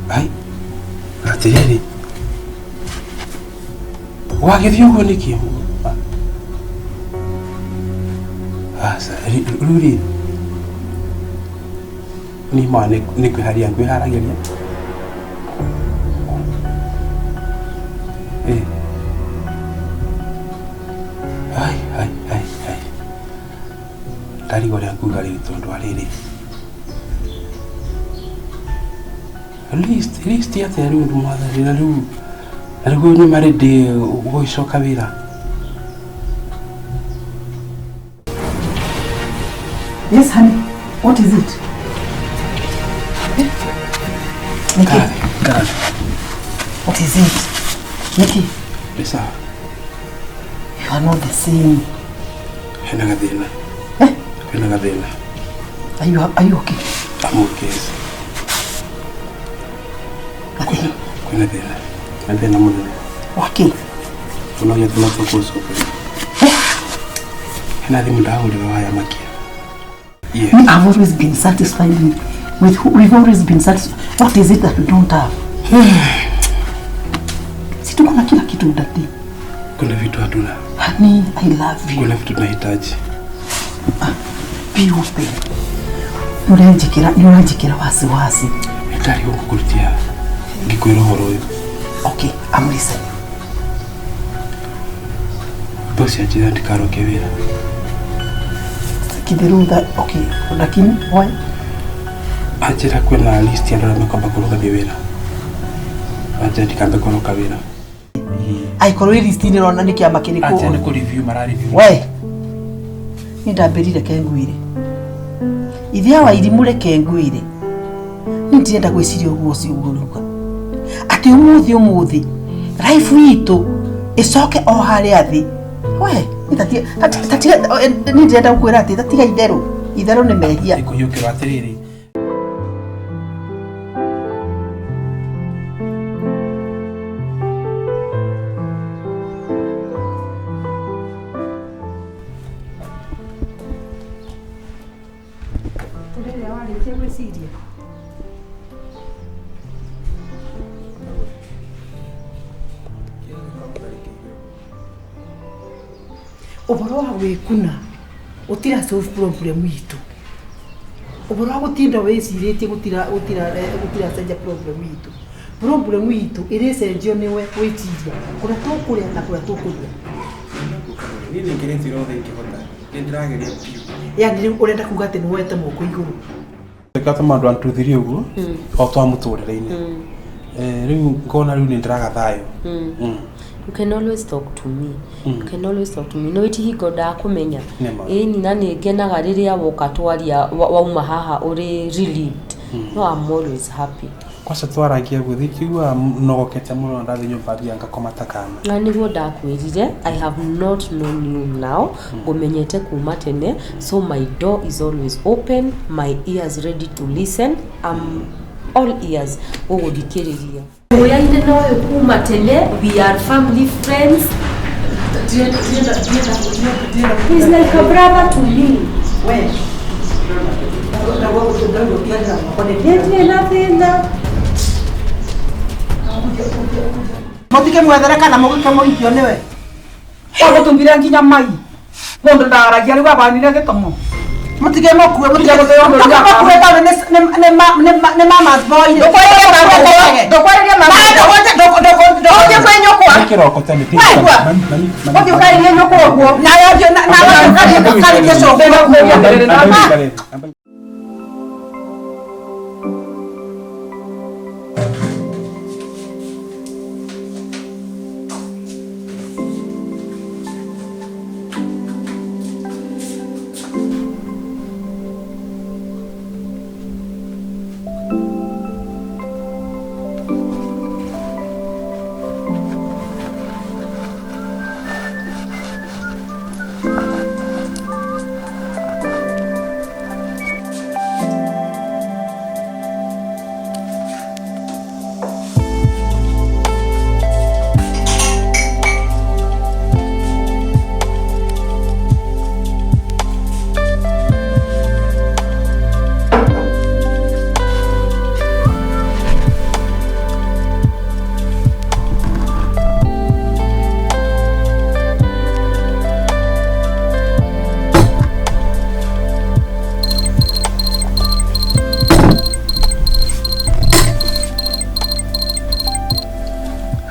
Ai, atĩrĩrĩ, wagĩthiĩ ũguo nĩkĩ? Aca, rĩu rĩ, niĩ ma nĩ kwĩharĩria ngwĩharagĩria. Ĩ. Ai, ai, ai, ai. Ndarigwo ũrĩa nguga rĩu tondũ wa rĩrĩ. List, list atĩa rĩu mwathani na rĩu na rĩu nyuma ready gũgĩcoka wĩra. Yes, honey. What is it? Eh? Nikki. Karathi, karathi. What is it? Nikki. Nĩ sawa. You are not the same. Hena gathĩna. Eh? Hena gathĩna. Are you okay? I'm okay. Gathĩna. Kwĩna thĩna. Na thĩna mũnene. Waki. Ũnogia tũmatũ kũcokeria. Hena thimũ ndahũrĩrwo haya makia. Yes. Me, I've always been satisfied with who, we've always been satisfied. What is it that we don't have? Si tuko na kila kitu daddy. Kuna vitu hatuna. Honey, I love you. Kuna vitu tunahitaji. Be open. Nĩũranjĩkĩra nĩũranjĩkĩra wasiwasi. Ndarĩ gũkũrutia ngĩkwĩra ũhoro ũyũ. Okay, I'm listening. Bosi anjĩra ndikaroke wĩra. Kitherũ tha okay, lakini why? Anjĩra kwĩna list ya andũ arĩa mekwamba kũrũgamia wĩra. Anjĩra ndikambe kũroka wĩra. Aikorwo ĩ list-inĩ ũrona nĩ kĩama kĩrĩkũ? Anjĩra nĩ kũ review mara review. We niĩ ndambĩrire reke ngwĩre ithe wa irimũ reke ngwĩre niĩ ndirenda gwĩciria ũguo ũcio ũguo ũrauga atĩ ũmũthĩ ũmũthĩ life itũ ĩcoke o harĩa thĩ we niĩ tatiga niĩ ndĩrenda gũkwĩra atĩ tatiga itherũ itherũ nĩ mehia Kũhiũkĩrwo atĩrĩrĩ. Rĩrĩa warĩkia gwĩciria ũhoro wa gwĩkuna gũtira solve problem itũ ũhoro wa gũtinda wĩcirĩtie gũtira gũtira gũtira cenjia problem itũ problem itũ ĩrĩcenjio nĩwe gwĩciria kũrĩa tũkũrĩa na kũrĩa tũkũnyua. Niĩ nĩ ngeretie ũrĩa ingĩhota. Nĩ ndĩrageria biũ. Yani rĩu ũrenda kuga atĩ nĩ woete moko igũrũ. Gatũma andũ antuthiri ũguo o twa mũtũrĩre-inĩ. Rĩu ngona rĩu nĩ ndĩraga thayũ. You can always talk to me. You can always talk to me. No iti hingo ndakũmenya. Nĩma. Ĩni na nĩ ngenaga rĩrĩa woka twaria wauma haha ũrĩ relieved. No I'm always happy. Kwaca twaragia ũguo ndiguaga nogokete mũno na ndathiĩ nyũmba thiaga ngakoma ta kana. Na nĩguo ndakwĩrire I have not known you now ngũmenyete kuma tene so my door is always open my ears ready to listen I'm all ears gũgũthikĩrĩria. Tũyaine na ũyũ kuma tene we are family friends. He's like a brother to me. We. Ndirĩ na thĩna. Mũtige mwethere kana mũgĩke mũhikio nĩwe. Ũgũtumire nginya mai. Mũndũ ndaragia rĩu abanire gĩtomo. Mũtige mũkue mũtige gũthĩo mũkue tondũ nĩ mama's boy. Ndũkwarĩria mama. Ũthiĩ kwĩ nyũkwa. Nĩ kĩroko tene ti. Waigua? Mami, mami, mami. Ũthiĩ ũkarĩrie nyũkwa ũguo. Nawe ũthiĩ nawe ũthiĩ ũkarĩrie cũkũ. Ambe ambe.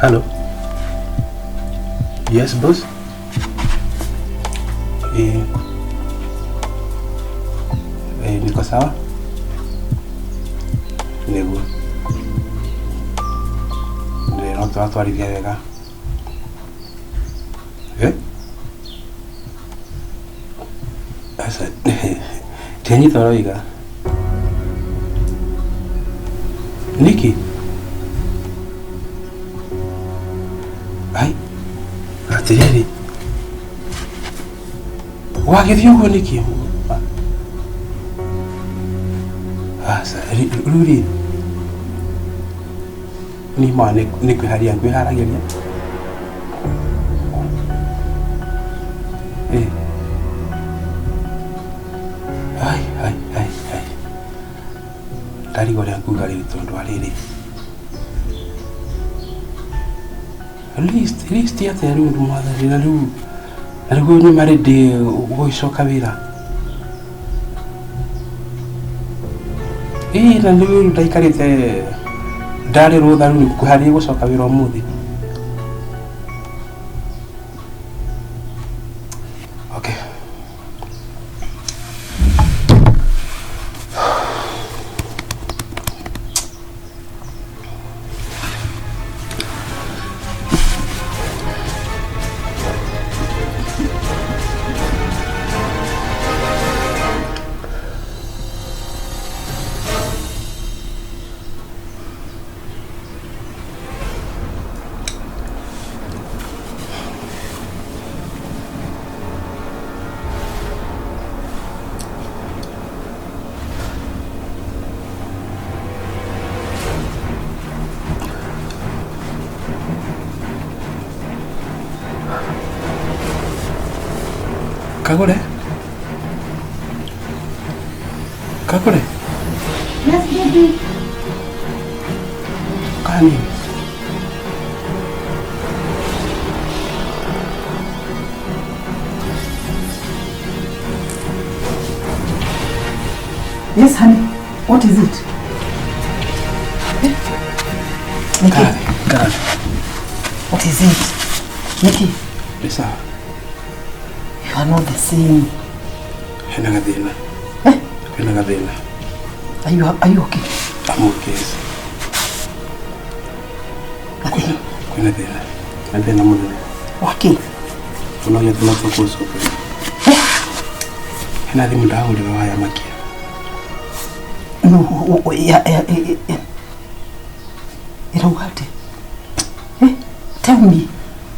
Hello. Yes, boss. Eh, eh, niko sawa. Nĩguo. Ndĩ no tũratwarithia wega. Eh? Aca, ndianyita ũroiga. Nĩkĩ? Ai, atĩrĩrĩ. Wagĩthiĩ ũguo nĩkĩ? Aca, rĩu rĩ, niĩ ma nĩ kwĩharia ngwĩharagĩria. Eh. Ai, ai, ai, ai. Ndarigwo ũrĩa nguga rĩu tondũ wa rĩrĩ. List, list atĩa rĩu mwathani na rĩu na rĩu nyuma rĩndĩ gũgĩcoka wĩra. Ĩĩ na rĩu ndaikarĩte ndarĩ rũtha rĩu ngwĩharĩria gũcoka wĩra ũmũthĩ. Okay. Kagure? Kagure? Yes, baby. Kani? Yes, honey. What is it? Eh? Nikki. Kani. What is it? Nikki. Nĩ sawa. You are not the same. Hena gathĩna. Eh? Kwĩna gathĩna. Are you okay? I'm okay. Yes. Gathĩna. Kwĩna thĩna. Na thĩna mũnene. Waki. Unaoja tunapokuhusu. Hena thimũ ndahũrĩrwo haya makia. No, ya ya ya. Ĩrauga atĩa? Eh? Tell me.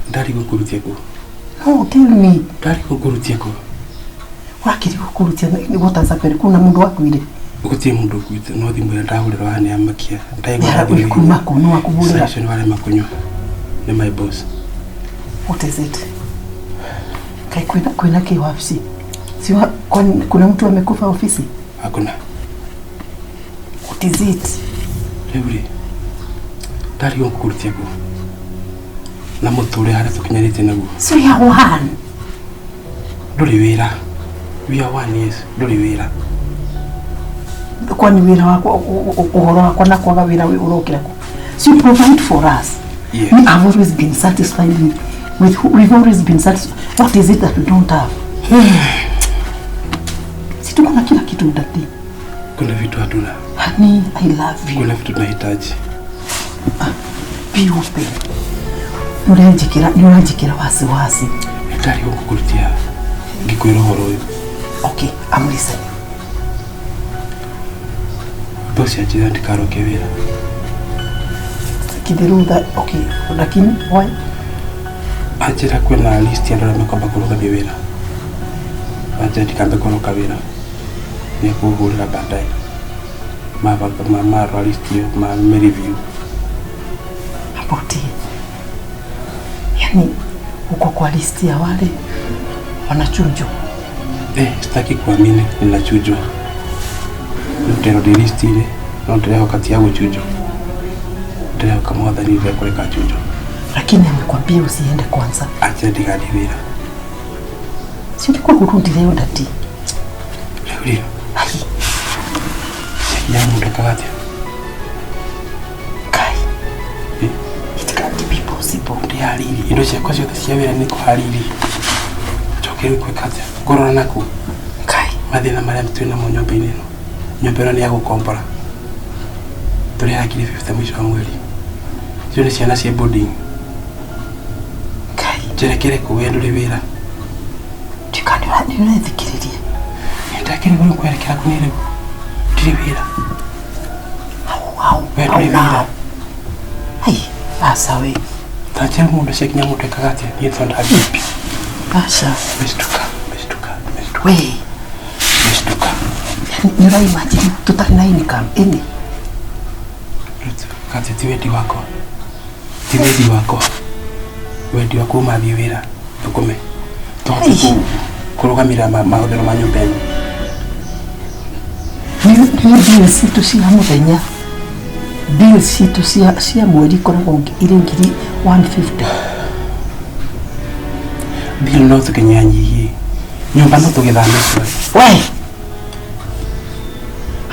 Ndarigwo ngũrutie kũ? No, tell me. Ndarigwo ngũrutie kũ? Wakiri gũkũrutia nĩ gũtanza kuna mũndũ wakuire. Gũtirĩ mũndũ ũkuĩte no thimũ ĩrĩa ndahũrĩrwo haha nĩ ya makia. Ndaigua Yara thimũ kuma kũ nĩ wakũhũrĩra. Icio nĩ warema kũnyua. Nĩ my boss. What is it? Kai kwina kĩ wabici? Si kwani kuna mtu amekufa ofisi? Hakuna. What is it? Rĩu rĩ, ndarigwo ngũkũrutie kũ? Na mũtũrĩre harĩa tũkinyanĩtie naguo. So ya one. Ndũrĩ wĩra. We are one, yes. Ndũrĩ wĩra. Kwani wĩra wakwa ũhoro wakwa na kwaga wĩra ũrokĩra kũ? So you provide for us. Yes. We have always been satisfied with who, we've always been satisfied. What is it that we don't have? Si tuko na kila kitu daddy. Kuna vitu hatuna. Honey, I love you. Kuna vitu tunahitaji. Be open. Nĩũranjĩkĩra wasiwasi. Ndarigwo ngũkũrutia ngĩkwĩra ũhoro ũyũ. Okay, I'm listening. Boss anjĩra ndikaroke wĩra. Kitherutha, okay, lakini why? Anjĩra kwĩna list ya andũ arĩa mekwamba kũrũgamia wĩra. Anjĩra ndikambe kũroka wĩra. Nĩ ekũhũrĩra baadaye. Marora list ĩyo, ma review. About yani uko kwa listi ya wale wanachujwa. Eh, sitaki kuamini ninachujwa. Rĩu ndĩro ndĩ list-inĩ, no ndĩrehoka ti ya gũchujwo. Ndĩrehoka mwathani ndekũreka njujwo. Lakini amekwambia usiende kwanza. Anjĩra ndigathiĩ wĩra. Si ulikuwa kurudi leo daddy? Rĩu rĩ, Ai, ya mũndũ ekaga atĩa? Kai. Eh? It can't be possible. Possible. Ndiharĩirie indo ciakwa ciothe cia wĩra nĩ kũharĩirie. Njoke rĩu gwĩka atĩa? Ngũrora naku Kai. Mathĩna marĩa twĩ namo nyũmba-inĩ ĩno. Nyũmba ĩno nĩ ya gũkombora, tũrĩhaga 50,000 mũico wa mweri. Icio nĩ ciana ciĩ boarding. Kai. Njerekere kũ we ndũrĩ wĩra? Ndikani nĩ ũrethikĩrĩria. Ndakĩrĩ rĩu kwerekera kũ niĩ rĩu ndirĩ wĩra? Hau hau. We hau ndũrĩ wĩra. Now. Ai, aca we. Ta njĩra mũndũ ciakinya mũndũ ekaga atĩa? Niĩ tondũ ndabibi. Aca. Meshtuka, meshtuka, meshtuka. We. Meshtuka. Nĩ ũraimagine tũtarĩ na income ĩnĩ? Ruth, kati ti wendi wakwa, ti wendi wakwa. Wendi wakwa umathiĩ wĩra thũkũme tũhote Ai. kũrũgamĩrĩra mahũthĩro ma nyũmba ĩno. Nĩ bill citũ cia mũthenya, bill citũ cia mweri ikoragwo irĩ 150,000. Bill no tũkĩnyihanyihie, nyũmba no tũgĩthame cio. We,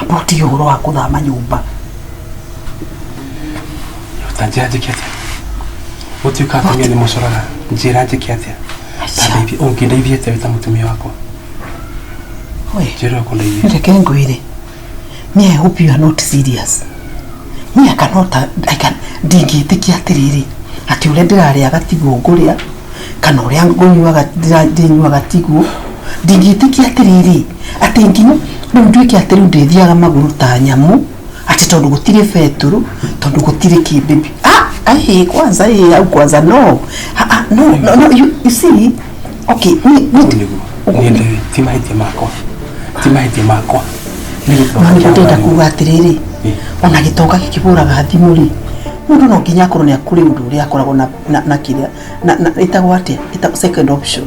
amba ũtige ũhoro wa kũthama nyũmba. Ta njĩra njĩke atĩa? Gũtuĩka atumia nĩ mũcoraga. Njĩra njĩke atĩa? Aca. Ta ũngĩndeithia atĩa wĩ ta mũtumia wakwa? We. Njĩra ũkũndeithia. Reke ngwĩre, me, I hope you are not serious. Me, I cannot, I can, ndingĩtĩkia atĩrĩrĩ atĩ ũrĩa ndĩrarĩaga tiguo ngũrĩa kana ũrĩa ngũnyuaga ndĩnyuaga tiguo. Ndingĩtĩkia atĩrĩrĩ atĩ nginya rĩu nduĩke atĩ rĩu ndĩthiaga magũrũ ta nyamũ atĩ tondũ gũtirĩ betũrũ, tondũ gũtirĩ kĩ. Baby, ah, ai, kwanza ĩ hau kwanza, no. Ah, ah, no, no, no, you see, okay, ni Ũguo nĩguo niĩ ndĩ ti mahĩtia makwa, ti mahĩtia makwa, nĩ no gĩtonga nĩguo kĩa ndĩrenda mũrani. Kuga atĩrĩrĩ, ona gĩtonga gĩkĩbũraga thimũ rĩ, mũndũ no nginya akorwo nĩ kũrĩ ũndũ ũrĩa akoragwo na kĩrĩa na ĩtagwo atĩa, ĩtagwo second option.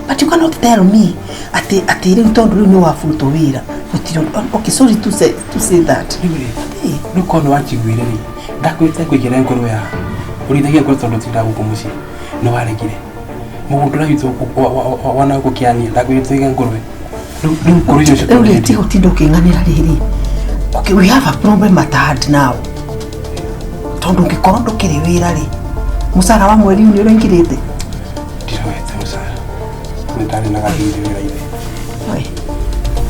But you cannot tell me atĩ rĩu tondũ rĩu nĩ wabutwo wĩra gũtirĩ ũndũ. Okay, sorry to say that. Rĩu rĩ, rĩu korwo nĩ wanjiguire rĩ, ndakwĩrĩte ngũigĩre ngũrwe haha ũrĩithagia ngũrwe tondũ tindaga gũkũ mũciĩ, nĩ waregire. Mũgũnda ũrĩa witũ wana gũkũ kĩania, ndakwĩrĩte tũige ngũrwe. Rĩu ngũrwe icio Rĩu rĩ, tũrendia. Tiga ũtinda ũkĩng'anĩra rĩrĩ. Okay, we have a problem at hand now, tondũ ũngĩkorwo ndũkĩrĩ wĩra rĩ, mũcara wa mweri ũyũ nĩ ũraingĩrĩte? Ndiroete mũcara, nĩ ndarĩ na gathirĩ wĩra-inĩ.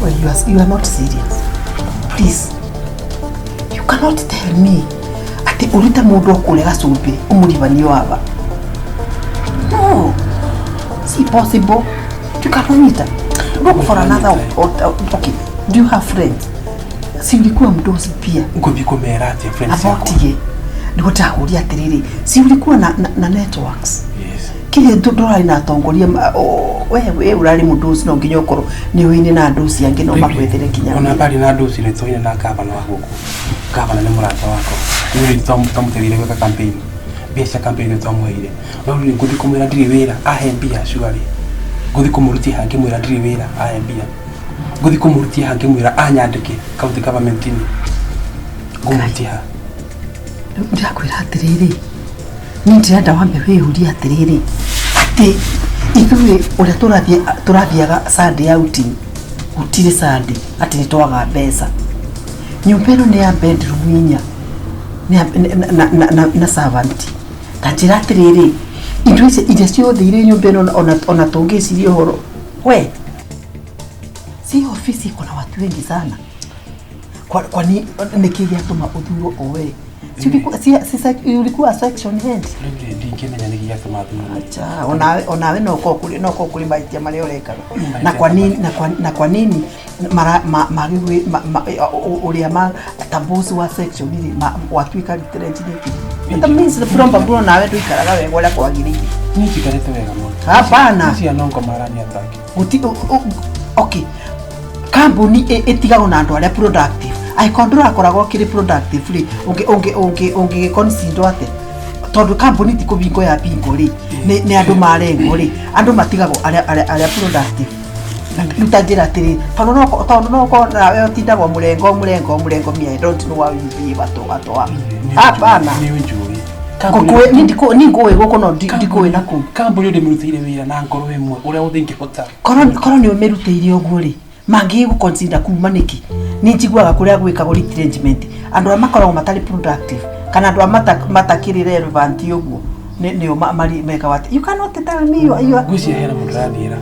Well, you are not serious. Please. You cannot tell me atĩ ũrute mũndũ o kũrĩa gacumbĩ ũmũribanie waba. No. It's impossible. You cannot. Look for another. Okay. Do you have friends? Si ulikuwa mdosi pia? Ngũthiĩ kũmera atĩa friends yakwa? Abotige. Nĩguo ndĩrakũria atĩrĩrĩ, si ulikuwa na networks? Yes. Kĩrĩa ndũrarĩ na atongoria we ũrarĩ mũndũ ũcio, no nginya ũkorwo nĩ ũine na andũ ũcio angĩ no makwethere nginya Ona wĩra. mbari na andũ ũcio nĩ twaine na gavana wa gũkũ. Gavana nĩ mũrata wakwa. Nĩ twamũteithire gwĩka campaign, mbia cia campaign nĩ twamũheire. No rĩu ngũthiĩ kũmwĩra ndirĩ wĩra ahe mbia? Surely ngũthiĩ kũmũrutia ha ngĩmwĩra ndirĩ wĩra ahe mbia? Ngũthiĩ kũmũrutia ha ngĩmwĩra anyandĩke county government-inĩ? Ngũmũrutia ha? Rĩu ndĩrakwĩra atĩrĩrĩ, niĩ ndĩrenda wambe wĩyũrie atĩrĩrĩ, atĩ ithuĩ ũrĩa tũrathiaga Sunday outing, gũtirĩ Sunday atĩ nĩ twaga mbeca. Nyũmba ĩno nĩ ya bedroom inya nĩ na servant. Ta njĩra atĩrĩrĩ, indo ici iria ciothe irĩ nyũmba ĩno, ona tũngĩciria ũhoro, we, si ofisi iko na watu wengi sana? Kwani nĩkĩ gĩatũma ũthurwo o we? Si ulikuwa section head? Rĩu rĩ, ndingĩmenya nĩkĩ gĩatũma thurwo. Acha, onawe no korwo kũrĩ mahĩtia marĩa ũrekaga. Na kwa nini na kwa nini mara ma magĩgwĩ ũrĩa ma ta boss wa section rĩ watuĩka retrench nĩkĩ? That means probably onawe ndũikaraga wega ũrĩa kwagĩrĩire. Niĩ njikarĩte wega mũno. Hapana. Ici nongo marani ataki. Guti okay, kambuni ĩtigagwo na andũ arĩa productive. Angĩkorwo ndũrakoragwo ũkĩrĩ productive rĩ, ũngĩ consider atĩa? Tondũ kambuni ti kũbingwo ya bingo rĩ, nĩ andũ marengwo rĩ, andũ matigagwo arĩa productive. Rĩu ta njĩra atĩrĩ, tondũ no ũkorwo nawe ũtindagwo mũrengo mũrengo mũrengo. Me, I don't know how you behave at work. Hapana. Nĩ ũnjũĩ. Ngũkũĩ ni ngũĩ gũkũ no ndikũĩ na kũu. Kambuni ndĩmĩrutĩire wĩra na ngoro ĩmwe ũrĩa wothe ingĩhota. Korwo nĩ ũmĩrutĩire ũguo rĩ, mangĩgũ consider kuma nĩkĩ? Nĩ njiguaga kũrĩa gwĩkagwo retrenchment, andũ arĩa makoragwo matarĩ productive kana andũ arĩa matakĩrĩ relevant ũguo. Nĩo mekaga atĩ you cannot tell me you are Ngwĩciria hena mũndũ ũrathiĩra.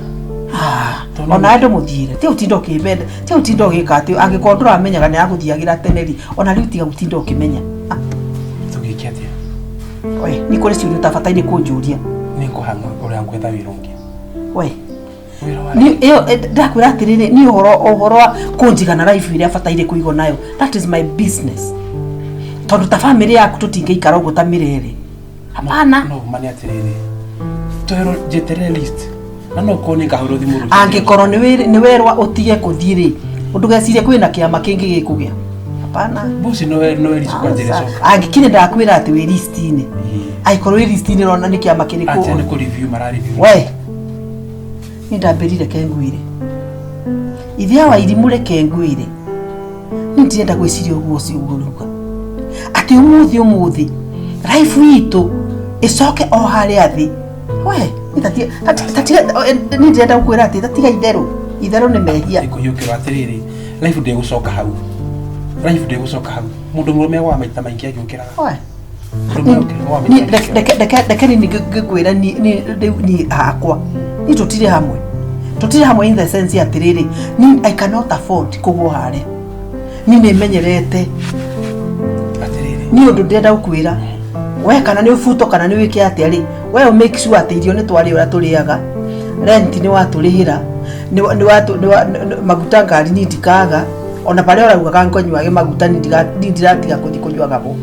Ah, Tondũ- ona andũ mũthiĩre ti ũtinda ũkĩmenda ti ũtinda ũgĩka atĩ angĩkorwo ndũramenyaga nĩ agũthiagĩra tene rĩ ona rĩu tiga gũtinda ũkĩmenya. Ah, Tũgĩke atĩa? We nĩ kũrĩ ciũria ũtabataire kũnjũria. Nĩ ngũhang'a ũrĩa ngwetha wĩra ũngĩ. We Wĩra wa Ni- ĩyo ndakwĩra atĩrĩrĩ niĩ ũhoro wa kũnjigana life ĩrĩa bataire kũigwo nayo, that is my business, tondũ ta famĩlĩ yaku tũtingĩikara ũguo ta mĩrere, hapana. No ma nĩ atĩrĩrĩ, twerwo njeterere list na no korwo nĩ ngahũrwo thimũ rũciũ. Angĩkorwo nĩ werwa ũtige kũthiĩ rĩ, ndũgecirie kwĩna kĩama kĩngĩ gĩkũgĩa, hapana. Bosi no we list kwa njĩra coka. Angĩkinya ndakwĩra atĩ wĩ list-inĩ, angĩkorwo wĩ list-inĩ ũrona nĩ kĩama Acha nĩ kĩrĩkũ? kũ review mara review. We nĩ ndambĩrire kengwire ithe wa irimũ, reke ngwĩre nĩ ndirenda gwĩciria ũguo ũcio ũguo ũrauga atĩ ũmũthĩ life itũ ĩcoke o harĩa thĩ. We nĩ ndĩrenda gũkwĩra atĩ tatiga itherũ, itherũ nĩ mehia. Kũhiũkĩrwo atĩrĩrĩ, life ndĩgũcoka hau, life ndĩgũcoka hau. Mũndũ mũrũme agwaga maita maingĩ agĩũkĩraga. We. Mũndũ mũrũme agwaga maita maingĩ agĩũkĩraga. Reke nini ngĩkwĩra rĩu ni hakwa ni tũtirĩ hamwe, tũtirĩ hamwe in the sense atĩrĩrĩ ni I cannot afford kũgwo harĩa ni nĩ menyerete. Atĩrĩrĩ. Ni ũndũ ndĩrenda gũkwĩra we, kana nĩ ũbuto kana nĩ wĩke atĩa rĩ, we ũ make sure atĩ irio nĩ twarĩa ũrĩa tũrĩaga, rent nĩ watũrĩhĩra, nĩ maguta ngari ni ndikaga ona barĩa ũraugaga ngonyuage maguta ni ndiratiga kũthiĩ kũnyuaga bo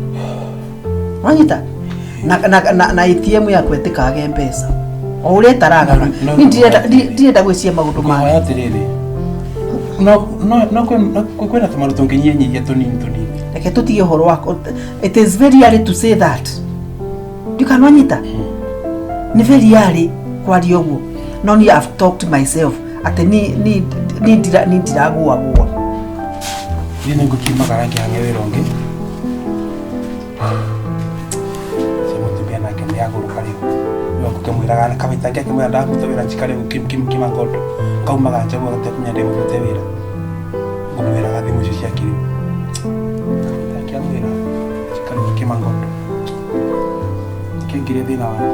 wanyita na ATM yaku ĩtikage mbeca o ũrĩa ĩtaragaga. No- Ni ndirenda gwĩciria maũndũ maya. Ngũhoya atĩrĩrĩ, no kwĩna tũmaũndũ tũngĩnyihianyihia tũnini tũnini. Reke tũtige ũhoro wako. It is very early to say that ndikanwanyita, nĩ very early kwaria ũguo, no ni I've talked myself atĩ ni ndiragũagũa. Niĩ nĩ ngũkiumagara ngĩhang'e wĩra ũngĩ. Cio mũtumia nake nĩ agũrũka rĩu. Rĩu ngũkĩmwĩraga kawaita ngĩakĩmwĩra ndaruta wĩra njikare kĩmagondo ngaumaga nja ũguo gatekũmenya ndĩmũrute wĩra ngũmwĩraga thimũ icio cia kĩrĩu kawaita ngĩamwĩra njikare kĩmagondo kĩngire thĩna wakwa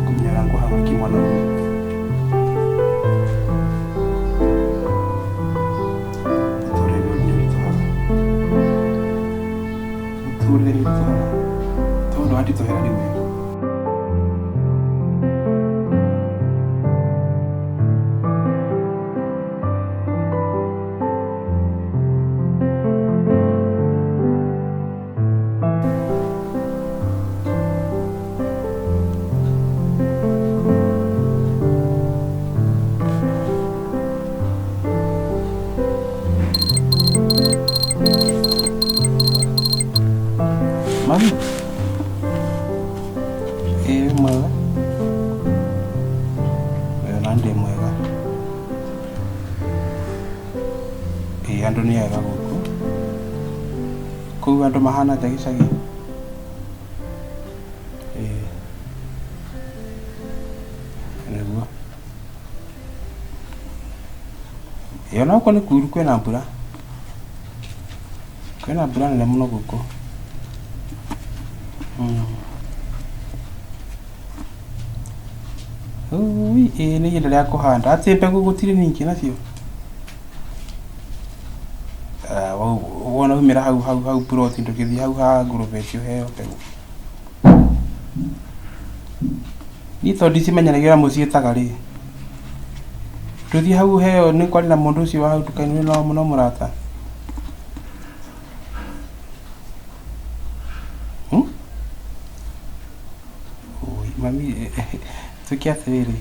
ngũmenya ũrĩa ngũhang'a kĩmwana ũyũ. Mũtũrĩre nĩ ũritũhaga, mũtũrĩre nĩ ũritũhaga tondũ wanditũhĩra rĩu wega. Mami. Ĩ mwega. Ĩ na ndĩ mwega. Ĩ andũ nĩ ega gũkũ. Kũu andũ mahana atĩa gĩcagi? Ĩ. Nĩguo. Ĩ onokorwo nĩ kuru kwĩna mbura. Kwĩna mbura nene mũno gũkũ. Ui, ĩ nĩ ihinda rĩa kũhanda atĩ mbegũ gũtirĩ ningĩ nacio. Ah, wona umĩra hau ploti ndũgĩthiĩ hau ha ngũrũbeti ũheo mbegũ. Niĩ tondũ ndicimenyanagia ũrĩa mũciĩtaga rĩ, ndũthiĩ hau ũheo nĩ kwaria na mũndũ ũcio wa hau nduka-inĩ no mũrata. Hmm? Ui, mami, tuĩke atĩrĩrĩ,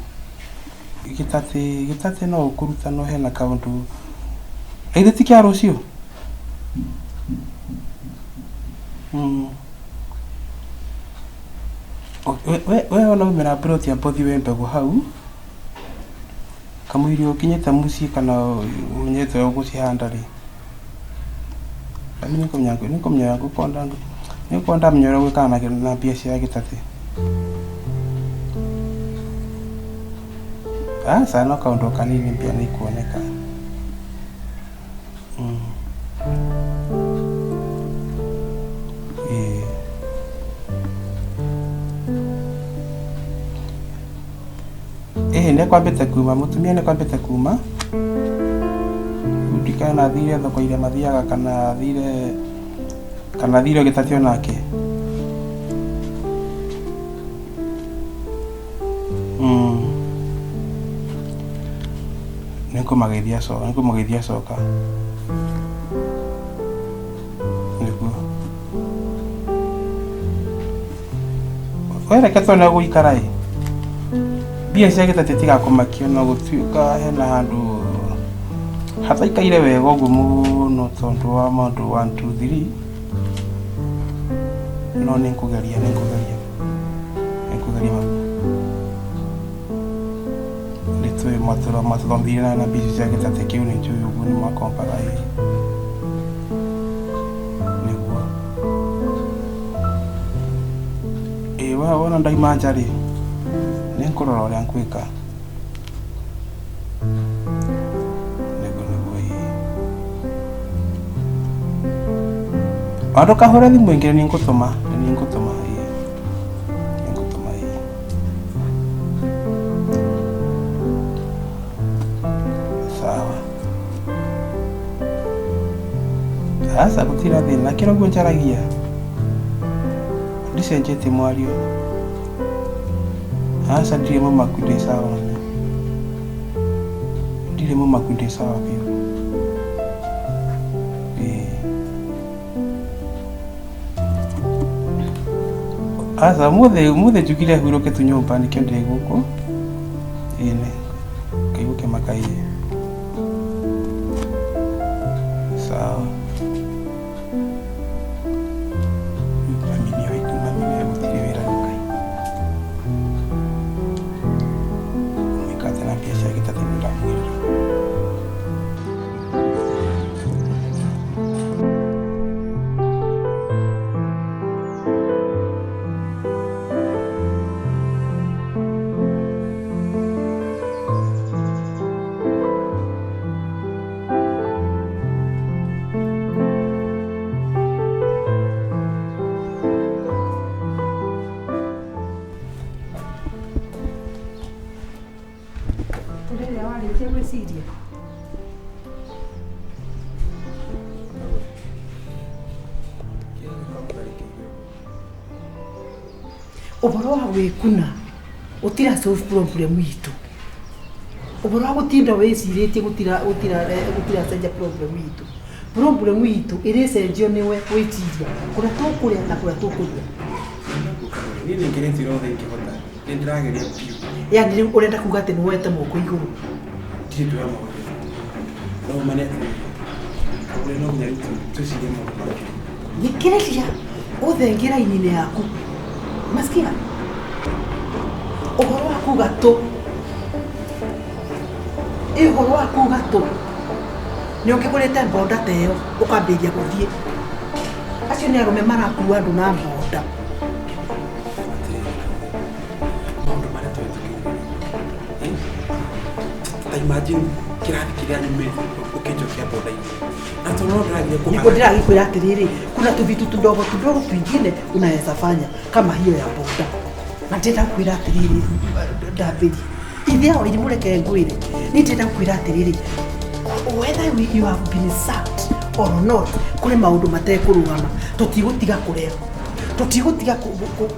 gĩtatĩ no ũkũruta no hena kaũndũ githĩ ti kĩa rũciũ? Mm. We wona umĩra ploti amba ũthiĩ woe mbegũ hau kamũira ũkinyĩte mũciĩ kana ũmenyete ũrĩa ũgũcihanda rĩ, nĩ ngũmenya nĩngũkorwo ndamenya ũrĩa gwĩkaga na mbia cia gĩtatĩ. Aca no kaũndũ o kanini mbia nĩ ikuoneka. Mm. Ĩĩ. Ĩĩ nĩkwambĩte kuma, mũtumia nĩkwambĩte kuma. Rĩu ndikana athire thoko iria mathiaga kana athire gĩtatĩ onake. Nĩngũmageithia coka, nĩngũmũgeithia coka. Nĩguo. We reke tuone gũikara ĩ. Mbia cia gĩtatĩ tigakũmakia no gũtuĩka hena handũ hataikaire wega ũguo mũno tondũ wa maũndũ 1 2 3 no nĩngũgeria nĩngũgeria nĩngũgeria mami. Nĩtũĩ matũthomithirie na mbia icio cia gĩtatĩ kĩu nĩnjũĩ ũguo nĩmakombaga ĩ. Nĩguo. Ĩĩ wona ndauma nja rĩ, nĩngũrora ũrĩa ngwĩka. Nĩguo nĩguo ĩĩ. Ona ndũkahũre thimũ ĩngĩ nĩngũtũma nĩngũtũma ĩĩ. Nĩngũtũma ĩĩ. Sawa. Aca gũtirĩ thĩna kĩrĩa ũguo njaragia. Ndicenjetie mwario. Aca ndirĩ mũmaku ndĩ sawa mami. Ndirĩ mũmaku ndĩ sawa biũ. Ĩĩ. Aca ũmũthĩ njugire hurũke tu nyũmba nĩkĩo ndĩ gũkũ. Ĩĩ nĩ kaigua kĩmaka ĩĩ. Sawa. Mami nĩoĩ mami nĩoĩ gũtirĩ wĩra Ngai. Mwĩka atĩa na mbia cia gĩtatĩ nĩndamwĩrĩra. Rĩrĩa warĩkia gwĩciria ũhoro wa gwĩkuna gũtira solve problem itũ, ũhoro wa gũtinda wĩcirĩtie gũtira gũtira gũtiracenjia problem itũ. Problem itũ ĩrĩcenjio nĩwe gwĩciria kũrĩa tũkũrĩa na kũrĩa tũkũnyua. Niĩ nĩngeretie ũrĩa ingĩhota. Nĩndĩrageria biũ. Yani rĩu ũrenda kuga atĩ nĩwoete moko igũrũ? Ndirĩ ndoya moko igũrũ. No ma nĩ atĩrĩrĩ, Kagũre no nginya rĩu twĩcirie maũndũ mangĩ. Thikĩrĩria ũthengie raini-inĩ yaku. Masikia? Ũhoro wa kuga tũ. Ĩ ũhoro wa kuga tũ. Nĩ ũkĩgũrĩte mbonda ta ĩyo ũkambĩrĩria gũthiĩ. Acio nĩ arũme marakua andũ na mbonda. Atĩrĩrĩ Kagũre, maũndũ marĩa tũhĩtũkĩire rĩ, ta imagine kĩrathi kĩrĩa nyumĩte ũkĩnjokia bonda-inĩ. Na tondũ no ndĩrageria Nĩguo ndĩragĩkwĩra atĩrĩrĩ, kuna tuvitu tudogo tudogo twingine unaweza fanya kama hiyo ya boda. Na ndĩrenda gũkwĩra atĩrĩrĩ, Ndambĩri, ithe ao irimũ reke ngwĩre, niĩ ndĩrenda gũkwĩra atĩrĩrĩ, whether you have been sacked or not, kũrĩ maũndũ matekũrũgama. Tũtigũtiga kũrĩa, tũtigũtiga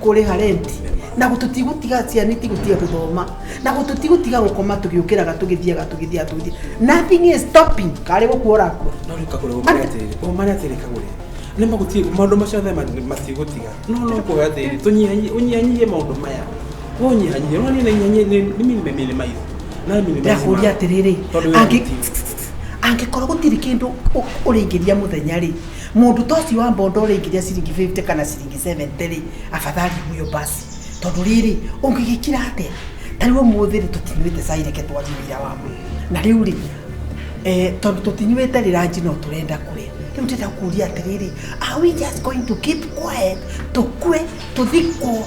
kũrĩha rent, na tũtigũtiga ciana itigũtiga gũthoma, na tũtigũtiga gũkoma tũgĩũkĩraga tũgĩthiaga tũgĩthiaga tũgĩthiaga. Nothing is stopping. Karĩ gũkua ũrakua. No rĩu Kagũre ũmare atĩrĩrĩ, ũmare atĩrĩrĩ Kagũre. Nĩ magũtirĩ maũndũ macio othe matigũtiga. No no kũhe atĩrĩrĩ, tũnyihanyihie ũnyihanyihie maũndũ maya. We ũnyihanyihie, ũrona niĩ nĩ niĩ nĩ minimize. Na minimize. Ndĩrakũria atĩrĩrĩ, Tondũ wĩra angĩkorwo gũtirĩ kĩndũ ũrĩingĩria mũthenya rĩ, mũndũ ta ũcio wa mbonda ũrĩingĩria ciringi 50 kana ciringi 70 rĩ, afadhali huyo basi. Tondũ rĩrĩ, ũngĩgĩkira atĩa? Ta rĩu ũmũthĩ rĩ, tũtinyuĩte cai, reke twarie wĩra wa ma. Na rĩu rĩ, tondũ tũtinyuĩte rĩ, ranji no tũrenda kũrĩa. Rĩu ndĩrenda kũria atĩrĩrĩ, are we just going to keep quiet, tũkue, tũthikwo,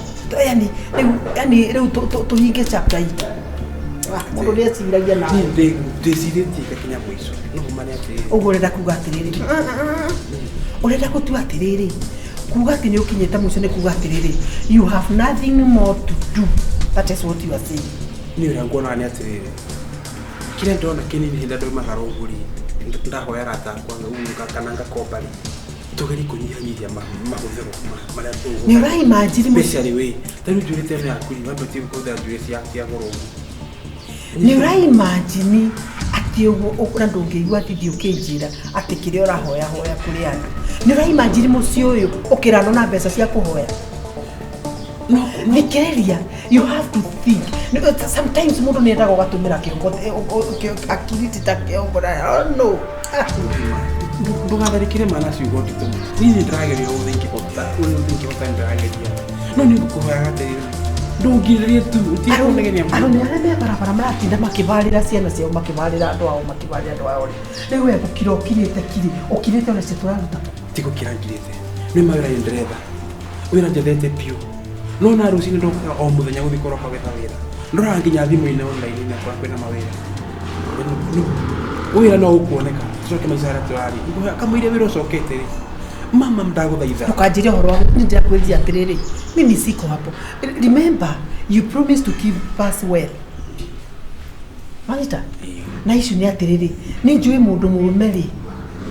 yani rĩu yani rĩu tũhinge chapter itũ? Mũndũ nĩeciragia nawe. Niĩ ndĩcirĩtie ngakinya mũico. No ũmare atĩrĩrĩ. Ũguo ũrenda kuga atĩrĩrĩ, ũrenda gũtua atĩrĩrĩ, kuga atĩ nĩ ũkinyĩte mũico nĩ kuga atĩrĩrĩ, you have nothing more to do. That is what you are saying. Niĩ ũrĩa nguonaga nĩ atĩrĩrĩ, kĩrĩa ndĩrona kĩnini hĩndĩ ĩrĩa ndaumaga ũguo rĩ, ndahoya arata akwa ngauga kana ngakomba rĩ, tũgerie kũnyihanyihia mahũthĩro marĩa tũgũra. Nĩ ũraimagine Especially we, ta rĩu njuĩrĩ ta ĩno yaku rĩ, wambe ũtige kũhũthĩra njuĩrĩ cia goro ũguo. Nĩ ũraimagine atĩ ũguo na ndũngĩigua atĩ ũkĩnjĩra atĩ kĩrĩa ũrahoya hoya kũrĩ andũ. Nĩ ũraimagine mũciĩ ũyũ ũkĩranwo na mbeca cia kũhoya? Thikĩrĩria, you have to think. Sometimes mũndũ nĩ endaga ũgatũmĩra kĩongo, akili ti ta kĩongo na oh no. Ah. Ndũgatharĩkĩre mana ciugo nditũ mũno. Niĩ nĩ ndĩrageria ũrĩa ingĩhota, ũrĩa ingĩhota nĩ ndĩrageria. No nĩ ngũkũhoyaga atĩrĩrĩ, ndũngirĩrĩrie tu, ũtige kũnegenia mũno. Arũme arĩa me barabara maratinda makĩbarĩra ciana ciao, makĩbarĩra andũ ao, makĩbarĩra andũ ao rĩ, rĩu we gũkira ũkirĩte kiri, ũkirĩte ona cio tũraruta. Ti gũkira ngirĩte, nĩ mawĩra nĩ ndĩretha, wĩra njethete biũ, no na rũcinĩ ndokaga o mũthenya gũthiĩ kũroka gwetha wĩra, ndoraga nginya thimũ-inĩ online na kũrĩa kwĩna mawĩra. Wĩra no ũkuoneka, tũcoke maica harĩa tũrarĩ. Ngũhoya kamũira wĩra ũcokete rĩ, mama ndagũthaitha. Ndũkanjĩre ũhoro wa nĩ ndĩrakwĩrire atĩrĩrĩ, mimi siko hapo. Remember, you promised to keep us well. Wanyita? Na icio nĩ atĩrĩrĩ, nĩ njũĩ mũndũ mũrũme rĩ,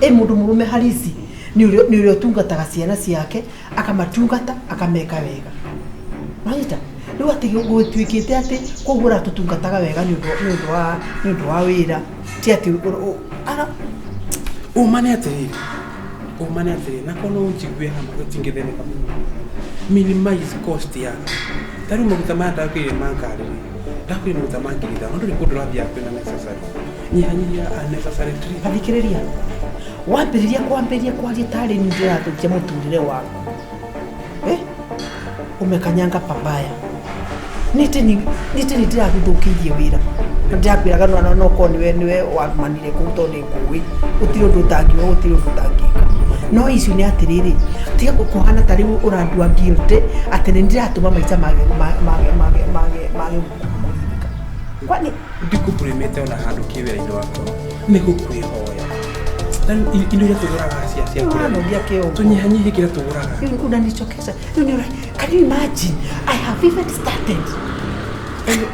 ĩ mũndũ mũrũme harisi nĩ ũrĩa ũtungataga ciana ciake, akamatungata, akameka wega. Wanyita? Rĩu atĩ gũtuĩkĩte atĩ koguo ũratũtungataga wega nĩ ũndũ wa wĩra, ti atĩ ara Ũma nĩ atĩrĩrĩ, ũma nĩ atĩrĩrĩ, na korwo no ũnjigue hama tũtingĩthĩnĩka mũno. Minimize cost yaku. Ta rĩu maguta maya ndakũrire ma ngari rĩ, ndakũrire maguta ma 5,000, ndũrĩ kũndũ ũrathiaga kwĩna necessary. Nyihanyihia unnecessary trip. Athikĩrĩria, wambĩrĩria kwambĩrĩria kwaria tarĩ niĩ ndĩrathũkia mũtũrĩre waku. Umekanyanga pabaya. Nĩtĩ nĩ ndĩragũthũkĩirie wĩra. Ndĩrakwĩraga no no korwo nĩwe wamanire kũu tondũ nĩ ngũĩ. Gũtirĩ ũndũ ũtangiuga, gũtirĩ ũndũ ũtangĩka. No icio nĩ atĩrĩrĩ, tiga kũhana ta rĩu ũrandua guilty atĩ nĩ ndĩratũma maica mage kũririka. Kwani ndikũbũrĩmĩte ona handũ kĩwĩra-inĩ wakwa, nĩ gũkwĩhoya. Ta rĩu indo iria tũgũraga cia kũrĩa. Ũranogia kĩongo. Tũnyihanyihie kĩrĩa tũgũraga. Rĩu unanichokesha. Rĩu nĩ can you imagine? I have even started.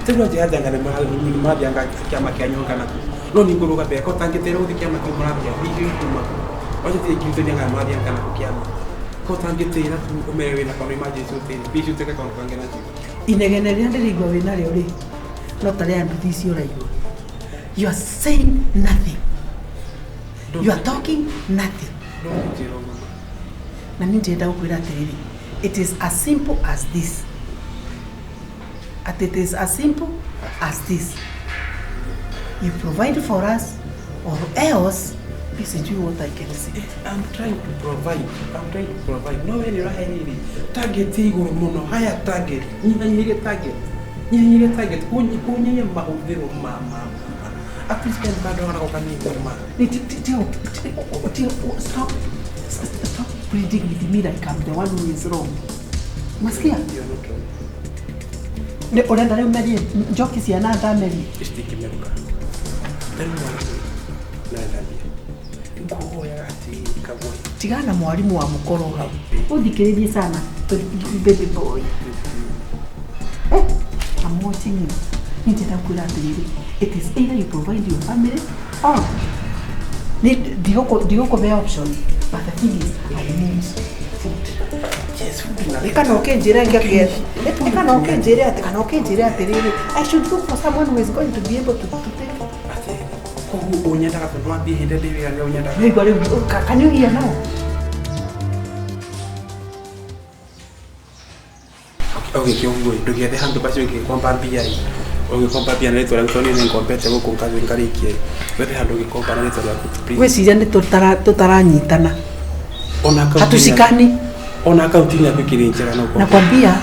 Rĩu anjĩra nĩ mũrathianga kĩama kĩa nyonga naku. No nĩ ngũrũga mbere, ko ũtangĩtĩra gũthiĩ kĩama kĩu mũrathiĩ, icio ikuma kũ? Wacha tie ngirĩte nĩ mũrathianga naku kĩama. Ko ũtangĩtĩra tu ũmere wĩna kaũndũ emergency ũtĩre, mbia icio ũtuĩke kaũndũ kangĩ nacio. Inegene rĩrĩa ndĩraigua wĩnarĩo rĩ, no ta rĩa nduthi icio ũraigua. You are saying nothing. You are talking nothing. Ndũngĩnjĩra ũguo. Na niĩ ndĩrenda gũkwĩra atĩrĩrĩ, it is as simple as this. At it is as simple as this. You provide for us or else this is what I can say. I'm trying to provide. I'm trying to provide. No we nĩ ũrahe rĩrĩ target igũrũ mũno, higher target. Nyihanyihĩrie target. Nyihanyihĩrie target. Kũnyihia mahũthĩro ma at least kan bado nako kanini ma. Stop, stop pleading with me like I'm the one who is wrong. Masikia? You're not wrong. Nĩ ũrenda rĩu merie njoki ciana ndamerie. Citingĩmerũka. Ta rĩu mwana ũyũ nĩarenda mbia. Ngũhoyaga atĩrĩrĩ kagwe. Tigana na mwarimũ wa mũkoro hau. Ũthikĩrĩrie sana baby boy. I'm watching you. Nĩ ndĩrenda kwĩra atĩrĩrĩ, it is either you provide your family or ndigũkũhe option, but the thing is I need food. Yes, food na Kana ũkĩnjĩre ngĩake, kana ũkĩnjĩre atĩ, kana ũkĩnjĩre atĩrĩrĩ, I should look for someone who is going to be able to take. Atĩrĩrĩ, koguo ũnyendaga tondũ wathiĩ hĩndĩ ndĩ wĩra nĩ ũnyendaga. Nĩigua rĩu, can you hear now? Okay, kĩongo ĩ, ndũgĩethe handũ basi ũngĩkomba mbia ĩ. Ũngĩkomba mbia na rĩtwa rĩaku tondũ niĩ nĩngombete gũkũ ngarĩkia ĩ. Wethe handũ ũngĩkomba na rĩtwa rĩaku please. Gwĩciria nĩ tũtaranyitana. Ona akaunti Hatushikani. Ona akaunti yaku ĩkĩrĩ njega no ũkombe. Nakwambia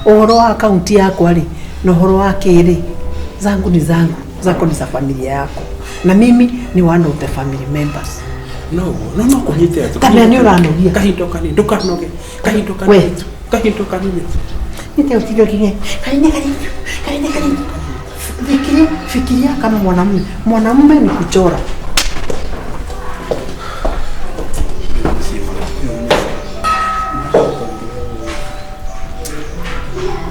ũhoro wa akaunti yakwa rĩ na ũhoro wa kĩrĩ, zangu ni zangu, zako ni za familia yako na mimi ni one of the family members. No, no, no kũnyite tu. Kana nĩ ũranogia. Kahinda kanini, ndũkanoge. Kahinda kanini tu. Kahinda kanini tu. Nĩte ũtinde ũkiuga kanini kanini kanini kanini. Fikiria, fikiria kama mwanamume. Mwanamume ni kuchora.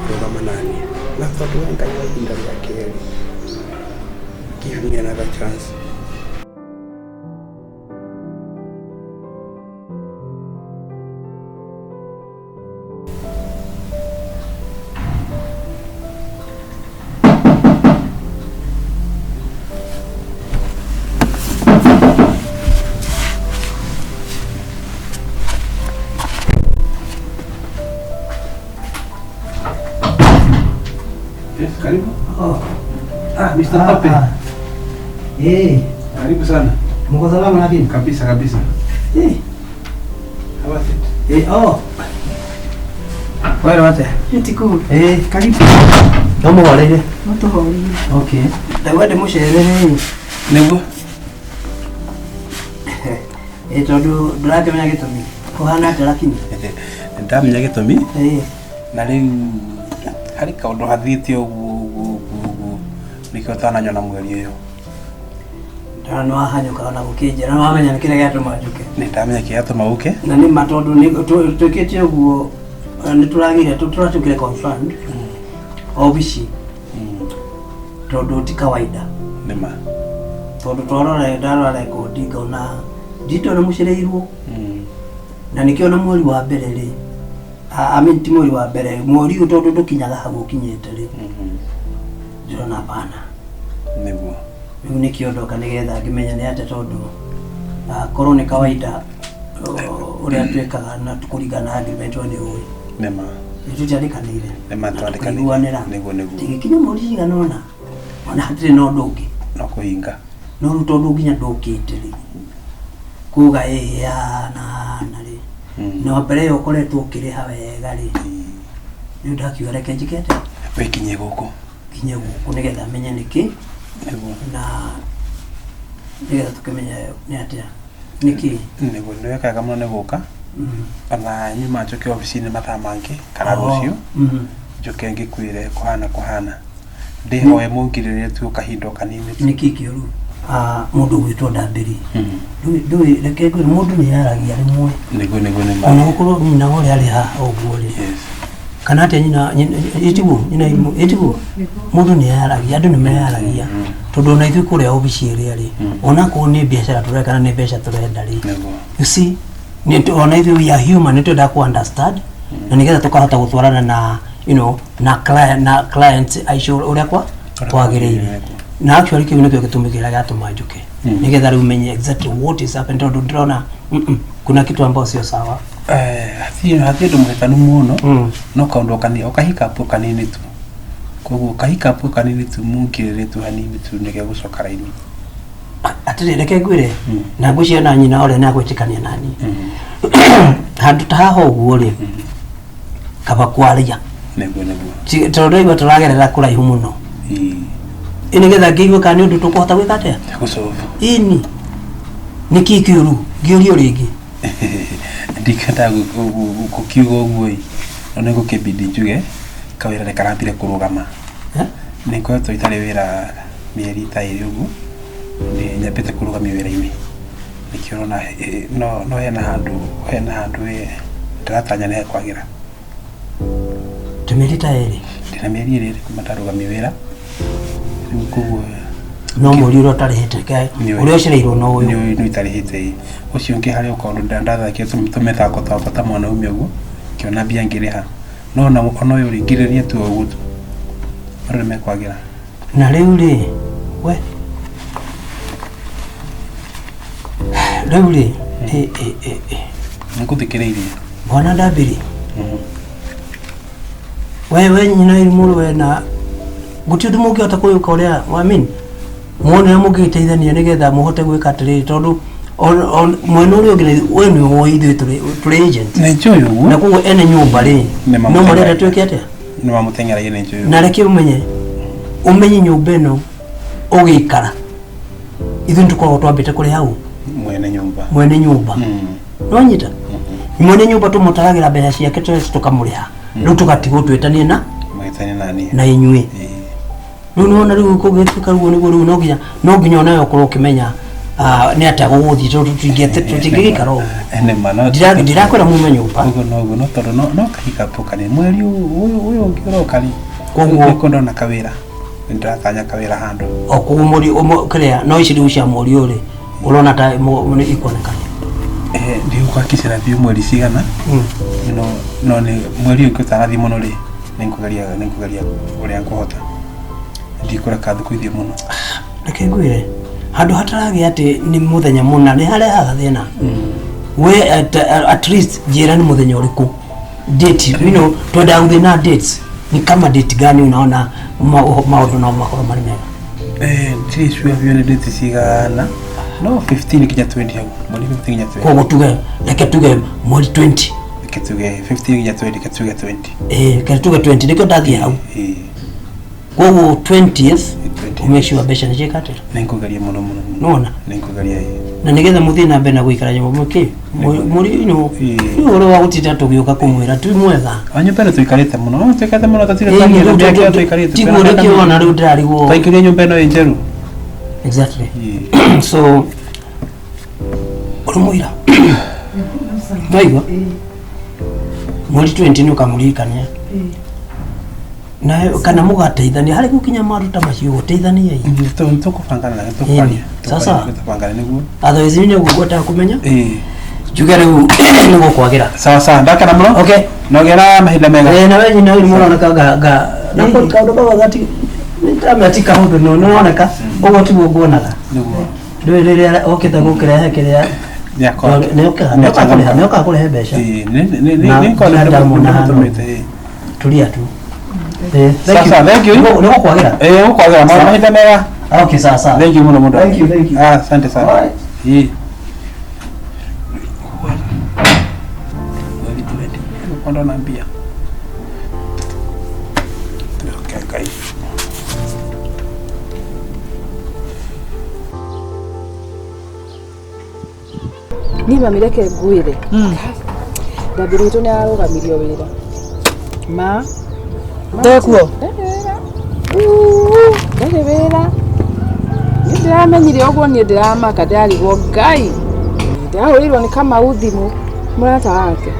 Rũgama naniĩ. Na tondũ we Ngai wa ihinda rĩa kerĩ. Yes, karibu. Oh. Ah, Mr. Tope. Ah, Eh, Karibu sana. mko salama lakini? Kabisa kabisa. Eh, How was it? eh, oh. Wewe wate. Ntiku Eh, karibu. No muhoreire. mutuhoreire Okay. Ndaigua ndĩmũcerere Nĩguo. ĩ tondũ ndũrakĩmenya gĩtũmi. Kũhana atĩa lakini? Ndamenya gĩtũmi Eh, na rĩu harĩ kaũndũ hathiĩte ũguo ũguo ũguo ũguo nĩkĩo ũtananyona mweri ũyũ. ndona nĩ wahanyũka ona gũkĩnjĩra nĩ wamenya nĩ kĩrĩa gĩatũma njũke. Nĩ ndamenya kĩrĩa gĩatũma ũke. Na nĩ ma tondũ nĩ twĩkĩte ũguo nĩ tũragĩire tũratuĩkire confirmed obici tondũ ti kawaida. Nĩ ma. Tondũ twarora ndarora rekondi ngona nditũ nĩ mũcereirwo na nĩkĩo na mweri wa mbere rĩ I mean ti mweri wa mbere mweri ũyũ tondũ ndũkinyaga hau ũkinyĩte rĩ ndĩrona hapana Nĩguo. rĩu nĩkĩo ndoka nĩgetha ngĩmenya nĩ atĩa tondũ korwo nĩ kawaida ũrĩa twĩkaga na kũringana na agreement we nĩ ũĩ Nĩ ma. nĩ tũtiandĩkanĩire Nĩ ma na twandĩkanĩire. tũkaiguanĩra Nĩguo nĩguo. tũgĩkinya mweri cigana ũna ona hatirĩ na ũndũ ũngĩ No kũhinga. no rĩu tondũ nginya ndũkĩte rĩ kuga ĩhĩ hana hana rĩ na mbere ĩyo ũkoretwo ũkĩrĩha wega rĩ rĩu ndakiuga reke njĩke atĩa Wĩkinyie gũkũ. nginye gũkũ nĩgetha menye nĩkĩ Nĩguo. na nĩgetha tũkĩmenye nĩ atĩa nĩkĩ Nĩguo nĩ wekaga mũno nĩ gũka. Ona nyuma njoke obici-inĩ mathaa mangĩ kana rũciũ njoke ngĩkwĩre kũhana kũhana. Ndĩhoe mũngirĩrĩrie tu kahinda o kanini tu. nĩkĩ kĩũru mũndũ ũgwĩtwo Ndambĩri ndũĩ reke ngwĩre mũndũ nĩ yaragia rĩmwe Nĩguo nĩguo nĩ ma. ona gũkorwo nyina ũrĩa arĩ haha ũguo rĩ Yes. kana atĩa nyina ĩtiguo nyina ĩtiguo mũndũ nĩ yaragia andũ nĩ meyaragia tondũ ona ithuĩ kũrĩa obici ĩrĩa rĩ onakorwo nĩ biacara tũreka kana nĩ mbeca tũrenda rĩ Nĩguo. you see ona ithuĩ we are human nĩ twendaga ku understand na nĩgetha tũkahota gũtwarana na you know na client na client aicio ũrĩa kwa Ũrĩa kwagĩrĩire kwagĩrĩire. na actually kĩu nĩkĩo gĩtũmi kĩrĩa gĩatũma njũke nĩgetha rĩu menye exactly what is happening tondũ ndĩrona kuna kitu ambao sio sawa. Eh, hatirĩ ũndũ mũhĩtanu mũno no kaũndũ kanini o kahikapu kanini tu koguo kahikapu kanini tu mũngirĩrĩrie tu hanini tu nĩgegũcoka raini. Atĩrĩ reke ngwĩre na ngwĩciria na nyina ũrĩa nĩagwĩtĩkania nani handũ ta haha ũguo rĩ kaba kwaria Nĩguo nĩguo. Tondũ ndaigua tũragerera kũraihu mũno Ĩĩ. ĩ nĩgetha ngĩigue kana nĩ ũndũ tũkũhota gwĩka atĩa Gũsolve. ĩni nĩkĩ kĩũru ngĩũrio rĩngĩ Ndikenda gũkiuga ũguo ĩ no nĩ gũkĩbidi njuge kawĩra nĩ karambire kũrũgama. Eh? Nĩ ngoretwo itarĩ wĩra mĩeri ta ĩrĩ ũguo nĩ nyambĩte kũrũgamio wĩra-inĩ nĩkĩo ũrona no hena handũ ĩ ndĩratanya nĩ hekwagĩra. Ta mĩeri ta ĩrĩ Ndĩna mĩeri ĩrĩ kuma ndarũgamio wĩra rĩu koguo no mweri ũrĩa ũtarĩhĩte ũrĩa ũcereirwo no ũyũ nĩ itarĩhĩte ĩ ũcio ũngĩ harĩ o kaũndũ ndathakire tũmĩthako twakwa ta mwanaume ũguo ngĩona mbia ngĩrĩha no ona ũyũ rĩ ngirĩrĩrie tu o ũguo tu andũ nĩ mekwagĩra. Na rĩu rĩ we rĩu rĩ ĩ ĩ ĩ ĩ Nĩ ngũthikĩrĩirie. Bwana Ndambĩri we nyina mũrũ we na gũtirĩ ũndũ mũngĩhota kwĩũka ũrĩa I mean muone ũrĩa mũngĩgĩteithania nĩgetha mũhote gwĩka atĩrĩrĩ tondũ mwena ũrĩa ũngĩ we nĩ ũĩ ithuĩ tũrĩ agent Nĩ njũĩ ũguo na koguo ene nyũmba rĩ Nĩ no marenda twĩke atĩa nĩ mamũteng'eragia nĩ njũĩ na reke ũmenye ũmenye nyũmba ĩno ũgĩikara ithuĩ nĩtũkoragwo twambĩte kũrĩ hau mwene nyũmba mwene nyũmba nĩwanyita mwene nyũmba tũmũtaragĩra mbeca ciake tũkamũrĩha rĩu tũgatigwo twĩtanie na Mwĩtanie nani na inyuĩ rĩu nĩwona rĩu kũngĩtuĩka ũguo nĩguo rĩu no nginya onawe ũkorwo ũkĩmenya nĩ atĩa gũgũthiĩ tondũ tũtingĩgĩikara ũguo Nĩ ma no ndirakwĩra mume nyũmba ũguo noguo no tondũ no kahikapu kanini mweri ũyũ ũngĩ ũroka rĩ Koguo- nĩkuo ndona kawĩra nĩndĩratanya kawĩra handũ o koguo mweri kĩrĩa no ici rĩu cia mweri ũyũ rĩ ũrona ta nĩ ikuonekana ndigũkakicĩra biũ mweri cigana no nĩ mweri ũyũ ũngĩ ũtanathiĩ mũno rĩ nĩngũgeria ũrĩa ngũhota ndikũreka thikũ ithiĩ mũno. Reke ngwĩre handũ hataragĩa atĩ nĩ mũthenya mũna nĩ harehaga thĩna we at least njĩra nĩ mũthenya ũrĩkũ date you know twendaga gũthiĩ na dates Ni kama date gani unaona maundu no makorwo marĩ mega? Ndirĩ sure biũ nĩ date cigana, no 15 nginya 20 hau, mweri 15 nginya 20. Koguo tuge, reke tuge mweri 20. Reke tuge 15 nginya 20, reke tuge 20. Eh, reke tuge 20, nĩkĩo ndathiĩ hau. Ĩĩ. Koguo 20th. 20th. Umecua mbeca nĩ ciĩka atĩa? Nĩ ngũgeria mũno mũno mũno. Nĩwona? Nĩ ngũgeria, ĩĩ. Na nĩgetha mũthiĩ na mbere na gũikara nyũmba mũkĩ mũri no Ĩĩ. nĩ ũhoro wa gũtinda tũgĩũka kũmwĩra ti mwega. A nyũmba ĩno tũikarĩte mũno, no tũikarĩte mũno, tũtirĩ Ĩĩ, twaingĩra rĩu mĩaka ĩyo tũikarĩte. Tiguo nĩkĩo wona rĩu ndĩrarigwo. Twaingĩria nyũmba ĩno ĩ njerũ. Exactly. Ĩĩ. So ũrĩ mũira naigua mweri 20 nĩ ũkamũririkania na kana mũgateithania harĩ gũkinya maũndũ ta macio, gũteithania. Tũkũbangana na tũkwaria. Sasa. Tũkũbangana nĩguo. Otherwise nĩ ũguo ngwendaga kũmenya. Ĩĩ. Njuge rĩu nĩ gũkwagĩra. Sawa sawa, ndakena mũno. Okay. Na ũgĩe na mahinda mega. Eh, nawe nyina ũyũ nĩmũroneka nga nga na kaũndũ kau gati nĩndamenya ti kaũndũ, no nĩroneka ũguo tiguo nguonaga. Nĩguo. Ndũĩ rĩrĩa okĩte gũkĩrehe kĩrĩa Nĩakoka. nĩokaga kũrehe mbeca. Ĩĩ, nĩ Na nĩ ndamwona hano. ndĩmũtũmĩte, ĩĩ. Tulia tu. Eh, thank you. Sasa, thank you. Nĩgũkwagĩra. Ĩĩ, gũkwagĩra mahinda mega. Okay, sawa sawa. Thank you mũno mũno. Thank you, thank you. Ah, asante sana. Alright. Ĩĩ. Kondo na mbia. Okay, Ngai. Niĩ mami, reke ngwĩre, ndambĩrĩ witũ nĩ ararũgamirio wĩra ma. Ndekuo. Ndarĩ wĩra. Niĩ ndĩramenyire ũguo, niĩ ndĩramaka, ndĩrarigwo Ngai. Ndĩrahũrĩirwo nĩ Kamau thimũ, mũrata wake,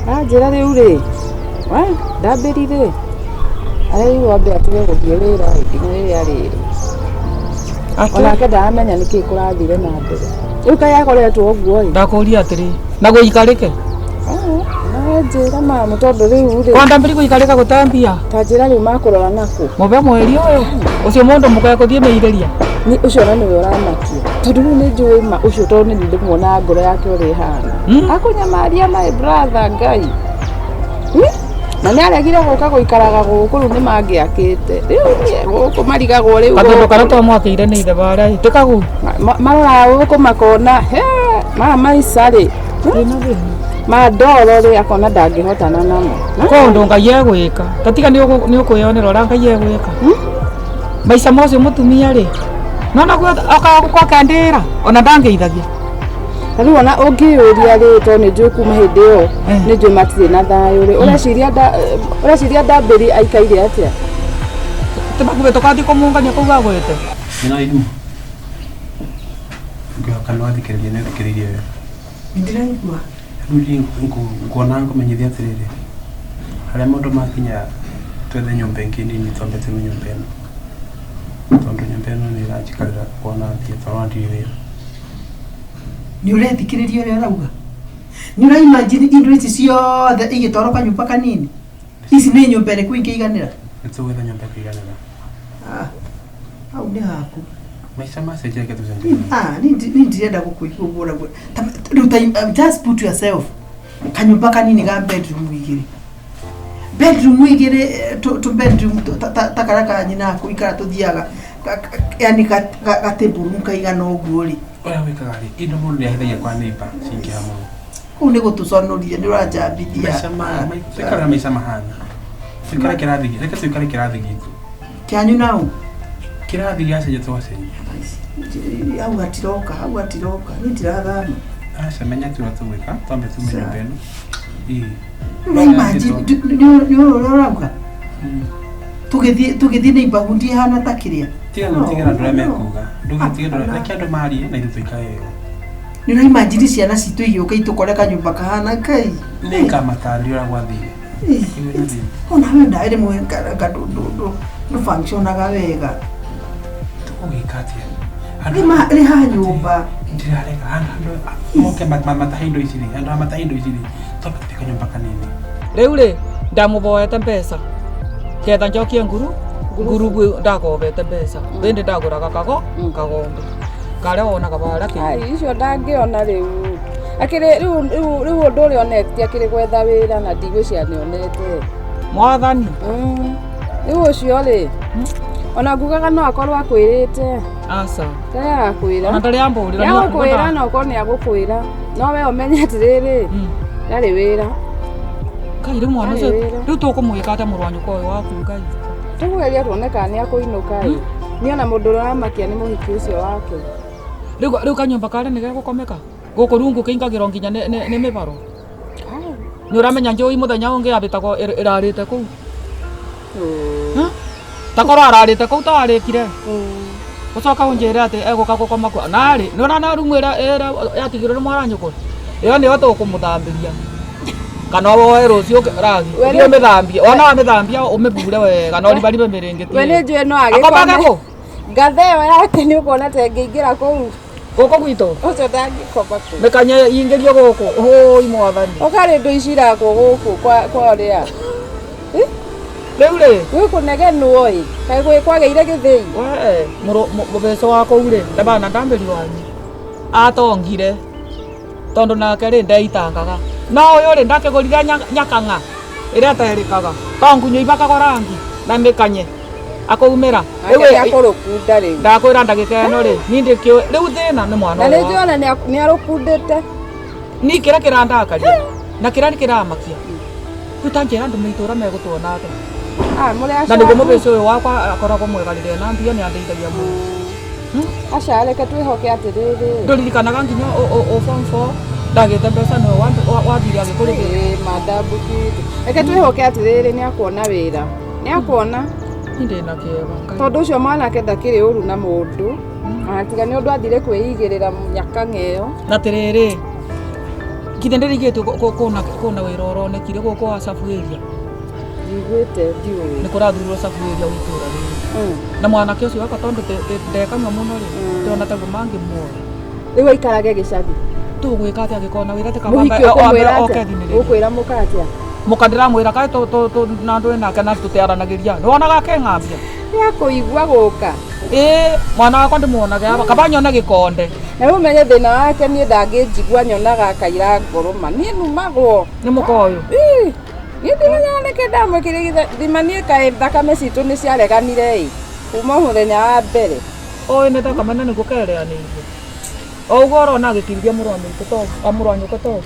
anjĩra rĩu rĩ we ndambĩri rĩ arerirwo ambe atige gũthiĩ wĩra nginya rĩrĩa rĩrĩ onake ndaramenya nĩkĩ kũrathire na mbere rĩu, kaĩ akoretwo ũguo ĩ. Ndakũria atĩrĩ, na gũikarĩke. Njĩra mamu, tondũ rĩu rĩ Kwandambĩri gũikarĩka gũtambia. Ta njĩra rĩu makũrora nakũ? Mũbe mweri ũyũ ũcio mũndũ mũkae kũthiĩ meirĩria. Ni ũcio na nĩwe ũramakia, tondũ rĩu nĩ njũĩ ma ũcio, tondũ nĩ ndĩmuonaga ngoro yake ũrĩa ĩhana, akũnyamaria my brother Ngai. Na nĩ aregire gũka gũikaraga gũkũ, rĩu nĩ mangĩakĩte rĩu niĩ gũkũ marigagwo rĩu Katũndũ gũkũ. karĩa twamwakĩire nĩ ithe barĩa tĩkagu. Maroraga gũkũ makona he maya maica rĩ mandoro rĩ, akona ndangĩhotana namo. Ko ũndũ Ngai egwĩka tatiga nĩ ũkwĩyonera ũrĩa Ngai egwĩka maica mocio mũtumia rĩ nona okaga gwake ndĩra ona ndangĩithagia. Na rĩu ona ũngĩyũria rĩ, tondũ nĩ njũĩ kuma hĩndĩ ĩyo nĩ njũĩ matirĩ na thayũ rĩ, ũreciria ndambĩri aikaire atĩa? Tũmakuwe tũkathiĩ kũmũngania kũu agwĩte. Nĩ irimũ. Ngĩhoka nĩ wathikĩrĩria, nĩ ũthikĩrĩirie wega. Ndĩraigua. Rĩu niĩ nguona ngũmenyithia atĩrĩrĩ, harĩa maũndũ makinya, twethe nyũmba ĩngĩ nini, twambe tume nyũmba ĩno, tondũ nyũmba ĩno nĩ ĩranjikarĩra kuona mbia, tondũ ndirĩ wĩra. Nĩ ũrethikĩrĩria ũrĩa ũrauga? Nĩ ũraimagine indo ici ciothe igĩtwarwo kanyũmba kanini? Ici nĩ nyũmba ĩrĩkũ ingĩiganĩra? Nĩ tũgwetha nyũmba ĩkũiganĩra. Ah, hau nĩ haku. Maica macenjia, reke tũcenjie. Ah, ni ndirenda gũkũigua ũguo ũraigua. Rĩu just put yourself kanyũmba kanini ga bedroom igĩrĩ, bedroom igĩrĩ, tũ bedroom ta karĩa ka nyina aku ikara tũthiaga yani ga table room kaigana ũguo rĩ. Ũrĩa wĩkaga rĩ, indo mũndũ nĩ ahithagia kwa neighbor cingĩha mũno. Kũu nĩ gũtũconoria, nĩ ũranjambithia. Maica tuikare na maica mahana, tuikare kĩrathi, reke tuikare kĩrathi gitũ. Kĩanyu nau. Kĩrathi gĩacenjia tũgacenjia. Hau hatiroka, hau hatiroka, niĩ ndirathama. Aca, menya tu ũrĩa tũgwĩka, twambe tume nyũmba ĩno. Ĩĩ. Ũraimagine nĩ ũrĩa ũrauga tũgĩthiĩ neighborhood ihana ta kĩrĩa. Tiga gũtigĩra andũ arĩa mekuga, ndũgĩtige andũ arĩa, reke andũ marie na ithuĩ tũikare wega. Nĩ ũraimagine ciana citũ igĩũka itũkore kanyũmba kahana Ngai. Nĩ ngamatarĩria ũrĩa gwathire. Iwe na thĩna. Ona we ndaĩ rĩmwe ndũ functionaga wega. Tũgũgĩka atĩa? Rĩ ha nyũmba. Ndirarega andũ moke matahe indo ici rĩ, andũ aya matahe indo ici rĩ, twambe tũthiĩ kanyũmba kanini. Rĩu rĩ ndamũboete mbeca ketha njokie nguru ngurubu, ndakobete mbeca bindi ndagũraga kago kagombe karĩa wonaga barĩa kĩu. Ai, icio ndangĩona rĩu, akĩrĩ rĩu rĩu rĩu ũndũ ũrĩa onete akĩrĩ gwetha wĩra na ndigwĩciria nĩonete. Mwathani. Rĩu ũcio rĩ ona ngugaga no akorwo akwĩrĩte. Aca. Ndarĩ arakwĩra. Ona ndarĩ ambũrĩra. Nĩ agũkwĩra no okorwo nĩ agũkwĩra no we ũmenye atĩrĩrĩ ndarĩ wĩra. Ngai rĩu mwana Ndarĩ ũcio wĩra. rĩu tũkũmwĩka atĩa mũrũ wa nyũkwa ũyũ waku Ngai? Tũkũgeria tuone kana nĩ akũinũka ĩ. Niĩ ona mũndũ ũrĩa ũramakia nĩ mũhiki ũcio wake. Rĩu kanyũmba karĩa nĩ gegũkomeka gũkũ rungu kĩingagĩrwo nginya nĩ mĩbaro. Nĩ ũramenya njũi mũthenya ũngĩ yabĩtagwo ĩrarĩte kũu. Takorwo ararĩte kũu tararĩkire. Ũcoka ũnjĩre atĩ egũka gũkoma kuo. Narĩ nĩ ũrona rumu ĩrĩa yatigirwo nĩ mwana nyũkwa ĩyo nĩyo tũkũmũthambĩria. Kana woe rũciũ ragi ũthiĩ ũmĩthambie wona wamĩthambia ũmĩbure wega na ũribaribe mĩrĩngĩti. We nĩ njũĩ no Akomage agĩkome. kũ? Ngatha ĩyo yake nĩ ũkuona ta ĩngĩingĩra kũu. Gũkũ gwitũ? Ũcio ndangĩkoma kũu. Mĩkanye ingĩrio gũkũ. Ũũi mwathani. Ũkarĩ ndũ ici irakwo gũkũ kwa ũrĩa. Rĩu rĩ? Gwĩ kũnegenwo ĩ. Kaĩ gwĩ kwagĩire gĩthĩi? We mũbeco wa kũu rĩ ndabana ndambĩri wanyu atongire tondu nake rĩ ndeitangaga no ũyũ rĩ ndakĩgũrire nyakang'a ĩrĩa ĩterĩkaga to ngunyo ibakagwo rangi na mĩkanye akũumĩra. Nake nĩakũrũkunda rĩu. Ndakwĩra ndagĩka ĩno rĩ niĩ ndĩkĩũĩ rĩu thĩna nĩ mwana Na ũyũ nĩ wakwa. njũĩ ona nĩarũkundĩte. Niĩ kĩrĩa kĩrandakaria na kĩrĩa kĩramakia rĩu ta njĩra andũ itũra megũtuona atĩa. Ah, mũrĩ Na nĩguo aca. mũbĩci ũyũ wakwa akoragwo mwega rĩrĩa na mbia nĩ andeithagia mũno. Aca reke twĩhoke atĩrĩrĩ. Ndũririkanaga nginya ũ form 4 ndagĩte mbeca nĩwe wathire agĩkũrĩhĩra. Ĩĩ mandambũkĩte. Reke twĩhoke atĩrĩrĩ nĩ akuona wĩra. Nĩ akuona. Niĩ ndĩna kĩeva Ngai. Tondũ ũcio mwanake ndakĩrĩ ũru na mũndũ. Ona tiga nĩ ũndũ athire kwĩigĩrĩra nyakang'a ĩyo. Na atĩrĩrĩ githĩ ndĩrigĩtwo kũna wĩra ũronekire gũkũ wa Sabu area. Njiguĩte ndiũĩ. Nĩ kũrathurirwo Sabu area wa itũra rĩrĩ. Na mwanake ũcio wakwa tondũ ndekanyua mũno rĩ ndĩrona taguo mangĩmuoya. Rĩu aikarage gĩcagi. Tũgwĩka atĩa angĩkorwo na wĩra Mũhiki tĩkawambe ũkũmwĩra oke atĩa? thinĩrĩria. Ũkwĩra mũka atĩa? Mũka ndĩramwĩra kaĩ na ndũĩ nake na tũtiaranagĩria. Nĩwonaga akĩng'ambia? Nĩ akũigua gũka. Ĩĩ mwana wakwa ndĩmuonage aba kaba nyone gĩkonde. Na rĩu ũmenye thĩna wake niĩ ndangĩnjigua nyonaga akaira ngoro ma. Niĩ numagwo. Nĩ mũka ũyũ? Ĩĩ. Niĩ ndimenyaga nĩkĩ ndamwĩkĩrire thima niĩ kaĩ thakame citũ nĩ ciareganire ĩ. Kuma mũthenya wa mbere. Ũyũ nĩ thakame na nĩguo kereanĩirie. O ũguo ũrona agĩkirithia mũrũ wa maitũ toguo, mũrũ wa nyũkwa toguo.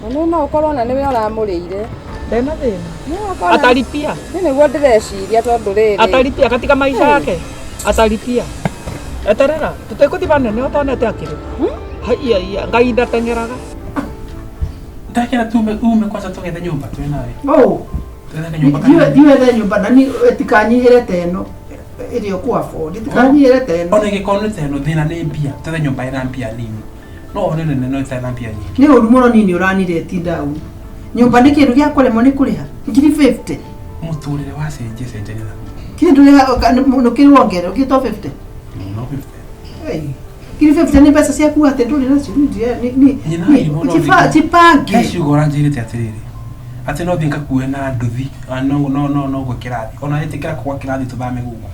Na nĩ no ũkorwo ona nĩwe ũramũrĩire. Ndena thĩna. No ũkorwo Ataripia. Niĩ nĩguo ndĩreciria tondũ rĩrĩ. Ataripia katika maisha yake. Ataripia. Eterera, tũtekũthiĩ hanene ũtonete akĩrĩ. Haiya iya, Ngai ndateng'eraga. Ndakĩra tume ume kwanza tũgethe nyũmba twĩ nawe. Oh. Twethe nyũmba kana. Thiĩ wethe nyũmba na ni ĩtikanyihĩre ta ĩno ĩrĩa ũkũ afford ĩtikanyihĩre ta ĩno. Ona ĩngĩkorwo nĩ ta ĩno thĩna nĩ mbia, twethe nyũmba ĩna mbia nini. No one nene no ĩtarĩ na mbia nyingĩ. Nĩ ũru mũno niĩ nĩ ũranire down. Nyũmba nĩ kĩndũ gĩa kũremwo nĩ kũrĩha ngiri 50. Mũtũrĩre wacenjia cenjania na. Kĩndũ nũkĩrĩ wongerera ũkĩtwo 50. No 50. Hey. Ngiri 50 nĩ mbeca ciaku atĩ ndũrĩ nacio Nyina irimũ no jipange. He ciugo ũranjĩrĩte atĩrĩrĩ atĩ no thiĩ ngakue na nduthi no no no no gwe kĩrathi ona ĩtĩkĩra kũgwa kĩrathi tũthame gũkũ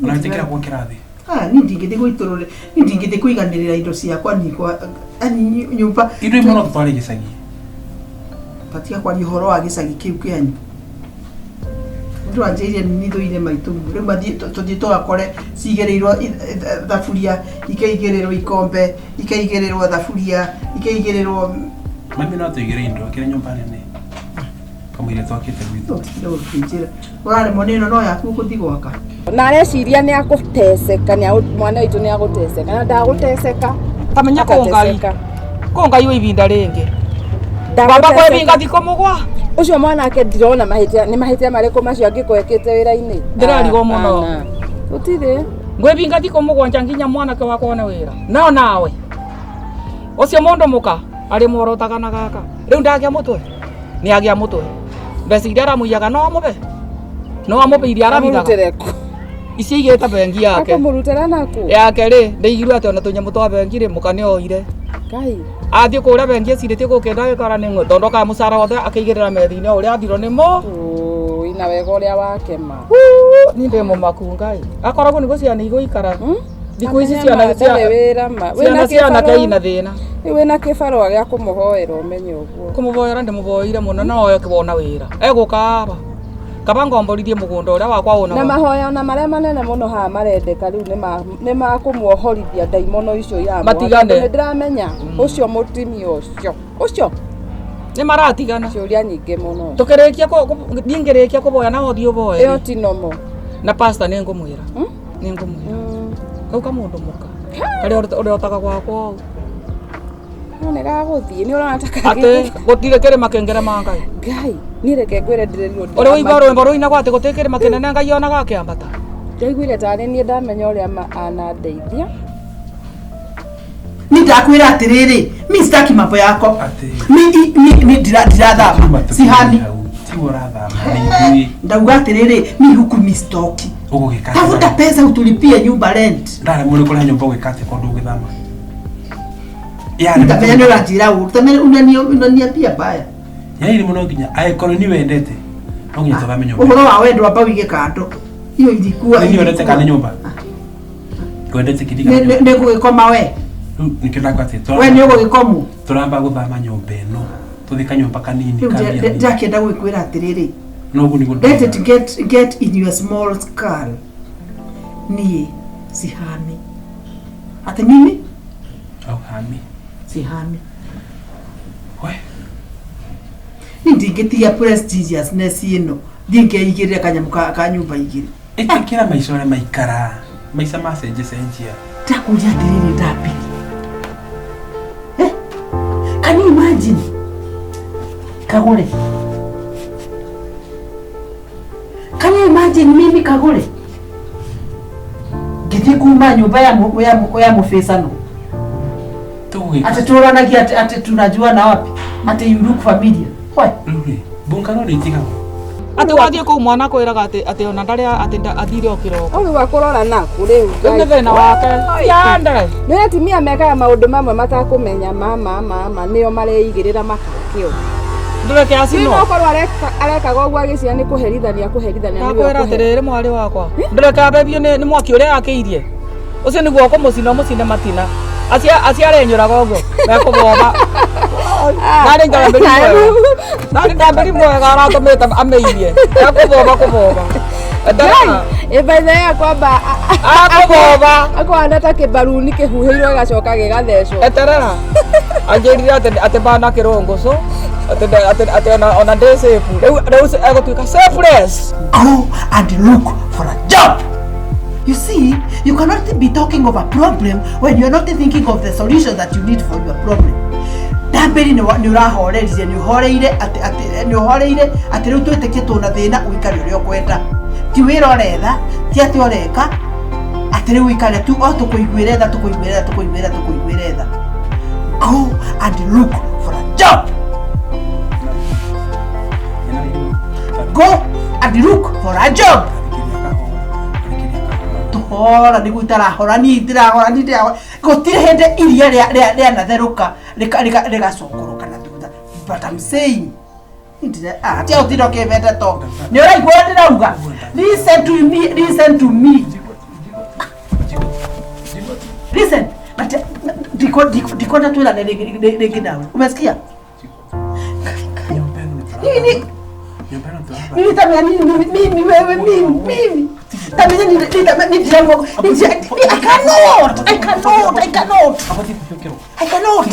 ona ĩtĩkĩra kũgwa kĩrathi. Ah, niĩ ndingĩthiĩ gũitũrũre niĩ ndingĩthiĩ kũiganĩrĩra indo ciakwa nikwa ani nyũmba Indo imwe no tũtware gĩcagi. Tatiga kwaria ũhoro wa gĩcagi kĩu kĩanyu. Mũndũ anjĩrire nĩ thũire maitũ rĩu mathiĩ tũthiĩ tũgakore cigĩrĩirwo thaburia ikaigĩrĩrwo ikombe ikaigĩrĩrwo thaburia ikaigĩrĩrwo. Mami no atũigĩre indo akĩrĩ nyũmba nene kamũira twakĩte gwitũ. Ũtinjĩra ũraremwo nĩ ĩno no yaku ũgũthiĩ gwaka. Na areciria nĩ akũteceka mwana witũ nĩ agũteceka na ndagũteceka. Tamenya kũ Ngai. Kũ Ngai wĩ ibinda rĩngĩ. Baba kwĩbinga thikũ mũgwa. Ũcio mwanake ndirona mahĩtia nĩ mahĩtia marĩkũ macio angĩkorwo ekĩte wĩra-inĩ. Ndĩrarigwo mũno. Gũtirĩ. Ngwĩbinga thikũ mũgwanja nginya mwanake wakwa one wĩra. No nawe. Ũcio mũndũ mũka arĩ mworotaga na gaka. Rĩu ndagĩa mũtwe. Nĩ agĩa mũtwe. Mbeca iria aramũiyaga no amũbe. No amũbe iria arabithaga. Amũrutĩre kũ? Ici igĩte bengi yake. Akũmũrutĩra nakũ? Yake rĩ ndĩigirwo atĩ ona tũnyamũ twa bengi rĩ mũka nĩ oire. Ngai. Athiĩ kũrĩa bengi ecirĩtie gũkĩnda agĩkora nĩ ng'we tondũ okaga mũcara wothe akĩigĩrĩra metha-inĩ o ũrĩa athirwo nĩ mo. Ũĩ na wega ũrĩa wake ma. Niĩ ndĩ mũmaku Ngai. Akoragwo nĩguo ciana igũikara. Thikũ ici ciana Ndarĩ wĩra ma. ciana Wĩna cianake kĩbarũa? ina thĩna. Rĩu wĩna kĩbarũa gĩa kũmũhoera ũmenye ũguo. Kũmũvoera ndĩmũvoeire mũno no oe kĩwona wĩra. Egũka aba. Kaba ngomborithie mũgũnda ũrĩa wakwa ũna. Na mahoya ona marĩa manene mũno haha marendeka rĩu nĩ ma kũmuohorithia ndaimono icio iramũhaka. Matigane. Tondũ nĩndĩramenya ũcio mũtumia ũcio ũcio Nĩ maratigana. Ciũria nyingĩ mũno. Tũkĩrĩkia niĩ ngĩrĩkia kũvoya na ũthiĩ ũvoe. Ĩyo ti normal. Na pastor nĩ ngũmwĩra. Nĩ ngũmwĩra. Kau kamũndũ mũka. Karĩa ũrĩotaga gwakwa ũũ. No nĩ gagũthiĩ nĩ ũrona ta Atĩ gũtirĩ kĩrĩma kĩngĩrema Ngai. Ngai niĩ reke ngwĩre ndĩrerirwo Ũrĩa ũigua rwĩmbo rũinagwo atĩ gũtirĩ kĩrĩma kĩnene Ngai onaga akĩambata. Ndaiguire tarĩ niĩ ndamenya ũrĩa anandeithia. Ni ndakwĩra atĩrĩrĩ, mi sitaki mambo yako. Mi ndirathama sihami. Tiwe ũrathama nĩ ithuĩ. Ndauga atĩrĩrĩ, mi huku mi stoki. Ũgũgĩka atĩa? Tafuta pesa utulipie nyumba rent. Ndaremwo nĩ kũrĩha nyũmba ũgĩka atĩa tondũ ũgĩthama? Nitamenya nĩ ũranjĩra ũru, tamenya unaniambia mbaya. Yaani mũno nginya angĩkorwo nĩ wendete no nginya tũthame nyũmba. Ũhoro wa wendo amba wige kando. Hiyo ilikuwa. Nĩ wendete kana nyũmba? Wendete kĩndĩ Nĩ kana nĩ gũgĩkoma we. Rĩu nĩkĩo ndakwa atĩ We nĩ ũgũgĩkomwo. Tũramba gũthama nyũmba ĩno tũthiĩ kanyũmba kanini Rĩu ka mbia nini. ndakĩenda gwĩkwĩra atĩrĩrĩ. No ũguo nĩguo Let it get in your small skull. Niĩ sihami. Ati mimi Hauhami. sihami. We. Niĩ ndingĩtiga prestigiousness ĩno thiĩ ngeigĩrĩre kanyamũ ka nyũmba igĩrĩ. Ĩtĩkĩra maica ũrĩa maikara. Maica macenjecenjia. Ndakũria atĩrĩrĩ ndambiri. Can you imagine? Kagure. Can you imagine mimi Kagure? Ngĩthiĩ kuma nyũmba ya mũbĩcano. Atĩ tũranagia atĩ tunajuana wapi? Atĩ you look familiar. Why? Rĩu rĩ, mbungano nĩ itigagwo. Atĩ wathiĩ kũu mwana akwĩraga atĩ ona ndarĩa atĩ athire o kĩroko. Ũrĩ wa kũrora naku rĩu. Rĩu nĩ thĩna wake. Yande. Nĩ atumia mekaga maũndũ mamwe matakũmenya mama mama nĩo mareigĩrĩra makakĩo. Ndũreke acinwo. No korwo arekaga ũguo agĩciria nĩ kũherithania kũherithania nĩwe Ndakwĩra atĩrĩrĩ mwarĩ wakwa. Ndũreke ambebio nĩ mwaki ũrĩa akĩirie. Ũcio nĩguo ũkũmũcina ũmũcine matina. Aciarenyũraga ũguo mekũboba. Narĩ ndambĩri mwega. Narĩ ndambĩri mwega aratũmĩte amĩirie. Ekũboba kũboba. Ĩ by the way kwamba akũboba. Akwana ta kĩbaruni kĩhuhĩirwo gĩgacoka gĩgathecwo. Eterera. Anjĩrire atĩ bana kĩrũngũcũ. Atĩ ona ndĩ safe. Rĩu egũtuĩka safeless. Go and look for a job. You see, you cannot be talking of a problem when you're not thinking of the solution that you need for your problem. Ndambĩri nĩ ũrahoreririe nĩ ũhoreire atĩ nĩ ũhoreire atĩ rĩu twĩtĩkie tũna thĩna ũikare ũrĩa ũkwenda. Ti wĩra ũretha, ti atĩ ũreka, atĩ rĩu ũikare tu o tũkũiguĩre tha tũkũiguĩre tha tũkũiguĩre tũkũiguĩre tha. Go and look for a job. Go and look for a job. Tuhora nĩguo itarahora niĩ ndirahora niĩ ndirahora gũtirĩ hĩndĩ iria rĩanatherũka rĩgacokoroka na thutha. But I'm saying tia ũtinda ũkĩmende to nĩ ũraigua ũrĩa ndĩrauga. Listen to me, listen to me, listen. But ndikwenda twĩrane rĩngĩ nawe, umesikia? Nini mimi tamenya nini mimi wewe mimi mimi tamenya nini nini I cannot I cannot I cannot I cannot.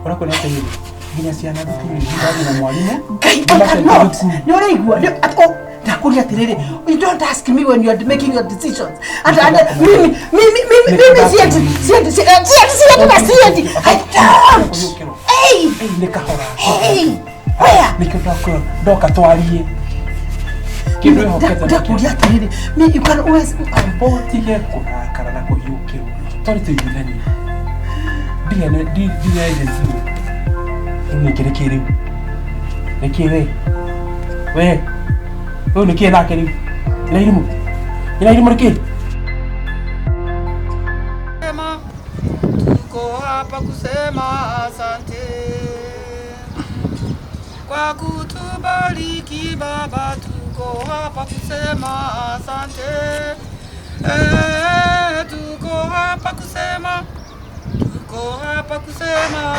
Ũrakwĩra atĩrĩrĩ, nginya ciana thukuru nĩ na mwarimũ. I cannot. Nĩ ũraigua ndakũria atĩrĩrĩ, you don't ask me when you are making your decisions. And mimi mimi mimi mimi siendi siendi siendi siendi na siendi. I don't. Hey, nĩ kahora. Hey. Where? Nĩkĩo ndakwĩra ndoka twarie. Kĩndũ wĩhokete. Ndakũria atĩrĩrĩ, me you can always tige kũrakara na kũhiũkĩrwo. Twarĩ tũiguithanie. Ndirĩ agency. Rĩu nĩkĩ nĩkĩ rĩu? Nĩkĩ we? We. Rĩu nĩkĩ nake rĩu? Ĩna irimũ? Ĩna irimũ nĩkĩ? Tuko hapa kusema asante kwa kutubariki Baba, tuko hapa kusema asante. Tuko hapa kusema, tuko Tuko hapa kusema,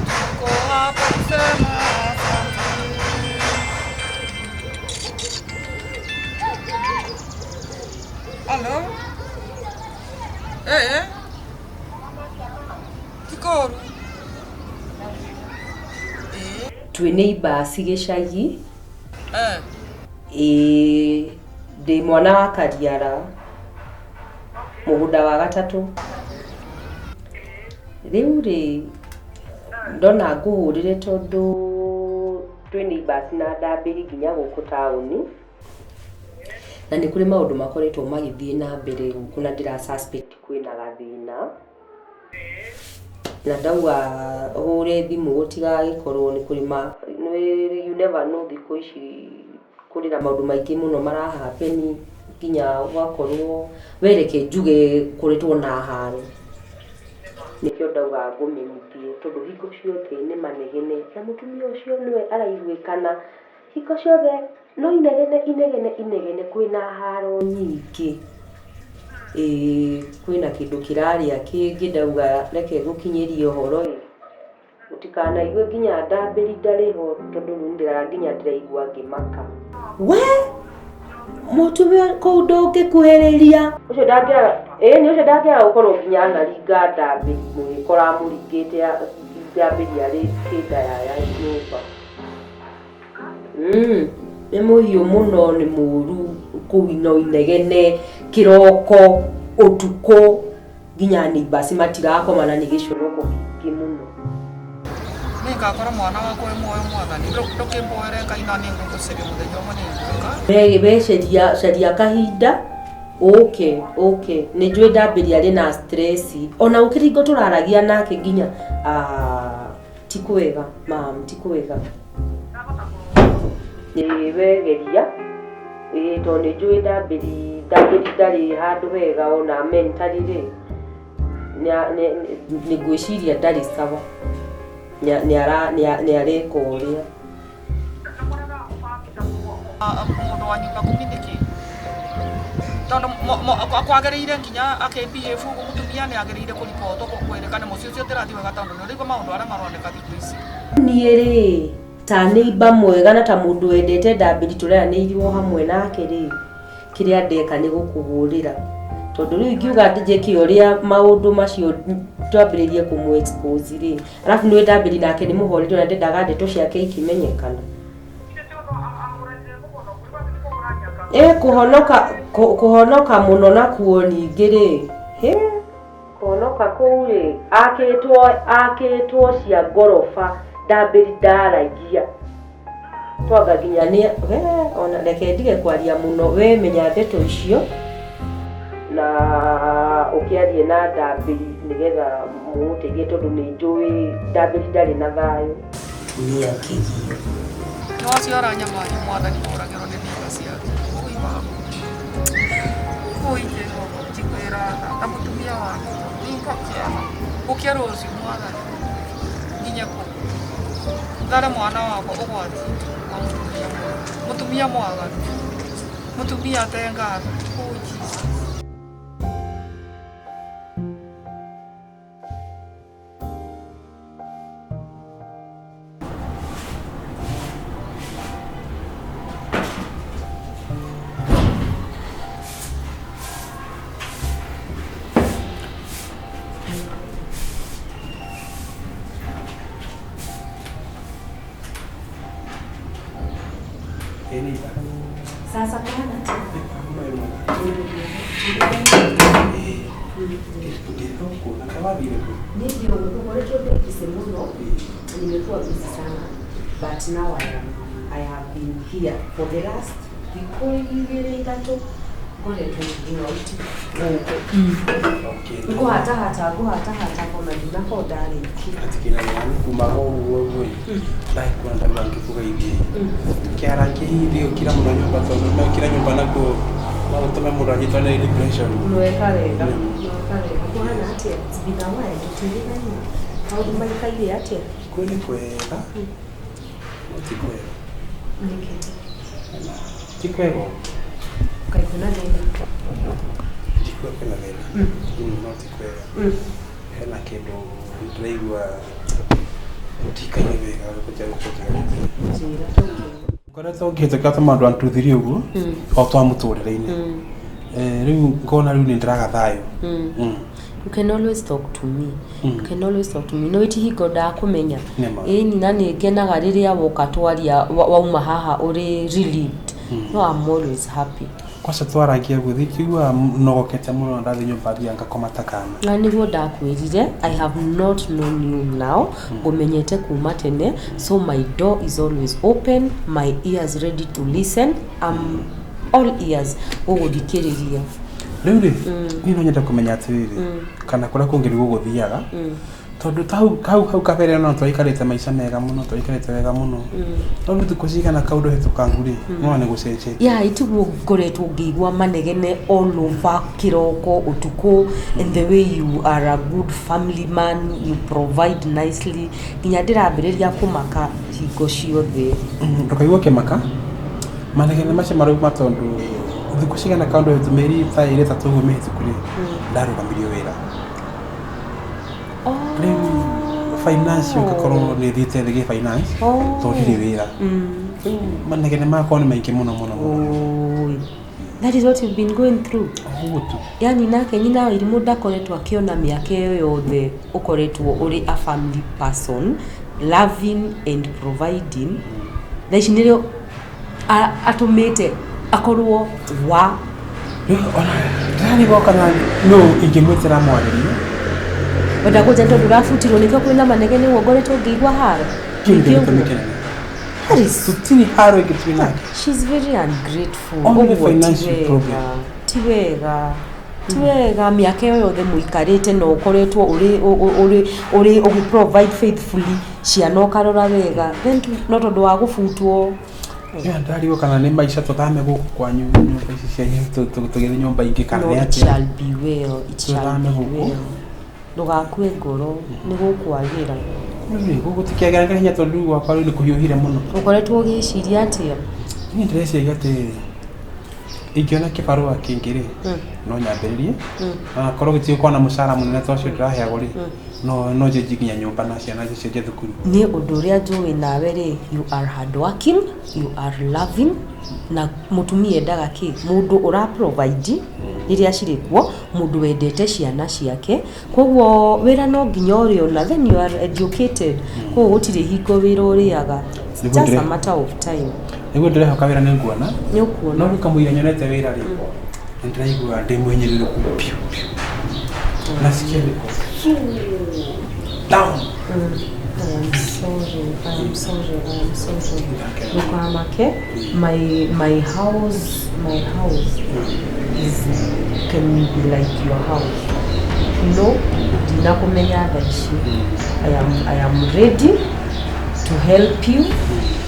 tuko hapa kusema asante. Halo? Eh? Tikoru. Twĩ neighbors gĩcagi. Eh. Ĩĩ, ndĩ mwana wa Kariara, mũgũnda wa gatatũ. Rĩu rĩ, ndona ngũhũrĩre tondũ twĩ neighbors na ndambĩri nginya gũkũ taũni, na nĩ kũrĩ maũndũ makoretwo magĩthiĩ na mbere gũkũ na ndĩra suspect kwĩna gathĩna. Na ndauga hũre thimũ gũtigagĩkorwo nĩ kũrĩ ma, you never know thikũ ici kũrĩ na maũndũ maingĩ mũno mara happen nginya ũgakorwo we reke njuge kũrĩtwo na haro. Nĩkĩo ndauga ngũmenyithie tondũ hingo ciothe nĩ manegene na mũtumia ũcio nĩwe araiguĩkana hingo ciothe no inegene inegene inegene kwĩna haro nyingĩ. Ĩĩ, kwĩna kĩndũ kĩrarĩa kĩngĩ ndauga reke ngũkinyĩrie ũhoro ĩ, ũtikanaigue nginya ndambĩri ndarĩ ho tondũ rĩu nĩndĩra nginya ndĩraigua ngĩmaka. We mũtumia kũu ndũngĩkuhĩrĩria ũcio ndangĩaga, ĩĩ nĩ ũcio ndangĩaga gũkorwo nginya anaringa ndambĩri mũgĩkora amũringĩte ndambĩri arĩ kĩnda ya nyũmba. Nĩ mũhiũ mũno, nĩ mũru kũu no inegene kĩroko ũtukũ nginya neighbors matirakoma na nĩ gĩconoko kĩingĩ mũno. Nĩngakora mwana wakwa wĩ muoyo mwathani, ndũkĩmboere Ngai na nĩngũgũcaria mũthenya ũmwe nĩngũka. We caria caria kahinda ũke ũke, nĩ njũĩ ndambĩri arĩ na stress ona gũkĩrĩ hingo tũraragia nake nginya ti kwega mam, ti kwega. Ĩĩ we geria, ĩĩ tondũ nĩ njũĩ ndambĩri ndarĩ handũ hega ona mentally rĩ, nĩ ngwĩciria ndarĩ sawa, nĩ areka ũrĩa. Mũndũ wa nyumba kumi nĩkĩ? Tondũ kwagĩrĩire nginya akĩ-behave ũguo mũtumia nĩ agĩrĩire kũribotwo kwĩrĩkane mũciĩ ũcio ũtĩrathiĩ wega tondũ nĩ ũraigua maũndũ arĩa maroneka thikũ ici. Niĩ rĩ, ta neighbor mwega na ta mũndũ wendete ndambĩri tũreranĩirwo hamwe nake rĩ, kĩrĩa ndeka nĩ gũkũhũrĩra. Tondũ rĩu ingiuga njĩke ũrĩa maũndũ macio twambĩrĩrie kũmũ expose rĩ, arabu nĩũĩ ndambĩri nake nĩ mũhoreri ona ndendaga ndeto ciake ikĩmenyekana. Ĩ kũhonoka kũhonoka mũno nakuo ningĩ rĩ, hĩ kũhonoka kũu rĩ, akĩtwo cia ngoroba ndambĩri ndaragia. Twanga nginya nĩ we ona reke ndige kwaria mũno, we menya ndeto icio na ũkĩarie na ndambĩri nĩgetha mũmũteithie tondũ nĩ njũĩ ndambĩri ndarĩ na thayũ. Tumia kĩgio. No acio aranyamaria mwathani kũragĩrwo nĩ neighbor ciake. Ũi baba. Ũi Jehova, njiguĩra tha ta mũtumia waku. Nĩngakĩaga. Gũkĩa rũciũ mwathani. Nginye kũ? Thare mwana wakwa ũgwati wa mũtumia mwega. Mũtumia mwaganu. Mũtumia atengatha. Oh Jesus. Sasa kwana ndio ngoretwo ndĩ mũno, nimekuwa busy sana but now I have been here for the last thikũ igĩrĩ ithatũ ngoretwo throughout gũkũ ngũhatahata ngũhatahata ona ndinakorwo ndarĩkia. Atikĩra kumaga ũguo ũguo ndagĩkuona ndauga ngĩkũgeithie kĩara kĩhihi gũkira mũno nyũmba tondũ no kira nyũmba nakuo no gũtũme mũndũ anyitwo nĩ depression. Nweka wega, nweka wega. Kũhana atĩa? It's been a while tũtirĩgania. Maũndũ maikaire atĩa? Kuo nĩ kwega, no ti kwega. Nĩkĩ? Ti kwega ũguo. Kaĩ kwĩna thĩna? Ndikuga kwĩna thĩna, no ti kwega. Hena kĩndũ ndĩraigua ndikaire wega gũkũnjĩra gũkũnjĩra. Njĩra. Ngoretwo ngĩhĩtũkĩra tũmaũndũ one two three ũguo o twa mũtũrĩre-inĩ. Rĩu ngona rĩu nĩ ndĩraga thayũ. You can always talk to me. You can always talk to me. No iti hingo ndakũmenya. Nĩma. Ĩni na nĩ ngenaga rĩrĩa woka twaria wauma haha ũrĩ relieved. No I'm always happy. Kwaca twaragia ũguo ndiguaga nogokete mũno na ndathiĩ nyũmba thiaga ngakoma ta kana. Na nĩguo ndakwĩrire I have not known you now, ngũmenyete kuma tene, so my door is always open, my ears ready to listen, I'm all ears gũgũthikĩrĩria. Rĩu rĩ, niĩ no nyende kũmenya atĩrĩrĩ, kana kũrĩa kũngĩ nĩ gũgũthiaga, tondũ ta hau hau hau kabere no twaikarĩte maica mega mũno, twaikarĩte wega mũno. No rĩu thikũ cigana kaũndũ hĩtũkangu rĩ, nĩwona nĩ gũcenjetie. Yeah, itiguo ngoretwo ngĩigua manegene all over kĩroko ũtukũ, and the way you are a good family man, you provide nicely, nginya ndĩrambĩrĩria kũmaka hingo ciothe. Ndũkaigua ũkĩmaka, manegene macio marauma tondũ thikũ cigana kaũndũ hĩtũ mĩeri ta ĩrĩ ĩtatũ ũguo mĩhĩtũku rĩ, ndarũgamirio wĩra. Rĩu finance ũgakorwo nĩ thiĩte thĩ gĩ finance, tondũ ndirĩ wĩra. Rĩu manegene makwa nĩ maingĩ mũno mũno mũno. Oi. That is what you've been going through. Ũguo tu. Yani nake nyina wa irimũ ndakoretwo akĩona mĩaka ĩyo yothe ũkoretwo ũrĩ a family person, loving and providing. Thaa ici nĩrĩo atũmĩte akorwo wa Rĩu ona ndĩrarigwo kana nũ ingĩmwĩtĩra mwarĩrie. Wenda kũnja tondũ ũrabutirwo nĩkĩo kwĩna manegene ũguo ngoretwo ngĩigua haro. Kĩu nĩkĩo gĩtũmi kĩnene. That is Tũtirĩ haro ĩngĩ twĩ nake. She's very ungrateful. Only Ũguo ti financial wega. problem. Ti wega. Ti wega mĩaka ĩyo yothe mũikarĩte na ũkoretwo ũrĩ ũrĩ ũrĩ ũgĩ provide faithfully ciana ũkarora wega, then no tondũ wa gũbutwo. Yeah, ndarigwo kana nĩ maica tũthame gũkũ kwanyu nyũmba ici cianyu tũgĩthiĩ nyũmba ingĩ kana No, nĩ it atĩa. shall be well. It shall Tũthame be gũkũ. well. Ndũgakue ngoro nĩ gũkwagĩra. Rĩu gũkũ tũkĩagĩra hinya tondũ rĩu gwakwa rĩu nĩ kũhiũhire mũno. Ũkoretwo ũgĩciria atĩa? Niĩ ndĩreciria atĩrĩrĩ, ingĩona kĩbarũa kĩngĩ rĩ, no nyambĩrĩrie. Na korwo gĩtigũkorwo na mũcara mũnene ta ũcio ndĩraheagwo rĩ, no njenjie nginya nyũmba na ciana cicenjie thukuru. Niĩ ũndũ ũrĩa njũĩ nawe rĩ, you are hardworking, you are loving, na mũtumia endaga kĩ? Mũndũ ũra provide rĩrĩa cirĩ kuo, mũndũ wendete ciana ciake, koguo wĩra no nginya ũrĩona, then you are educated, koguo gũtirĩ hingo wĩra ũrĩaga. It's Nĩguo just a matter of time. Nĩguo ndĩrehoka wĩra nĩ nguona. Nĩ ũkuona. No rĩu kamũira nyonete wĩra rĩ, nĩ ndĩraigua ndĩ mũhinyĩrĩrĩku piũ piũ. Nasikia niko so down. I am sorry, I am sorry, I am sorry. Ndũkamake, my house is can be like your house. No, ndinakũmenya thaa ici. I am ready to help you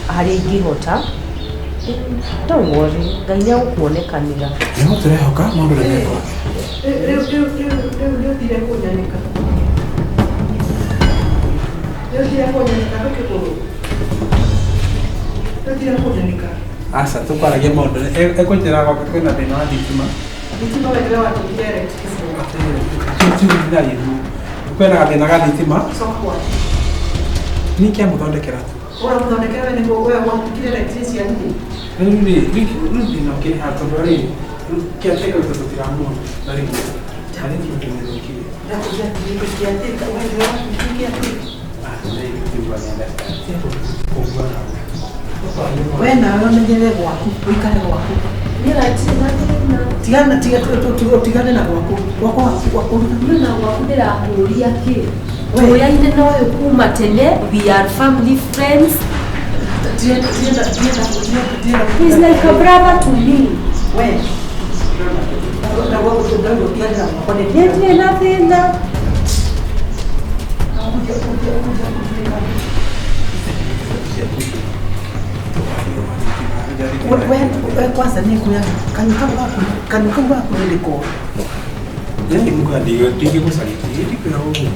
harĩa ingĩhota. Don't worry, Ngai nĩ agũkuonekanĩra. Nĩguo tũrehoka maũndũ nĩ mekwa. Rĩu rĩu rĩu rĩu nĩ ũthire kũnyanĩka. Nĩ ũthire kũnyanĩka ndũkĩgũrũ. Nĩ ũthire kũnyanĩka. Aca tũkwaragia maũndũ ekũnjĩra gwake kwĩna thĩna wa thitima. Thitima we nĩwe watũmire electricity. Kwĩna gathĩna ga thitima. Coka gwaku. Niĩ kĩamũthondekera tu. Ũramũthondekera we nĩguo we watukire electrician rĩ. Rĩu rĩ, rĩu thĩna ũkĩrĩ haha tondũ rĩ, kĩateka tondũ tũtiramuona na rĩu na rĩu tũmũthũkie. Ndakũria atĩrĩrĩ, kĩatĩka we nĩwe watukire kĩatĩka. Ah, rĩu tiguo nĩ kũigua We nawe ũmenyerere gwaku, ũikare gwaku. Tigana tiga ũtigane na gwaku. Gwakwa gwaku. Niĩ na gwaku ndĩrakũria kĩ? Tũyaine na ũyũ kuma tene, we are family friends. Tienda tienda tienda tienda. He's like a brother to me. We. Na gwaku ndauga ũtigane na gwakwa nĩ Niĩ ndirĩ na thĩna. We kwanza nĩ kuya kanua kau gaku, kanua kau gaku nĩ koru. Yaani Mungu ndingĩgũcarĩtie, ndikwĩra ũguo.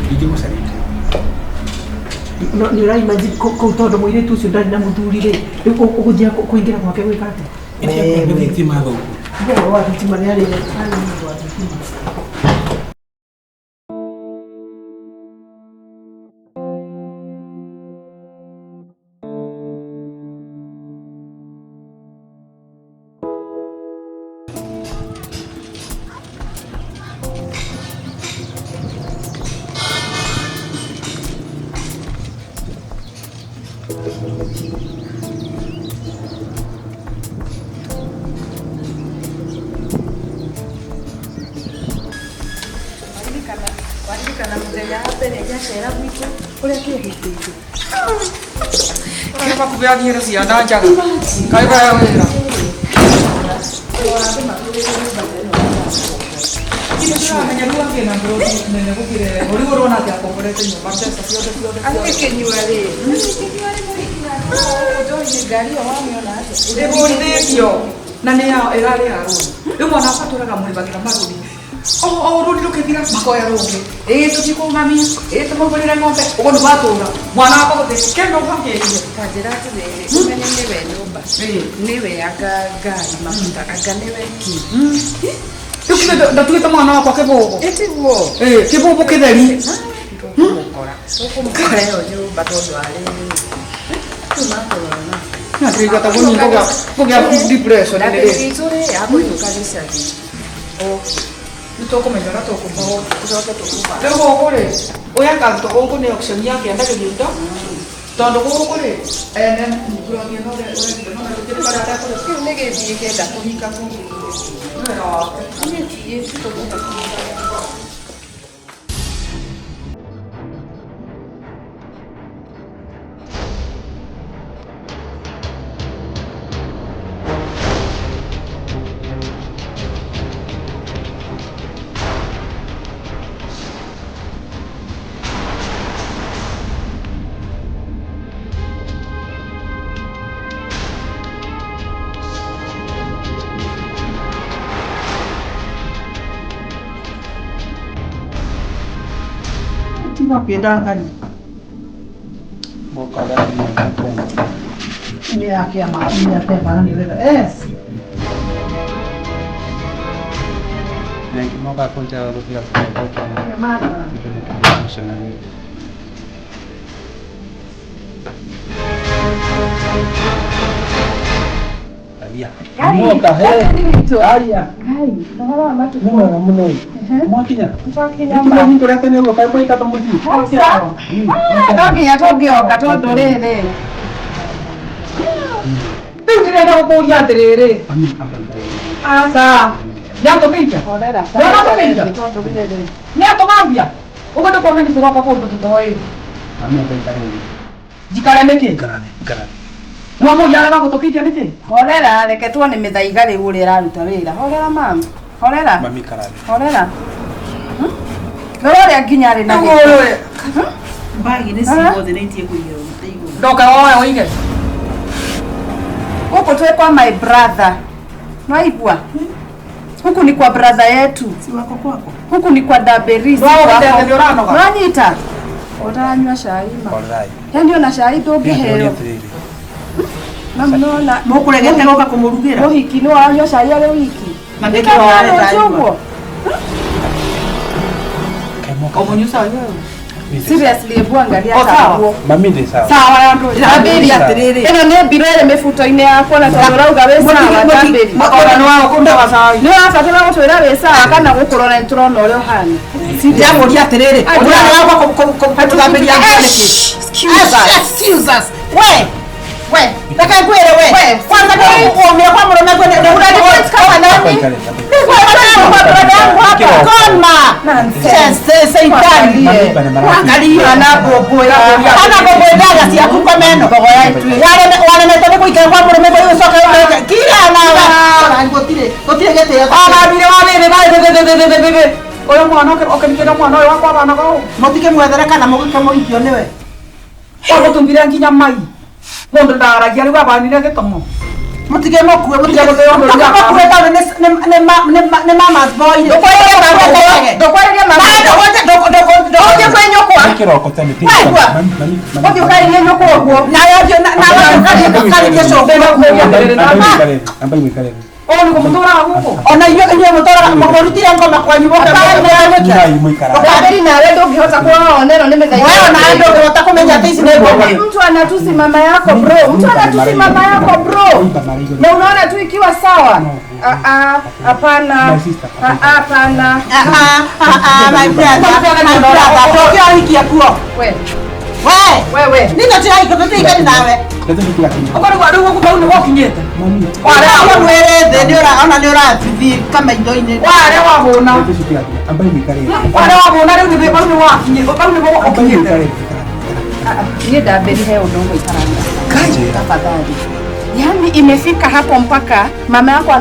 Ndingĩgũcarĩtie. No nĩ ũra imagine kũu tondũ mũirĩtu ũcio ndarĩ na mũthuri rĩ, rĩu ũgũthiĩ kũingĩra gwake gwĩka atĩa? Nĩ thitima thũku. Ũhoro wa thitima nĩ arĩ mũndũ wa thitima. Waririkana mũthenya wa mbere ngĩacera gwitũ ũrĩa kĩhĩtĩte. Ũrĩa makũbeanire ciana njaga. Kaĩ kaya wĩra. Ndĩramenya rĩu akĩna mburoti nene gũkĩra ĩyo. Rĩu ũrona atĩ akomborete nyũmba mbeca ciothe ciothe ciothe. Kĩnyua rĩ, kĩnyua rĩ mũhiki njohi ngari ĩyo wamĩona atĩa? Ĩgũrithĩtio na nĩ yao ĩrarĩ ya rũni. Rĩu mwana wakwa atũraga mũrĩhagĩra marũni. O rũni rũkĩthira makoya rũngĩ. Ĩĩ tũthiĩ kũngamia, ĩĩ tũmũgũrĩre ng'ombe. Ũguo nĩguo atũra. Mwana wakwa gũtirĩ kĩndũ ũbangĩtie. Ta njĩra atĩrĩrĩ, ũmenye nĩwe nyũmba, nĩwe anga ngari maguta, anga nĩwe kĩ. Rĩu githĩ ndatuĩte mwana wakwa kĩbũbũ. Ĩtiguo. Ĩĩ kĩbũbũ kĩtheri. Tũkũmũkora. Tũkũmũkora ĩyo nyũmba tondũ arĩ. Ndĩraigua ta ngũnyitwo kũgĩa depression nĩ rĩ. Ndabĩrĩitũ rĩ, akũinũka gĩcagi. Oke. Nĩ tũkũmenya ũrĩa tũkũmũhũra. Tũcoke tũkũbanga. Rĩu gũkũ rĩ, ũyũ akarutwo gũkũ nĩ auction yake endagĩrio indo. Tondũ gũkũ rĩ, ene mburoti ĩno ũrendire no gũtirĩ barĩa atekũrĩha. Kĩu nĩ gĩthiĩ kĩenda kũhika kũngĩ. Nĩ wĩra wake. Niĩ tũngĩenda kũhika. Tiga kwĩndangania. Nĩ yake ya maĩ ya tema nĩ wega. Yes. Moka he. Aria. Mwega mũno. Mwakinya. Mwakinya. Tũrete nĩ ũguo kaĩ mũikata mũciĩ. No nginya tũngĩonga tondũ rĩrĩ. Rĩu ndĩrenda gũkũria atĩrĩrĩ. Aca. Nĩatũmĩte? Horera. Nĩatũmĩte? Tondũ rĩrĩ. Nĩatũgambia? Ũguo ndũkuona nĩ tũroka kũndũ tũtoĩ. Njikare nĩkĩ? Mwamũria gũtũkithia nĩkĩ? Horera, reke tuone mĩthaiga rĩu ũrĩa ĩraruta wĩra. Horera mam. Horera. Mami karathi. Horera. Rora ũrĩa nginya arĩ na Rĩu gĩko. ũyũ Mbagi nĩ ciothe nĩ itie kũigĩrwo mũtĩ igũrũ. ndoka woe ũige. Gũkũ twĩ kwa my brother. Nwaigua? Huku ni kwa brother yetu. Si wako kwako. Huku ni kwa Daberi. si Wao kwako. gũtete nĩ ũranoga. Nwanyita? Ũtaranyua cai ma. Alright. Yaani ona cai ndũngĩheo. Mami nona Mũkũregete gũka kũmũrugĩra. mũhiki nĩ wanyua cai arĩ wiki. Na nĩkĩo wareta ũguo. Ũmũnyua cai wewe. Seriously, hebu angalia O, sawa. kaguo. Mami ndĩ sawa. Sawa ya ndũ. Ndambĩria Atĩrĩrĩ. ĩno nĩ mbiro ĩrĩ mĩbuto-inĩ yakwa na tondũ ũrauga wĩ sawa ndambĩria. Ona nĩ waga kũndaga cai. Nĩ ũrabatara gũtwĩra wĩ sawa kana gũkũrora nĩ tũrona ũrĩa ũhana. Ndĩramũria atĩrĩrĩ. Ũrĩa wagwa kũthambĩria nguo nĩkĩ? Excuse us. Excuse us. We. We. Reke ngwĩre we. Kwanza nĩ ũmia kwa mũrũme ngwĩre. Unanipot kama nani? Koma. Nonsense. Seitani. Angalia Ana mbũmbũ ciaku komeno. Waremete nĩ gũikara kwa mũrũme ngwĩre ũcoke kira nawe. Gũtirĩ gũtirĩ gĩtĩo. Wagambire wa rĩrĩ ũyũ mwana ũkĩrikĩra mwana ũyũ wakwa abanaga ũũ. Mũtikĩmwethere kana mũgĩkĩmũhikio nĩwe. Wagũtumire nginya mai. Mũndũ ndaragia rĩu abanire gĩtomo. Mũtikĩmũkue mũtikĩmũkue tondũ nĩ mama's boy. Ndũkwarĩria mama. Ũthiĩ kwĩ nyũkwa. Nĩ kĩroko tene. Waigua? Mami. Ũthiĩ ũkarĩrie nyũkwa ũguo. Nawe ũthiĩ ũkarĩrie cũkũ. Amba mũikare. Ũũ nĩguo mũtũraga gũkũ. Ona inyuĩ inyuĩ mũtũraga mũrutire ngoma kwanyu mũke Nyuai mũikara. Ndambĩri nawe ndũngĩhota kuona ona ĩno nĩ mĩthaiga. Wewe ona ndũngĩhota kũmenya atĩ ici nĩ ngoma. Mtu anatusi mama yako bro. Mtu anatusi mama yako bro. Na unaona tu ikiwa sawa. Ah ah, hapana. My sister. Ah ah, hapana. My brother, my brother, tũkĩohikia kuo. We. We Wewe. Nino tiraiko tutiikari nawe. Ndeto citigakinya. Ũkorwo rĩu gũkũ bau nĩ gũkinyĩte. Mami. Wara mwere thĩ nĩ ũra ona nĩ ũrathiĩ kamaitho-inĩ. Ware wahũna. Ndeto citigakinya. Ambai mũikare thĩ. Ware wahũna rĩu nĩ bau nĩ wakinyĩte. Bau nĩ Ambai gũkinyĩte. mũikare thĩ. Niĩ ndambĩri he ũndũ ũgũikaranga. Njĩra. Tafadhali. Yaani imefika hapo mpaka mama yako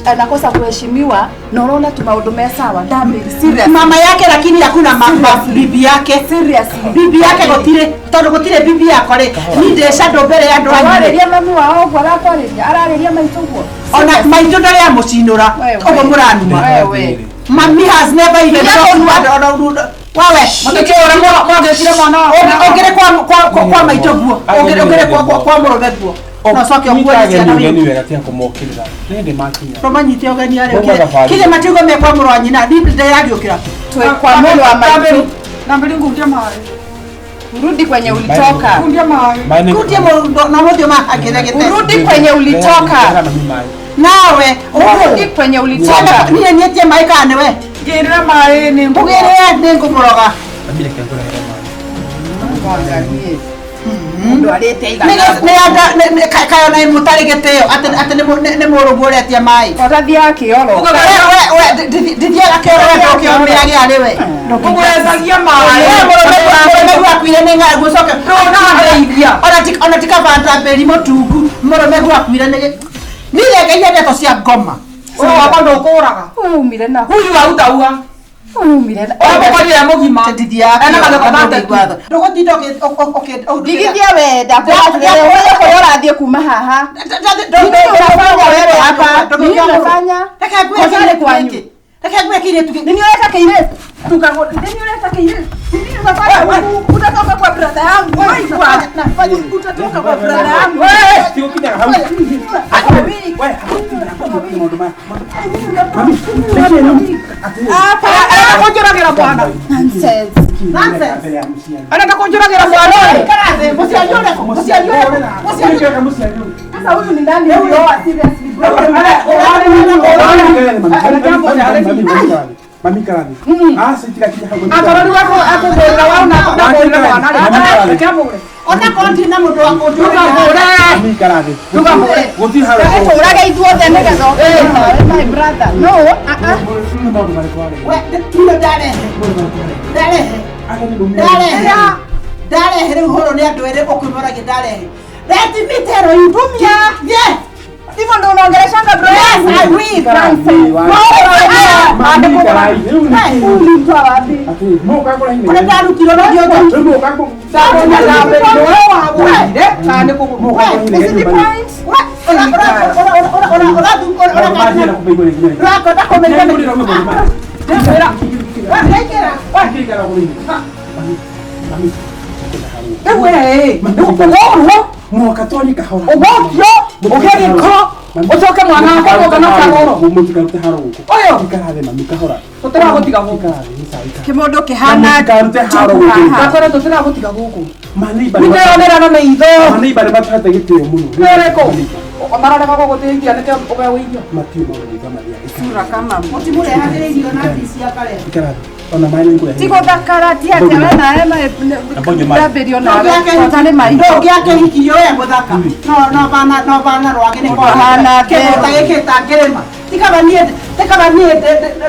anakosa kuheshimiwa na unaona tu maũndũ me sawa. Ndambĩri serious. Mama yake lakini hakuna mama bibi yake. Seriously. Bibi yake gũtirĩ tondũ gũtirĩ bibi yako rĩ ni ndĩ shadow mbere ya andũ anyu. Ararĩria mami wao ũguo arakwarĩria ararĩria maitũ ũguo. Ona maitũ ndarĩ amũcinũra Wewe. ũguo mũranuma. Wewe. Mami has never even talked to ona wewe. Mũtikĩũĩ ũrĩa mwagĩkire mwana wakwa. Ũngĩrĩ kwa maitũ guo ũngĩrĩ kwa mũrũme guo no coke ũkuo Nyita nĩ ciana ageni wĩ ũgeni wega tiga kũmokĩrĩra. Nĩ hĩndĩ makinya. Tũmanyite ũgeni arĩa Mauma ũkire thabarĩ. kire matiugo me kwa mũrũ wa nyina ni ndĩragĩũkĩra. Twe kwa mũrũ wa maitũ. Ndambĩri ngundia maĩ. Urudi kwenye ulitoka. Ngundia maĩ. Maĩ nĩ- Kutie mũndũ na mũthiũ makakĩre gĩte. Urudi kwenye ulitoka. Ndehera mami maĩ. Nawe Urudi kwenye ulitoka. niĩ nĩetie maĩ kana nĩwe Ngĩrĩra maĩ nĩ ngũgĩrĩre nĩ ngũmũroga. Mami reke ngũrehere maĩ. Angalie. Mũndũ arĩte Kayo na mũtarĩ gĩtĩo atĩ nĩ mũrũguo ũretia maĩ. Ũrathiaga kĩoro. Ndithiaga kĩoro we ndũkĩomĩage arĩ we. Ngũgũrecagia maĩ. Mũrũme gwakuire nĩ ng'aragu ũcoke Ndũnandeithia. ona ti kaba ndambĩri mũtungu mũrũme gwakuire nĩ nirengeire ndeto cia ngoma. Ũyũ wakwa ndũkũraga. Ũyũ umire na Huyu hautaua. ũyũ umire na Ũyũ mũkorire mũgima. Ndithiaga Ena mathoko matatũ. ndũgũtinda Ndigithia we ndakwĩra ũrĩa kũrĩa ũrathiĩ kuma haha. Nini unafanya wewe hapa? Nini unafanya? Reke Kosa kwanyu. Reke ngwĩre kĩirĩtu gĩkĩ. Nini unaleta kĩirĩtu? Nini unaleta kĩirĩtu? Nini unafanya huku? Utatoka kwa brother yangu. Utatoka kwa brother yangu. Tigũkinyaga hau. We, maũndũ maya. Mami, reke rĩu. Atĩrĩrĩ. Hapa. Arenda kũnjũragĩra mwana. Nonsense. Nonsense. Mbere ya mũciari. Arenda kũnjũragĩra mwana ũyũ. Ikara thĩ, mũciari ũrĩkũ? Mũciari ũrĩkũ? Mũciari Mũciari mũciari ũyũ. Sasa huyu ni nani ulioa seriously bro? Mami karathi. Ah, citigakinya hau. Akorwo rĩu akũgũrĩra wao na ndagũrĩra mwana rĩ. Reke amũgũre. Ona korwo ndirĩ na mũndũ wa kũnjũrĩra. Ndũkamũre. Mami karathi. Ndũkamũre. Gũtirĩ harĩa. Tũrage ithuothe nĩgetha ũkĩre my brother. No, ah ah. Nĩ maũndũ marĩkũ warĩ? We, tiwe ndarehe. Ndarehe. Ageni rũmĩrĩra. Ndarehe. Ndarehe rĩu hũrwo nĩ andũ erĩ ũkwĩmoragia ndarehe. Let me tell you. Tumia. Yes. Hivyo ndo unaongeleshanga bro Yes, yangu. I will. Nonsense. Mami karathi. Rĩu nĩ- Ulitoa wapi? Atĩrĩrĩ, mũka kũraihi nĩ- Ũrĩa ndarutirwo no ndiũĩ. Rĩu mũka kũ- Ndakũnya ndambĩri nĩwe wagũrire kana nĩ kũgũrwo. mũka kũraihi nĩ Is it the nyũmba point? Maũndũ maya na kũmaigua rĩngĩ na rĩngĩ. Ũrakonda kũmenya. Nĩngũrĩra maũndũ maya. Ndĩkwĩra. Ndaingĩra. Ngĩikara kũraihi. Mami, mami, ngĩkĩra harĩa. Rĩu we ũgũrwo Mũhaka twarie kahora. ũgũkio ũgĩe gĩko ũcoke mwana wakwa gũka na ũkagũrwo. Mũtikarute haro gũkũ. Ũyũ. Ikara thĩ mami kahora. Tũtiragũtiga gũkũ. Ikara thĩ, nĩ sawa, ikara. Kĩmũndũ kĩhana Mũtikarute haro gũkũ. Ndakwĩra tũtiragũtiga gũkũ. Maneiba Nĩndeyonera na maitho. Maneiba nĩ matũhete gĩtĩo mũno. Nĩ ũrĩkũ? Mararega gũgũtĩithia nĩkĩo ũgeo irio. Matiũ maũndũ mathiaga. sura kama Mũtimũrehagĩra irio na thici akarehe. Ikara thĩ. Ona maĩ nĩngũrehe. ti gũthakara ti atĩ we nawe Mbonye maĩ. ndambĩrio nawe ũtarĩ maitho. Ndũngĩakĩhikirio we mũthaka. No no bana no bana rwagĩ nĩ Ũhana kĩgũta gĩkĩ tangĩrĩma. Tikaba niĩ tikaba niĩ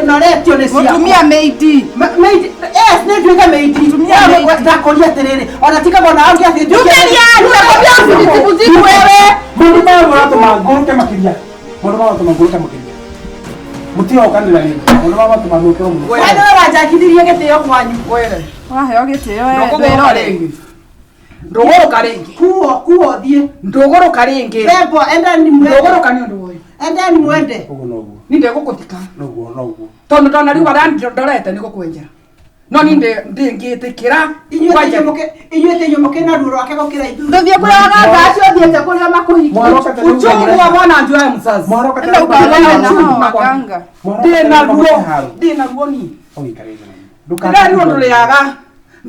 noretio nĩ ciakwa. Mũtumia meidi. Maid, yes, nĩ nduĩke maid. Mũtumia maid. Ndakũria atĩrĩrĩ, ona tikaba ona ũngĩathiĩ Jukeria, nitakwambia usinitibuzibu wewe. Maũndũ maya maratũma ngũrũke makĩria. Maũndũ maya maratũma ngũrũke makĩria. Mũtigokanĩra rĩngĩ. Maũndũ maya maratũma ngũrũke mũno. We nĩwe wanjagithirie gĩtĩo kwanyu. Were. Waheo gĩtĩo we Ndũkũgũrũka ndwĩrore. rĩngĩ. Ndũgũrũka rĩngĩ. Kuo, kuo thiĩ. Ndũgũrũka rĩngĩ. Bebo, endani mwende. Ndũgũrũka nĩ ũndũ ũyũ. Endani mwende. Ũguo noguo. Ni ndegũgũthika. Noguo noguo. Tondũ ndona rĩu harĩa ndorete nĩ gũkwenjera. No ni ndĩngĩtĩkĩra. Inyuĩ ti inyuĩ mũkĩna ruo rwake gũkĩra ithuĩ. Ndũthiĩ kũrĩa waganga acio ũthiĩte kũrĩa makũhikia. Mwaroka tene Uchungu wa mwana anjuaye mzazi. Mwaroka tene Enda ukaonane na hao Makwa. waganga. Ndĩna ruo. Ndĩna ruo ni. Ũgĩikare thĩ mami. Ndĩrarirwo ndũrĩaga.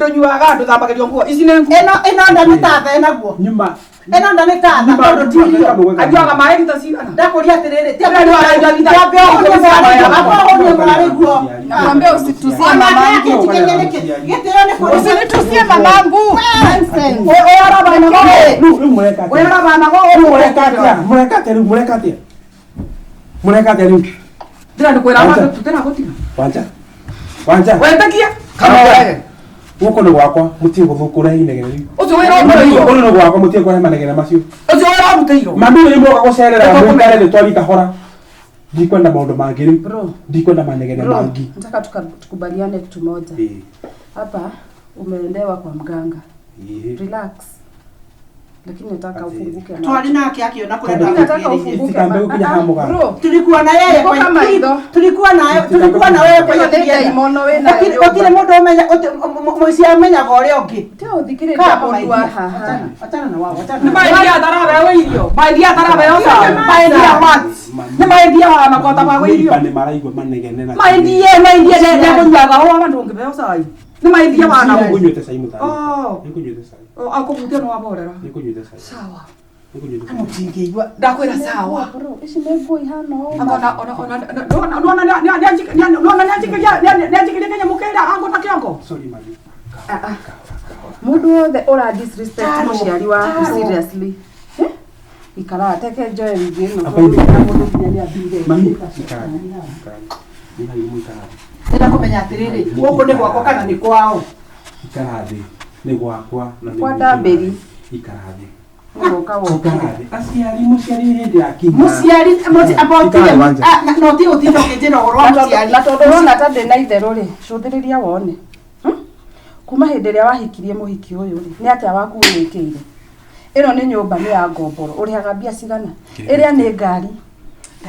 Ndũnyuaga, ndũthambagĩrio nguo. Ici nĩ nguo. Ĩno ĩno nda nĩ tatha ĩnaguo. Nyuma. Ĩno nda nĩ tatha Nyuma tondũ ti irio. Anyuaga maĩ rita cigana? Ndakũria atĩrĩrĩ, ti Ũrĩa aranyua rita- Twambe ũhũnie mwarĩguo, amba ũhũnie mwarĩguo. Nakwambia usitusie Ona mamangu. gĩkĩ nĩkĩ? Gĩtĩo nĩ kũrĩ. Usinitusie mamangu. Nonsense. Ũyũ arabana go. Rĩu rĩu mũreka Ũyũ atĩa? arabana go. Rĩu mũreka atĩa? Mũreka atĩa rĩu? Mũreka atĩa? Mũreka atĩa rĩu? Ndĩra nĩkwĩra Wanja. andũ tũtiragũtiga. Wanja. Wanja. Wetĩkie kana ũrege. Gũkũ nĩ gwakwa, mũtige gũthũkũra inegene rĩu. Ũcio wĩra ũrutĩirwo. Gũkũ nĩ gwakwa, mũtige kũrehe manegene macio. Ũcio wĩra ũrutĩirwo. Mami nĩ moka gũcerera mũikare nĩ twari kahora. Ndikwenda maũndũ mangĩ rĩu. Bro. Ndikwenda manegene Bro, mangĩ. nataka tukubaliane kitu moja. Ĩĩ. Hapa umeendewa kwa mganga. Ĩĩ. Relax. Lakini nataka Ati- ufunguke macho. Twarĩ nake akĩona kũrĩa Tondũ- Nataka ndagũthiĩrĩirie. ufunguke Itikambe ma- gũkinya Ah, ah, haha mũganga. Bro, Tulikuwa na yeye Niko kwa kama itho. tulikuwa na tulikuwa na wewe kwa Ĩno hiyo nĩ tulienda. ndaimono wĩnayo Gũtirĩ nyũmba. gũtirĩ mũndũ ũmenya mũici amenyaga ũrĩa ũngĩ. Tiga gũthikĩrĩria Kaa hapa mũndũ my wa dear. haha. Achana, achana na wao, achana Nĩ na wao. maendia atarabeo irio. Maendia atarabeo cai. Maendia what? Nĩ maendia wa makota ma irio. Nĩ maraigua manegene na Maendie, maendie nĩ kũnyuaga ũũ aba ndũngĩbeo cai. Nĩ maendie wana. Nĩngũnyuĩte cai mũtari. Oh. Nĩngũnyuĩte cai. Oh, akũhutia nĩ waborera. Nĩngũnyuĩte cai. Sawa. Nĩngũnyuĩte cai. Mũtingĩigua. Ndakwĩra sawa. Bro, ici nĩ nguo ihana ũũ. Akona ona ona nona nona nona nĩanjikĩria kanyamũ kĩrĩa angũ na kĩongo. Sorry mami. Ah, ah. Mũndũ wothe ũra disrespect Taro, mũciari waku taro. seriously. Eh? Ikara teke njoe wigi ĩno Amba tondũ ime. na mũndũ nginya nĩambire. Mami, ikara thĩ. Ikara thĩ. Nĩ hau mũikara thĩ. Ndĩrenda kũmenya atĩrĩrĩ, gũkũ nĩ gwakwa kana nĩ kwao. Ikara thĩ. Nĩ gwakwa na nĩ Kwa gwitũ. Ndambĩri. Ikara thĩ. Ũgoka Ikara wokire. thĩ. Aciari mũciari nĩ hĩndĩ akinya. Mũciari amba ũtige Ikara wanja. na ũtige gũtinda ũkĩnjĩra ũhoro wa Na tondũ- mũciari. na tondũ ũrona ta ndĩ na itherũ rĩ cũthĩrĩria wone kuma hĩndĩ ĩrĩa wahikirie mũhiki ũyũ rĩ nĩ atĩa waku wĩkĩire ĩno nĩ nyũmba nĩ ya ngomboro ũrĩhaga mbia cigana ĩrĩa nĩ ngari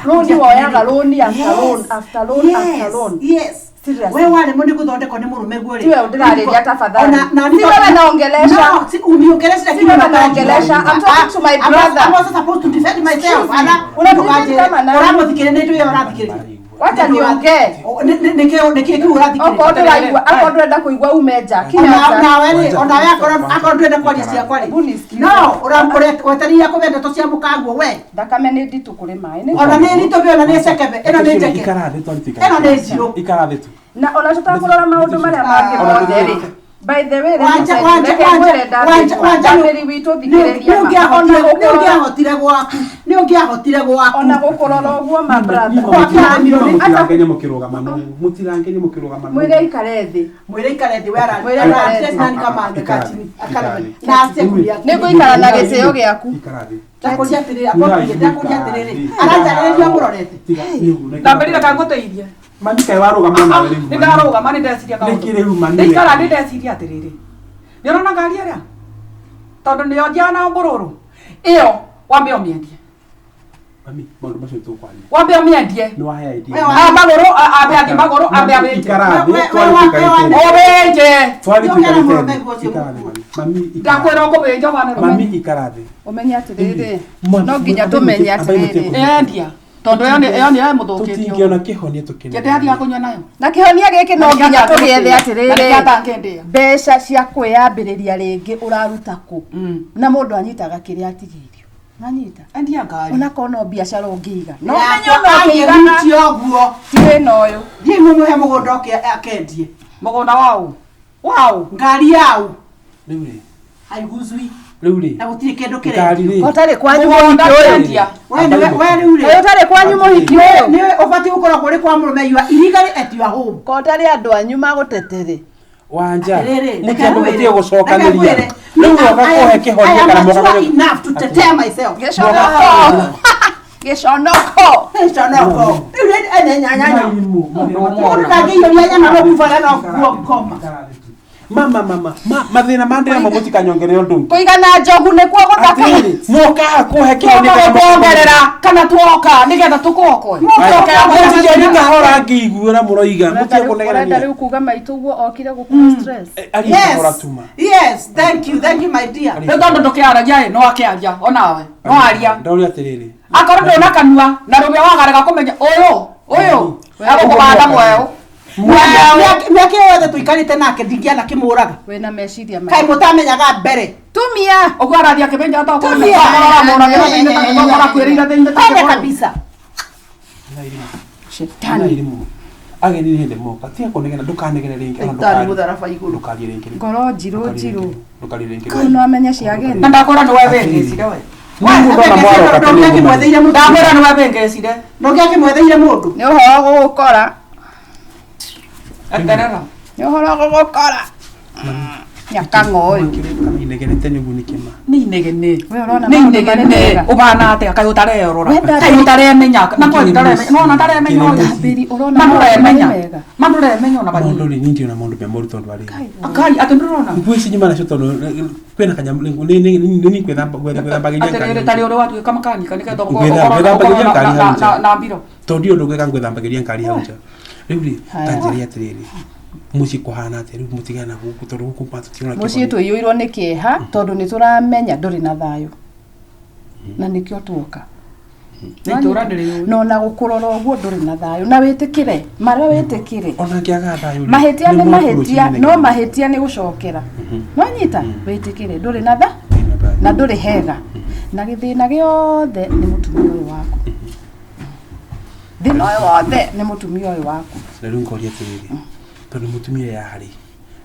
rũni woyaga rũni after loan after loan after loan Yes. Seriously. We waremwo nĩ gũthondekwo nĩ mũrũme guo rĩ. Tiwe ũndĩrarĩria tafadhali. Ona na Si wewe naongelesha. No, si uniongelesha Si lakini wewe unataka naongelesha. I'm talking to my I'm brother. I'm also supposed to defend myself. Excuse me. Ana Unanidefend kama nani? Ũramũthikĩrĩria nĩ ndũĩ ũrathikĩrĩria. Wacha niongee. Nĩkĩ nĩkĩ kĩu ũrathikĩrĩria? Okorwo ndũraigua akorwo ndũrenda kũigua ume nja kinya Ona nja. nawe rĩ, onawe akorwo akorwo ndũrenda kwaria ciakwa rĩ. Hebu nisikize. No, ũretereire kũbe ndeto cia mũkanguo we. Thakame nĩ nditũ kũrĩ maĩ nĩ Ona nĩ ritũ ona nĩ cekebe, ĩno nĩ njeke. Ikara thĩ twari tuikare. Ĩno nĩ njirũ. Ikara thĩ tu. na ona tũtakũrora maũndũ marĩa mangĩ Ona mothe rĩ by the way Wanja wanja wanja wanja wanja ndambĩri witũ thikĩrĩria nĩ ũngĩahotire gwaku nĩ ũngĩahotire gwaku ona gũkũrora ũguo ma brother Mũtirangenie mũkĩrũgama nũ. Mũtirangenie mũkĩrũgama nũ. mwĩre aikare thĩ mwĩre ikare thĩ we Mwĩre aikare thĩ. nani kamande kachini akarame na acie kuria nĩ ngũikara na gĩtĩo gĩaku Ikara thĩ. ndakũria atĩrĩrĩ akwambie ndakũria atĩrĩrĩ aranjarĩrĩria mũrorete Tiga rĩu. Ndambĩrire kangũteithie. Mami kaĩ warũgama nawe rĩu. Nĩ ndarũgama nĩ ndeciria kaũndũ. Nĩkĩ rĩu mami? Ndaikara ndĩ ndeciria atĩrĩrĩ. Nĩ ũrona ngari ĩrĩa? Tondũ nĩyo njana mbũrũrũ. Ĩyo wambe ũmĩendie. Mami, maũndũ macio tũkwaria. Wambe ũmĩendie. Nĩ wahe idea. We wa- A magũrũ ambe athiĩ magũrũ ambe abĩnje. Ikara thĩ. We- we- Twari we- tuikarĩte thĩ. Ũbĩnje. Twari Nĩ tuikarĩte ũkera mũrũme thĩ. guo ũcio Ikara thĩ mũkuo. mami. Mami ikara. Ndakwĩra ũkũbĩnja wana Mami ikara thĩ. ũmenye atĩrĩrĩ Mami, no nginya ambai tũmenye ambai atĩrĩrĩ mũtie Endia. Tondũ ĩyo nĩ ĩyo nĩyo ĩmũthũkĩtie. Tũtingĩona kĩhonia tũkĩnene. Kĩndĩ athiaga kũnyua nayo. na kĩhonia gĩkĩ no nginya tũgĩethe Na nĩkĩo atĩrĩrĩ atangĩndĩa. mbeca cia kwĩyambĩrĩria rĩngĩ ũraruta kũ na mũndũ anyitaga kĩrĩa atigĩirio nanyita Endia ngari. onakorwo no biacara ũngĩiga no ũmenye Yakwa ona ũkĩigaga angĩhutia ũguo ti wĩna ũyũ thiĩ mũmũhe mũgũnda ũke akendie Mũgũnda waũ. Waũ. ngari yau Rĩu rĩ. haiguzwi Rĩu rĩ. na gũtirĩ kĩndũ Ngari kĩrendio rĩ. ũtarĩ kwanyu Mũgũnda mũhiki ũyũ endia. we nĩwe we rĩu rĩ Kaĩ ũtarĩ kwanyu mũhiki ũyũ nĩ ũbatiĩ gũkoragwo ũrĩ kwa mũrũme you are illegally at your home ko ũtarĩ andũ anyu magũtetere Wanja. Atĩrĩrĩ, Mũtiambe reke mũtige ngwĩre, gũcokanĩria. reke ngwĩre. Rĩu woka I am- kũhe kĩhonia I am kana moka mature kũhe- enough to tetea myself. gĩconoko gĩconoko Gĩconoko. Rĩu nĩ ene nyanyanya. Mũndũ ndangĩiyũria nyama no kubara no kuo ngoma. Mama mama ma mathĩna ma ndĩramo mũtikanyongerere ũndũ ũngĩ. kũigana njogu nĩkuo gũthaka Atĩrĩrĩ, mokaga kũhe kĩhonia Twoka kana moka- gũkuongerera kana twoka nĩgetha tũkũokoe. Mũtigerie kahora ngĩiguĩra mũroiga mũtige ũrenda kũnegenania. rĩu kuga maitũ guo okire gũkũhe stress Aria kahora Yes. tuma. Yes, thank you, thank you my dear. Rĩu tondũ ndũkĩaragia ĩ no akĩaria onawe no aria. Ndauria atĩrĩrĩ. Akorwo ndũna kanua na rũmĩa wagarega kũmenya ũyũ ũyũ egũkũbanda mweũ. Mĩaka ĩyo yothe tũikarĩte nake ndingĩana kĩmũraga. Wĩna meciria Kaĩ mũtamenyaga mbere. Tumia. Ũguo arathiĩ akĩmenya Tumia. tokoramũragĩra thĩinĩ Twende kabisa. Shetani. Irimũ. Ageni nĩ hĩndĩ moka. Tiga kũnegena, ndũkanegene rĩngĩ. Ona Shaitani mũtharaba igũrũ. Ndũkarie rĩngĩ. Ngoro njirũ njirũ. Ndũkarie rĩngĩ. Kau no amenye cia ageni. Na ndakwĩra nĩ we wengecire we. Nĩ mũndũ ona mwaroka tene ũguo. Ndũngĩakĩmwetheire mũndũ. Ndakwĩra nĩ we wengecire. Ndũngĩakĩmwetheire mũndũ. Nĩ ũhoro gũgũkora. Eterera. Nĩ ũhoro gũgũkora. Nyakang'o ũyũ. Kana inegenete nĩ ũguo nĩ kĩma. Nĩ inegene. We ũrona Nĩ maũndũ marĩ inegene. mega. Ũhana atĩa kaĩ ũtarerora. We ndambĩrĩria- Kaĩ ũtaremenya. Na kwani ndaremenya. Nona ndaremenya ũyũ. Ndambĩrĩria ũrona Ma maũndũ marĩ ndũremenya. mega. Ma ndũremenya ona Maũndũ banini. rĩ, niĩ ndĩrona maũndũ me moru tondũ arĩ. Kai atĩ ndũrona. Nguo ici nyuma nacio tondũ kwĩna kanyamũ nĩ gwĩthambagĩria Atĩrĩrĩ tarĩ ũrĩ watuĩka makanika nĩgetha Ngwĩthambagĩria ngari hau nja. na mbiro. Tondũ ndiũĩ ũndũ ngwĩka ngwĩthambagĩria ngari hau nja. Rĩu rĩ, ta njĩre atĩrĩrĩ, mũciĩ kũhana atĩa rĩu mũtigana gũkũ tondũ gũkũ ma tũtirona Mũciĩ kĩhonia. tũiyũirwo nĩ kĩeha tondũ nĩ tũramenya ndũrĩ na thayũ. Na nĩkĩo tuoka. Nĩ itũũra ndĩrĩũĩ. Na ona gũkũrora ũguo ndũrĩ na thayũ. Na wĩtĩkĩre, marĩa wĩtĩkĩre. Ona ngĩaga thayũ rĩ, Mahĩtia nĩ mũrũ mahĩtia, rũcinĩ no nĩgetha- mahĩtia nĩ gũcokera. Nwanyita? Wĩtĩkĩre ndũrĩ na tha na ndũrĩ hega. Na gĩthĩna gĩothe nĩ mũtumia ũyũ waku. Thĩna ũyũ wothe nĩ mũtumia ũyũ waku. Na rĩu ngoria atĩrĩrĩ, tondũ mũtumia yarĩ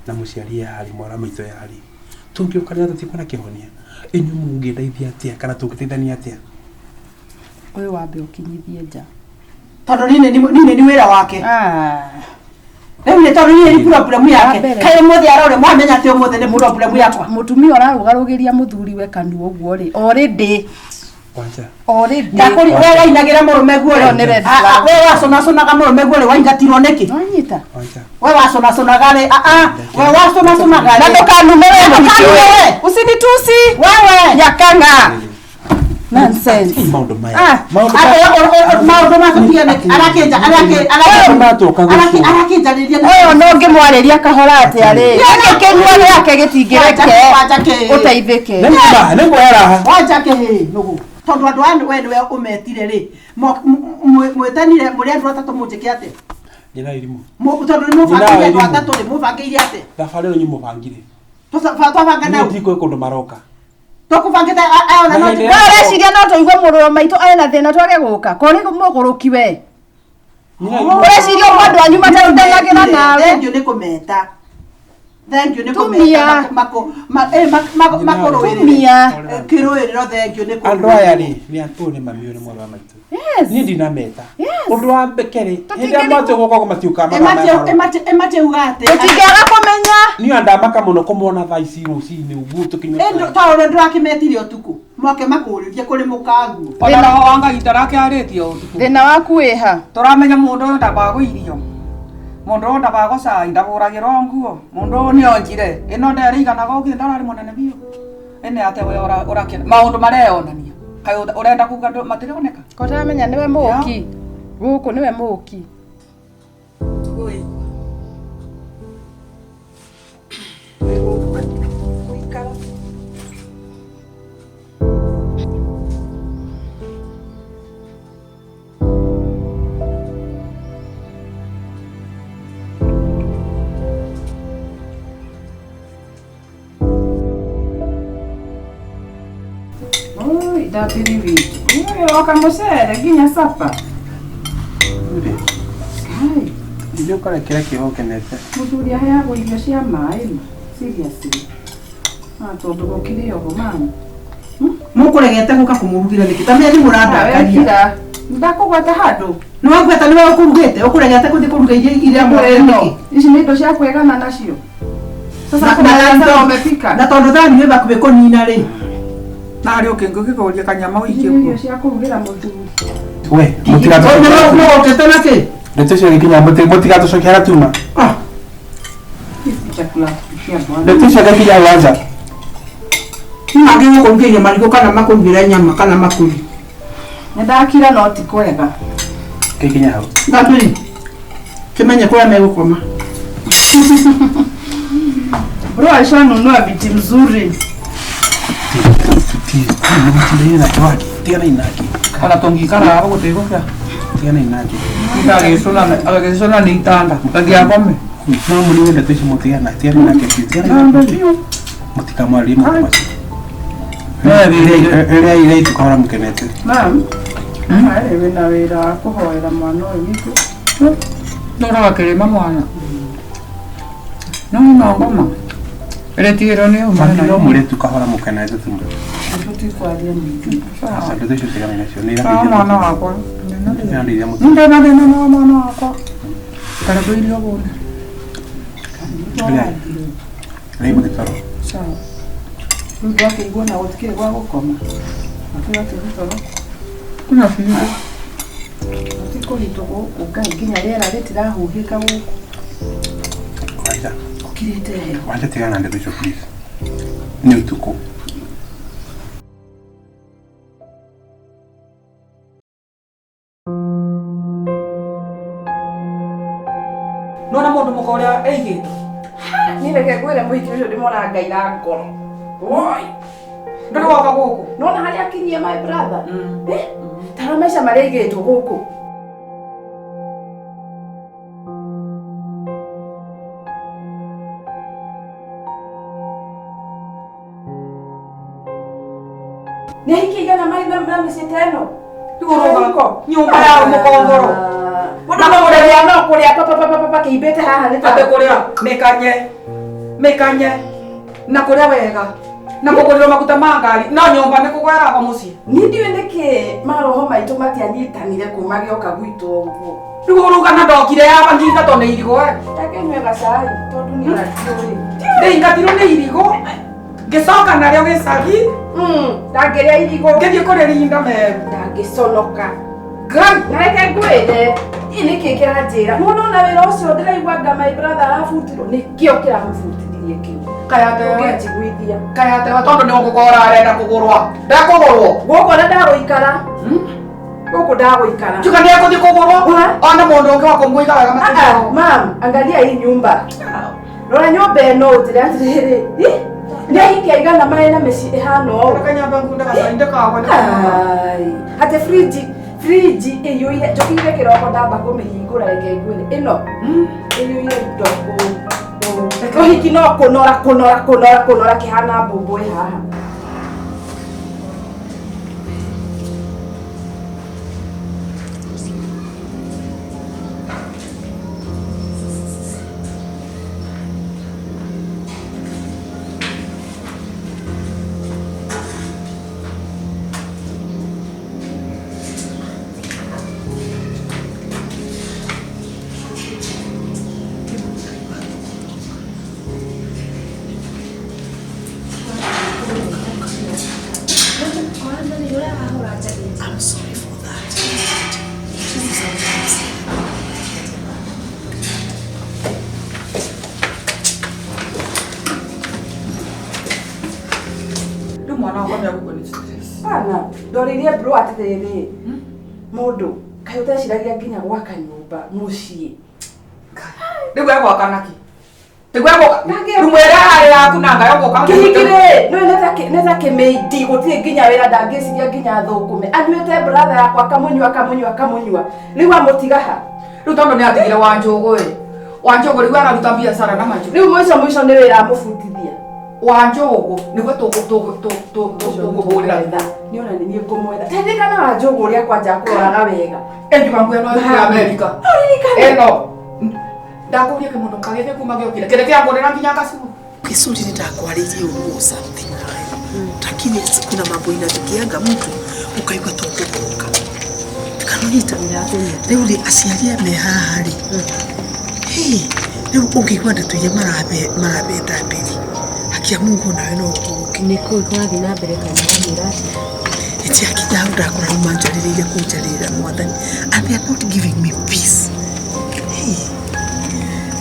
na mũciari yarĩ mwana maitũ yarĩ, tũngĩũkanĩra tũtikuona kĩhonia, inyuĩ mũngĩndeithia atĩa kana tũngĩteithania atĩa? Ũyũ wambe ũkinyithie nja. Tondũ niĩ nĩ wĩra wake. Ah. Rĩu nĩ tondũ niĩ nĩ problem yake. Wa mbere. Kaĩ ũmũthĩ arore mwamenya atĩ ũmũthĩ nĩ problem yakwa. Mũtumia ũrarũgarũgĩria mũthuriwe kanua ũguo rĩ, already Kwanja already Ndakũri we wainagĩra mũrũme guo Ĩyo rĩ. nĩ red Ah, ah, flag. We waconaconaga mũrũme guo rĩ waingatirwo nĩkĩ? Nwanyita? kwanja We waconaconaga rĩ ah ah we waconaconaga Na rĩ. ndũkanume we Ndũkanume we. Usinitusi. Wewe. Nyakang'a. Nonsense. Ĩ, maũndũ maya Ah, maũndũ Atĩ maũndũ ma tũtige nĩkĩ? Arakĩnja Matũka gũkũ. arakĩnjarĩria Ũyũ no ngĩmwarĩria kahora atĩa rĩ? Gĩkĩ kĩnua gĩake gĩtingĩreke Wanja kĩ. ũteithĩke. Nĩ nguoya raha Wanja kĩ nũgũ. Tondũ andũ aya we nĩwe ũmetire rĩ. Mwĩtanire mũrĩ andũ atatũ mũnjĩke atĩa? Nyina irimũ Tondũ nĩ mũbangĩire andũ atatũ rĩ mũbangĩire atĩa? thabarĩ ĩyo inyuĩ mũbangire Twabanga niĩ nau. ndikũĩ kũndũ maroka Tũkũbangĩte aya ona no Na hĩndĩ We ũreciria no tũigue mũrũ wa maitũ ena thĩna twage gũka? Korĩ mũgũrũki we. Nyina irimũ Ũreciria ũguo andũ anyu matarutanagĩra nawe. Thengiũ nĩ kũmeta. Thengiũ nĩ Tumia. kũmeta makũrũĩrĩre. Tumia. Kĩrũĩrĩro thengiũ nĩ andũ aya rĩ nĩ ũyũ nĩ mami ũyũ nĩ mwarĩ wa maitũ Yes. niĩ ndinameta Yes. ũndũ wa mbere hĩndĩ ĩrĩa Tũtingĩrigwo. matũ gũkorwo matiũkaga Ĩmatiuga atĩ. Tũtingĩaga kũmenya. niĩ ndamaka mũno kũmona thaa ici rũcinĩ ũguo tũkĩnyua cai. Ta ũrĩa ndĩrakĩmetire ũtukũ. Mwake makũrĩrie kũrĩ mũkanguo. Ona roho wa Ngai ndarakĩarĩtie ũtukũ. Thĩna waku wĩha? Tũramenya mũndũ ũyũ ndabagwo irio. Mũndũ ũyũ ndabagwo cai, ndabũragĩrwo nguo. Mũndũ ũyũ nĩonjire. Ĩno nderĩiganaga ũkire ndararĩ mũnene biũ. Ĩnĩ atĩ we ũrakena. Maũndũ mareyonania. Kaĩ ũrenda kuga matirioneka? Ko ũtaramenya nĩwe mũũki. Gũkũ nĩwe mũũki. Oi, ndambĩri witũ. Ũyũ oka mũcere nginya capa. Kai, Nĩ ũkarekera kĩho ũkenete mũthuri aheagwo irio cia maĩ ma. Seriously. Ah, tondũ gũkĩrĩ oho mama. Mũkũregete gũka kũmũrugĩra nĩkĩ? Ta menya nĩ mũrandakaria. Wekira. Ndakũgwata handũ. Nĩ wangweta nĩwe ũkũrugĩte. Ũkũregete gũthiĩ kũruga irio iria Ĩno. mwene nĩkĩ? Ici nĩ indo cia kwĩgana nacio. Sasa Na- kuna na- sasa umepika. Na tondũ thani wĩ hakuhĩ kũnina rĩ. Narĩ ũkĩngũkĩkũria kanyama Ici ũikie nĩ kuo. irio cia kũrugĩra mũthuri. we Mũgũkĩte nakĩ? ndeto icio gĩkinya mũtigatũcokia harĩa tuma Ici chakula kupikia bwana. ndeto icio gĩkinya wanja Nĩ mangĩgũkũrugĩria marigũ kana makũrugĩre nyama kana makũri. Nĩ ndakira no ti kwega. gĩkinya hau Ndambĩri. Kĩmenye kũrĩa megũkoma. Bro alishanunua viti mzuri. Ti nake wake tigana nake Ona tũngĩikara haha gũtigũkĩa. Tiganai nake. Agagĩcũna nĩ itanda angĩakome. No mũnine ndeto icio mũtigana tiganai nake biũ. Tiganai nake biũ. Mũtikamwarĩrie maũndũ macio. Rĩrĩa irĩa tukahora mũkenete. Mam, harĩ wĩna wĩra wa kũhoera mwana ũyũ witũ. Ndũraga kĩrĩma mwana. No no ngoma. Ĩretigĩrwo nĩ ũma. Mami no mũrĩe tukahora mũkenete tu. Tũtikwaria nyingĩ. Aca ndeto icio tiganai nacio. Nĩ Sawa mwana irandeithia wakwa. irandeithia mũtwe. Ndĩna thĩna na mwana wakwa. Karebe irio bũne. Rĩrĩa rĩrĩa mũtitoro. Sawa. Rĩu ndwakĩigua na gũtikĩrĩ gwa gũkoma. Akĩrĩ toro. Kuna biũ. Gũtikũritũ gũkũ Ngai nginya rĩera rĩtirahuhĩka gũkũ. Wanja. Gũkirĩte heho. Wanja tigana na ndeto icio please. Nĩ ũtukũ. Nona mũndũ mũka ũrĩa aigĩtwo. Niĩ reke ngwĩre mũhiki ũcio ndĩmona Ngai na ngoro. Woi! Ndũrĩ woka gũkũ. Nona harĩa akinyie my brother. Eh? Tara maica marĩa aigĩtwo gũkũ. Nĩ ahikia igana marĩ na mĩciĩ ta ĩno. Rĩu ũroga nyũmba ya mũkongoro. Na kũrĩa no kũrĩa papapapapa kĩimbĩte haha nĩ ta Atĩ kũrĩa mĩkanye mĩkanye na kũrĩa wega na kũgũrĩrwo maguta ma ngari no nyũmba nĩ kũgweraga mũciĩ. Niĩ ndiũĩ nĩkĩ maroho maitũ matianyitanire kuma gĩoka gwitũ ũguo. Rĩu ũruga na ndokire yaba ngingatwo nĩ irigũ we. Reke nyue gacai tondũ niĩ ona ndiũĩ. Ndĩingatirwo nĩ irigũ ngĩcoka narĩo gĩcagi Ndangĩrĩa irigũ. ngĩthiĩ kũrĩrinda Meru. Ndangĩconoka. Ngai Na reke ngwĩre ĩ nĩkĩ kĩranjĩra nĩwona ona wĩra ũcio ndĩraigua anga my brother arabutirwo nĩkĩo kĩramũbutithirie kĩu. Kayatewe Ũngĩnjiguithia. kayatewe tondũ nĩ ũgũkora arenda kũgũrwa ndekũgũrwo. Gũkũ ona ndagũikara. Gũkũ ndagũikara. Tiga nĩ ekũthiĩ kũgũrwo Ha? ona mũndũ ũngĩ wa kũmũiga wega Ah, ah, matirĩ. Mam, angalia hii nyumba. Rora nyũmba ĩno ũnjĩre atĩrĩrĩ. Ĩ, Nĩ ahikia igana marĩ na mĩciĩ ĩhana ũũ. Kanyamba ngunda gacai ndĩkagwe nĩ kũnoga. Ai, atĩ friji friji ĩiyũire njũkĩire kĩroko ndamba kũmĩhingũra reke ngwĩre ĩno ĩiyũire indo ũũ ũũ. Ũhiki no kũnora kũnora kũnora kũnora kĩhana mbũmbũ ĩ haha. I'm sorry for that. Rĩu mwana wakwa nĩ egũkua nĩ stress. Bana, ndoririe bro atĩrĩrĩ mũndũ kaĩ ũteciragia nginya gwaka nyũmba mũciĩ. Rĩu egwaka naki? Rĩu egwaka rĩu mwĩre harĩ yaku na ngayo gũka Kĩhiki rĩ nĩ nĩ ta kĩmĩindi gũtirĩ nginya wĩra ndangĩciria nginya thũkũme anyuĩte brother yakwa akamũnyua akamũnyua akamũnyua rĩu amũtiga ha. Rĩu tondũ nĩ atigire Wanjũgũ ĩ Wanjũgũ rĩu araruta biacara na majũ. Rĩu mũico mũico nĩ wĩra amũbutithia. Wanjũgũ nĩguo tũkũhũrĩra. Nĩ ona nĩ niĩ ngũmwetha. Taririkana Wanjũgũ ũrĩa kwanja akũroraga wega. Enjuga nguo ĩno ya Amerika. Ũririkane. Ĩno ndakũria kĩmũndũ kagĩthĩ kuma gĩokire kĩrĩa kĩangũrĩra nginya gacugu. Kisuri nitakuarĩrie ũguo something lakini kuna mambo inafikianga mtu ukaigua tu kũgũrũka kanonyita rĩu rĩ aciari a me haha rĩ hĩ rĩu ũngĩigua ndeto iria marabeta mbere hakia Mungu nawe no ũgũrũke nĩ kũĩ kũrathiĩ na mbere kana wamwĩra atĩa ĩtiakinya hau ndakora rĩu manjarĩrĩire kũnjarĩrĩra mwathani and they are not giving me peace hey.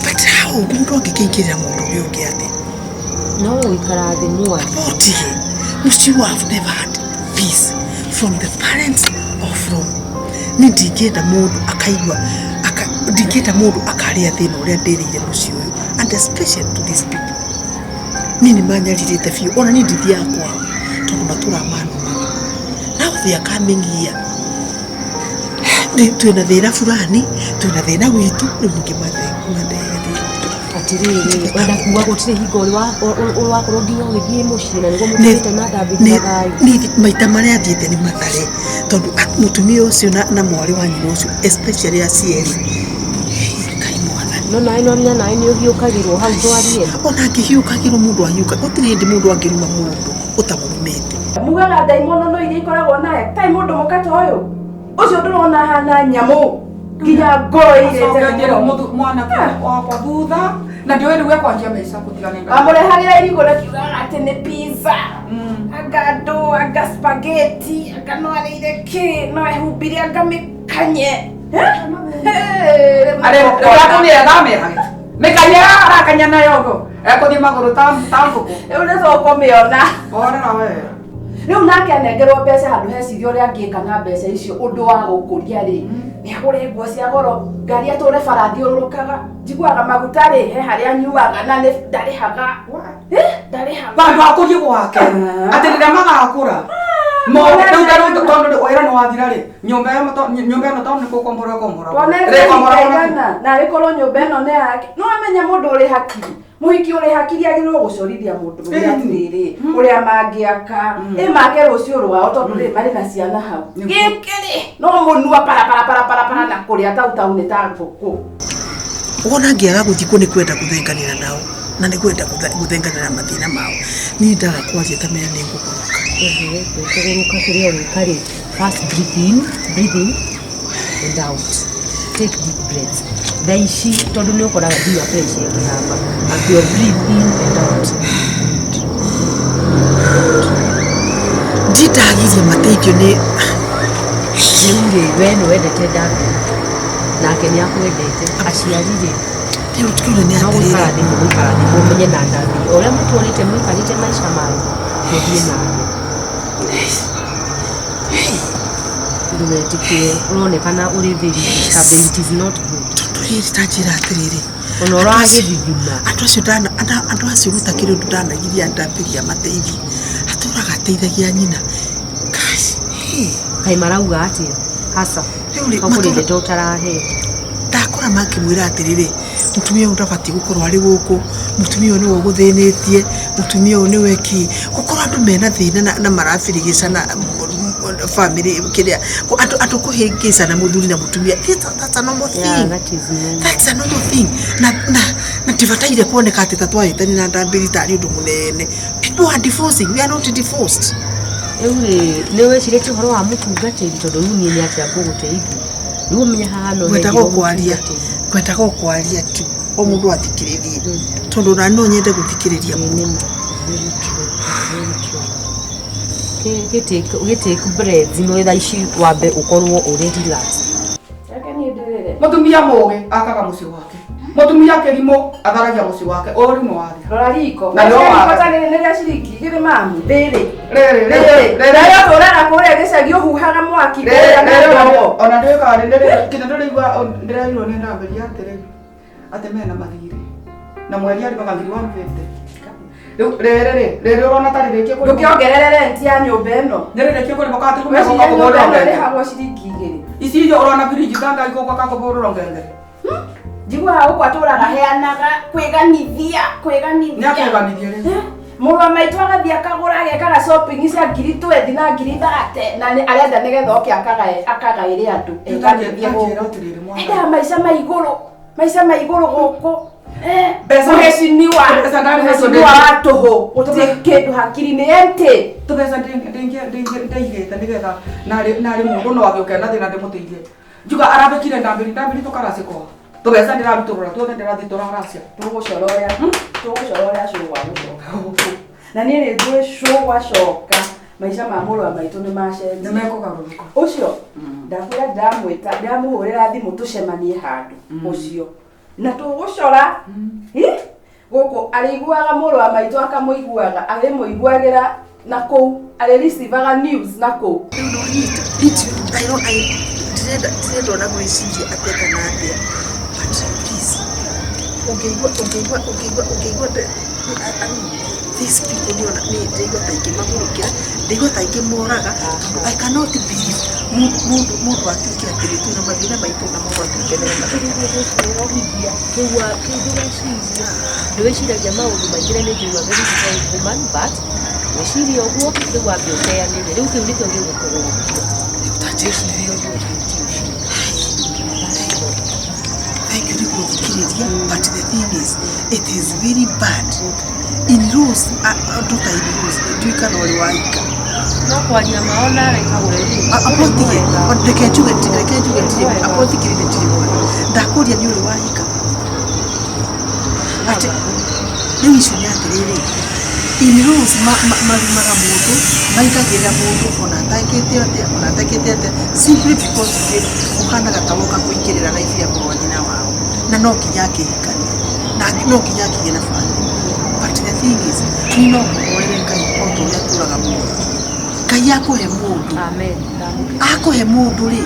But how mũndũ angĩkĩingĩrĩra mũndũ ũrĩa ũngĩ atĩa no gũikara thĩ mwarie Body, which you have never had peace from the parents or from ni ndingĩenda mũndũ akaigua ndingĩenda mũndũ akarĩa thĩna ũrĩa ndĩrĩire mũciĩ ũyũ and especially to these people niĩ nĩ manyarirĩte biũ ona niĩ ndithiaga kwao tondũ matũraga manumaga now they are coming here Twĩna thĩna fulani, twĩna thĩna witũ, rĩu ningĩ mathegetheria. Atiriri, wenda kuga gũtirĩ hingo ũrĩ wakorwo nginya ũgĩthiĩ mũciĩ na nĩguo mũtũrĩte na ndambĩria thayũ? Maita marĩa thiĩte nĩ mathare, tondũ mũtumia ũcio na mwarĩ wa nyina ũcio, especially aciari. Ngai mwathani. No nawe no nawe nĩ ũhiũkagĩrwo hau twarie. Ona angĩhiũkagĩrwo, mũndũ ahiũka, gũtirĩ hĩndĩ mũndũ angĩruma mũndũ ũtamũrumĩte. Mugaga ndaimono no iria ikoragwo naye tai mũndũ mũka ta ũyũ ũcio ndũrona hana nyamũ nginya ngoro Acoke ĩirĩte. Mwanake wakwa thutha na ndiũĩ rĩu ekwanjia maica kũtigana. Wamũrehagĩra irigũ na kiugaga atĩ nĩ pizza, anga andũ, anga spaghetti, anga no arĩire kĩ, no ehumbire, anga mĩkanye. Atumia mĩkanye arakanya nayo ũguo ekũthiĩ magũrũ ta ngũkũ. Rĩu nĩ tũkũmĩona. Horera we. Rĩu nake anengerwo mbeca handũ heciria ũrĩa angĩka na mbeca icio, ũndũ wa gũkũria rĩ, nĩ agũre nguo cia goro, ngari, atũre bara athiũrũrũkaga. Njiguaga maguta rĩ, he harĩa anyuaga na nĩ ndarĩhaga. Ndarĩhaga. Vandũ akũrie gwake atĩ rĩrĩa magakũra rĩu tarĩu tondũ wĩra nĩ wathira rĩ, nyũmba ĩno tondũ nĩ kũkombora ĩkombora. Tuonete na arĩkorwo nyũmba ĩno nĩ yake. No amenya mũndũ ũrĩ hakiri, mũhiki ũrĩ hakiri agĩrĩirwo gũcorithia mũndũ ũrĩa atĩrĩrĩ ũrĩa mangĩaka ĩ make rũciũ rwao, tondũ rĩ marĩ na ciana hau. Gĩkĩ rĩ, no mũnua parapara parapara para na kũrĩa tautau nĩ ta ngũkũ. Wona ngĩaga gũthiĩ kuo nĩ kwenda gũthenganĩra nao, na nĩ kwenda gũthenganĩra na mathĩna mao. Niĩ ndaga kwaria ta mera nĩ ngũgũrũka. Kũgũrũka, kĩrĩa ũgwĩka rĩ, first breathe in, breathe in and out, take deep breaths thaa ici, tondũ nĩ ũkoraga nginya pressure ĩngĩhamba. Akĩo breathe in and out. Ndindagirie mateithio nĩ Rĩu rĩ, we nĩ wendete David nake nĩ akwendete, aciari rĩ? Rĩu kĩũria nĩ No gũikara atĩrĩrĩ, thĩ, mũgũikara thĩ mũmenye na David o ũrĩa mũtũrĩte mũikarĩte maica manyu mũthiĩ na mbere. Ndũgetĩkĩre, ũronekana ũrĩ very disturbed. It is not good. Tondũ rĩrĩ, ta njĩra atĩrĩrĩ, Ona ũragĩthithina. Andũ acio ndana andũ acio gũtakĩrĩ ũndũ ndanagiria ndambĩria mateithie, atũraga ateithagia nyina. Gosh, hey. Kaĩ marauga atĩa hasa? Rĩu rĩ, Kũrĩ ndeto ũtarahe. Ndakora makĩmwĩra atĩrĩrĩ, mũtumia ũyũ ndabatiĩ gũkorwo arĩ gũkũ, mũtumia ũyũ nĩwe ũgũthĩnĩtie, mũtumia ũyũ nĩwe kĩ. Gũkorwo andũ mena thĩna na marabirigicana family, kĩrĩa andũ kũhĩngĩcana mũthuri na mũtumia, that's a normal thing. That is normal. That's a normal thing, na ndibataire kuoneka atĩ ta twahĩtania na ndambĩri tarĩ ũndũ mũnene. People are divorcing, we are not divorced. Rĩu rĩ, nĩ wĩcirĩtie ũhoro wa mũtungatĩri? Tondũ rĩu niĩ nĩ atĩa ngũgũteithia? Rĩu ũmenye haha no Ngwendaga henjirwo o kwaria. mũtungatĩri. Ngwendaga o kwaria tu, o mũndũ athikĩrĩrie, tondũ ona no nyende gũthikĩrĩria mũno. Very true, very true. Gĩ take breaths no thaa ici wambe ũkorwo ũrĩ relaxed. Reke niĩ ndĩrĩre. Mũtumia mũgĩ akaga mũciĩ wake, mũtumia kĩrimũ atharagia mũciĩ wake. Ũru nĩ wathira. Rora riko. Na nĩo Riko watho. ta rĩrĩ nĩ rĩa ciringi 2 mamu rĩrĩ. Rĩrĩ rĩrĩ rĩrĩ. Nayo tũraga kũrĩa gĩcagi ũhuhaga mwaki kũrĩa na ndogo. Ona ndĩkaga kinya ndĩraigua ndĩrairwo nĩ ndambĩria atĩrĩ atĩ mena mathirĩ na mweri arĩmaga ngiri 150. Rĩu rĩrĩ rĩ, rĩrĩ ũrona ta rĩrĩkie kũrĩmwo. Ndũkĩongerere rent ya nyũmba ĩno. Nĩ rĩrĩkie kũrĩmwo kana ti Weciria kũrĩmwo? nyũmba ĩno Ngengere. ĩrĩhagwo ciringi 2. Ici irio ũrona biriji tanga igũkwa kakũbũrũrwo ngengere. Njiguaga gũkũ atũraga heanaga kwĩganithia Nĩ kwĩganithia. akwĩganithia rĩu. Mũrũ wa maitũ agathiĩ akagũra, agekaga shopping cia ngiri 20 na ngiri 30, na arenda nĩgetha oke akagaĩre andũ eganithie Tanjĩra gũkũ. atĩrĩrĩ mwana. Endaga maica ma igũrũ, maica ma igũrũ gũkũ. Mbeca- Mũhecimiwa, Mbeca ndarĩ nacio. mũhecimiwa wa tũhũ, gũtirĩ kĩndũ hakiri nĩ empty. Tũbeca ndeigĩte nĩgetha narĩ mũndũ no agĩũke na thĩna ndĩmũteithie. Njuga arabĩkire ndambĩri ndambĩri tũkaracĩkoa tũbeca ndĩrarutũrũra tuothe ndĩrathiĩ tũraracia. Tũgũcora ũrĩa tũgũcora ũrĩa cũgwa gũcoka gũkũ, na niĩ nĩ njũĩ cũgwa coka maica ma mũrũ wa maitũ nĩ macenjia. Nĩ mekũgarũrũka. Ũcio ndakwĩra, ndĩramwĩta, ndĩramũhũrĩra thimũ tũcemanie handũ ũcio na tũgũcora. Hi? Gũkũ arĩiguaga mũrũ wa maitũ akamũiguaga, arĩmũiguagĩra na kũu arĩricivaga news na kũu. Rĩu no nyita ndirenda ona gwĩciria atĩa kana atĩa, but please, ũngĩigua These people nĩ ona nĩ ndĩigua ta ingĩmagũrũkĩra, ndĩigua ta ingĩmoraga, tondũ I cannot believe mũndũ mũndũ mũndũ atuĩke atĩrĩ twĩna mathĩna maitũ na mũndũ atuĩke nĩ Kwĩrohithia kĩu kĩu ndũreciria ndwĩciragia maũndũ maingĩ na nĩ njũĩ you are very strong woman, but wĩcirie ũguo rĩu wambe ũteanĩrie rĩu kĩu nĩkĩo gĩgũkũgũrũkia. Wĩcirie ũndũ ũcio ti ũcio. Thank you nĩ gũthikĩrĩria, but the thing is it is very bad in rules, andũ ta in rules ndiũĩ kana ũrĩ waika. No kwaria mao nawe kagũre rĩ. Apotige reke njuge, reke njuge ndirĩ apotigĩrĩre ndirĩ mwega, ndakũria nĩ ũrĩ wahika atĩ rĩu icio nĩ atĩrĩrĩ, in rules marumaga mũndũ, maingagĩrĩra mũndũ ona atekĩte atĩa, ona atekĩte atĩa, simply because rĩ ũhanaga ta woka kũingĩrĩra life ya mũrũ wa nyina wao, na no nginya akĩhikania na no nginya akĩgĩe na family. But the thing is niĩ no ngũhoere Ngai o ta ũrĩa tũraga muoyo, Ngai akũhe mũndũ. Amen. Akũhe mũndũ rĩ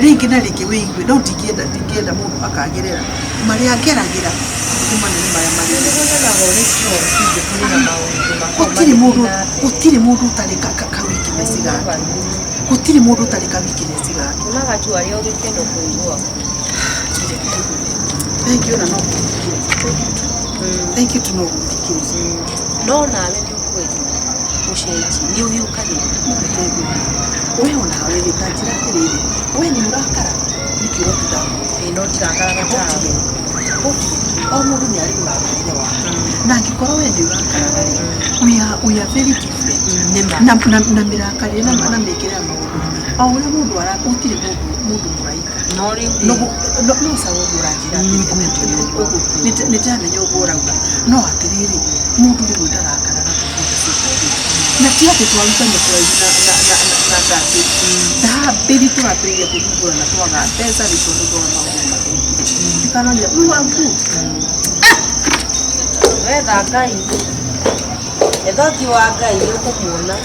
rĩngĩ na rĩngĩ wĩigue, no ndingĩenda ndingĩenda mũndũ akagerera marĩa ngeragĩra, nĩ manene marĩa marĩ. Gũtirĩ mũndũ, gũtirĩ mũndũ ũtarĩ ka weakness gake, gũtirĩ mũndũ ũtarĩ ka weakness gake. Unaga tu arĩa gĩkeno kũigua. Thank you na no gũthikĩrĩria, thank you tu no gũthikĩrĩria. No nawe nĩ ũkwenjwo ũcenji nĩ ũhiũkagĩra. Reke ngwĩre, we onawe rĩ, ta njĩra atĩrĩrĩ, we nĩ ũrakara nĩkĩ ũratinda? Ĩ no ndirakaraga tawe. Gũtirĩ, o mũndũ nĩ arĩ mũrakarĩre wake, na angĩkorwo we nĩ ũrakaraga rĩ, we are very different. Nĩma. Na mĩrakarĩre na mĩkĩre ya maũndũ o ũrĩa mũndũ ara, gũtirĩ mũndũ mũndũ mũraika. No rĩu no rĩ no no sawa ũguo ũranjĩra atĩrĩ, ũguo nĩ ndĩramenya ũguo ũrauga, no atĩrĩrĩ, mũndũ rĩmwe ndarakaraga na ti atĩ twarutania kũraihu na ndambĩri ndambĩri tũrambĩrĩria gũthumbũrana twaga mbeca rĩ, tondũ ndona maũndũ mathũkire ndikanoria we were good. Wetha Ngai, etha ũthiũ wa Ngai nĩ ũkũmuona.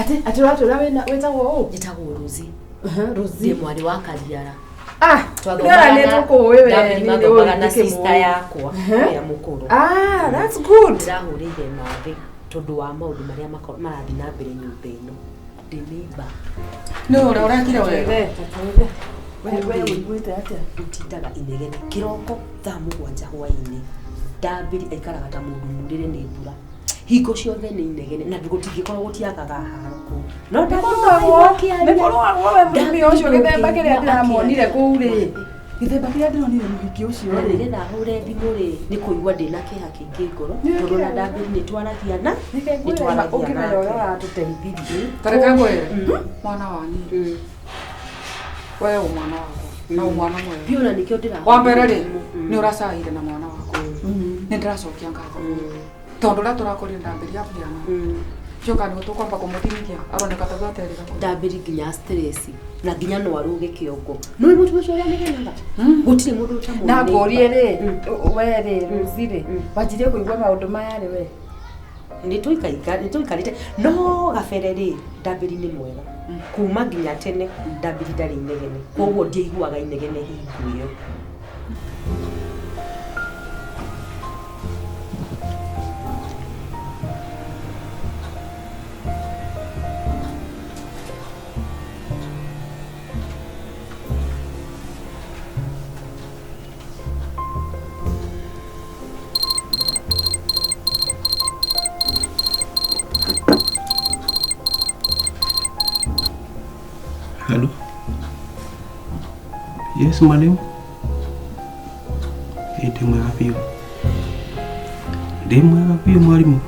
Atĩ atĩ ũratwĩra wĩna wĩtagwo ũ? Njĩtagwo Rosie. Rosie. Ndĩ mwarĩ wa Kariara. Ah, Twathomaga nĩ tũkũĩ we. Ndambĩri nĩ mathomaga ũĩ na nĩkĩ sister mũĩ. yakwa ũrĩa mũkũrũ. Ah, that's good. Ndĩrahũrĩire nathĩ tondũ wa maũndũ marĩa marathiĩ na mbere nyũmba ĩno. Ndĩ neighbor. Nĩ ũrĩa ũrekire wega. Twĩre, we we ũiguĩte atĩa? Gũtindaga inegene kĩroko thaa 7 hwainĩ, ndambĩri aikaraga ta mũndũ murĩre nĩ mbura, hingo ciothe nĩ inegene na gũtingĩkorwo gũtiagaga haro kũu, no Nĩkũrũagwo, nĩkũrũagwo we mũtumia ũcio gĩthemba kĩrĩa ndĩramuonire kũu rĩ. Gĩthemba kĩrĩa ndĩronire mũhiki ũcio na rĩ. nĩgetha hũre thimũ rĩ, nĩ kũigua ndĩna kĩeha kĩingĩ ngoro, Nĩ tondũ na kĩeha. ndambĩri nĩ twaragia na Nĩke nĩ ngwĩre twaragia ũkĩmenya ũrĩa nake. ũratũteithirie. Ta reke ngwĩre mwana wa niĩ, we wĩ mwana wakwa na wĩ mwana mwega. Biũ, na nĩkĩo ndĩrahũrire Wa mbere rĩ, thimũ. nĩ ũracaire na mwana wakwa, nĩ ndĩracokia ngatho tondũ ũrĩa tũrakorire ndambĩria abiana njoka nĩ tũkwamba kũmũthimithia aroneka ta gwaterĩra kũu. Ndambĩri nginya stress na nginya no arũge kĩongo nĩ mũtumia ũcio ũrĩa anegenaga, gũtirĩ mũndũ ũtamũĩ. Na ngũrie rĩ, we rĩ, Rosie rĩ, wanjirie kũigua maũndũ maya rĩ we? Nĩ tũikarĩte no gabere rĩ, ndambĩri nĩ mwega kuma nginya tene, ndambĩri ndarĩ inegene, koguo ndiaiguaga inegene hingo ĩyo. Hello. Yes, mwalimu. Ĩ ndĩ mwega biũ. Ndĩ mwega biũ mwarimũ.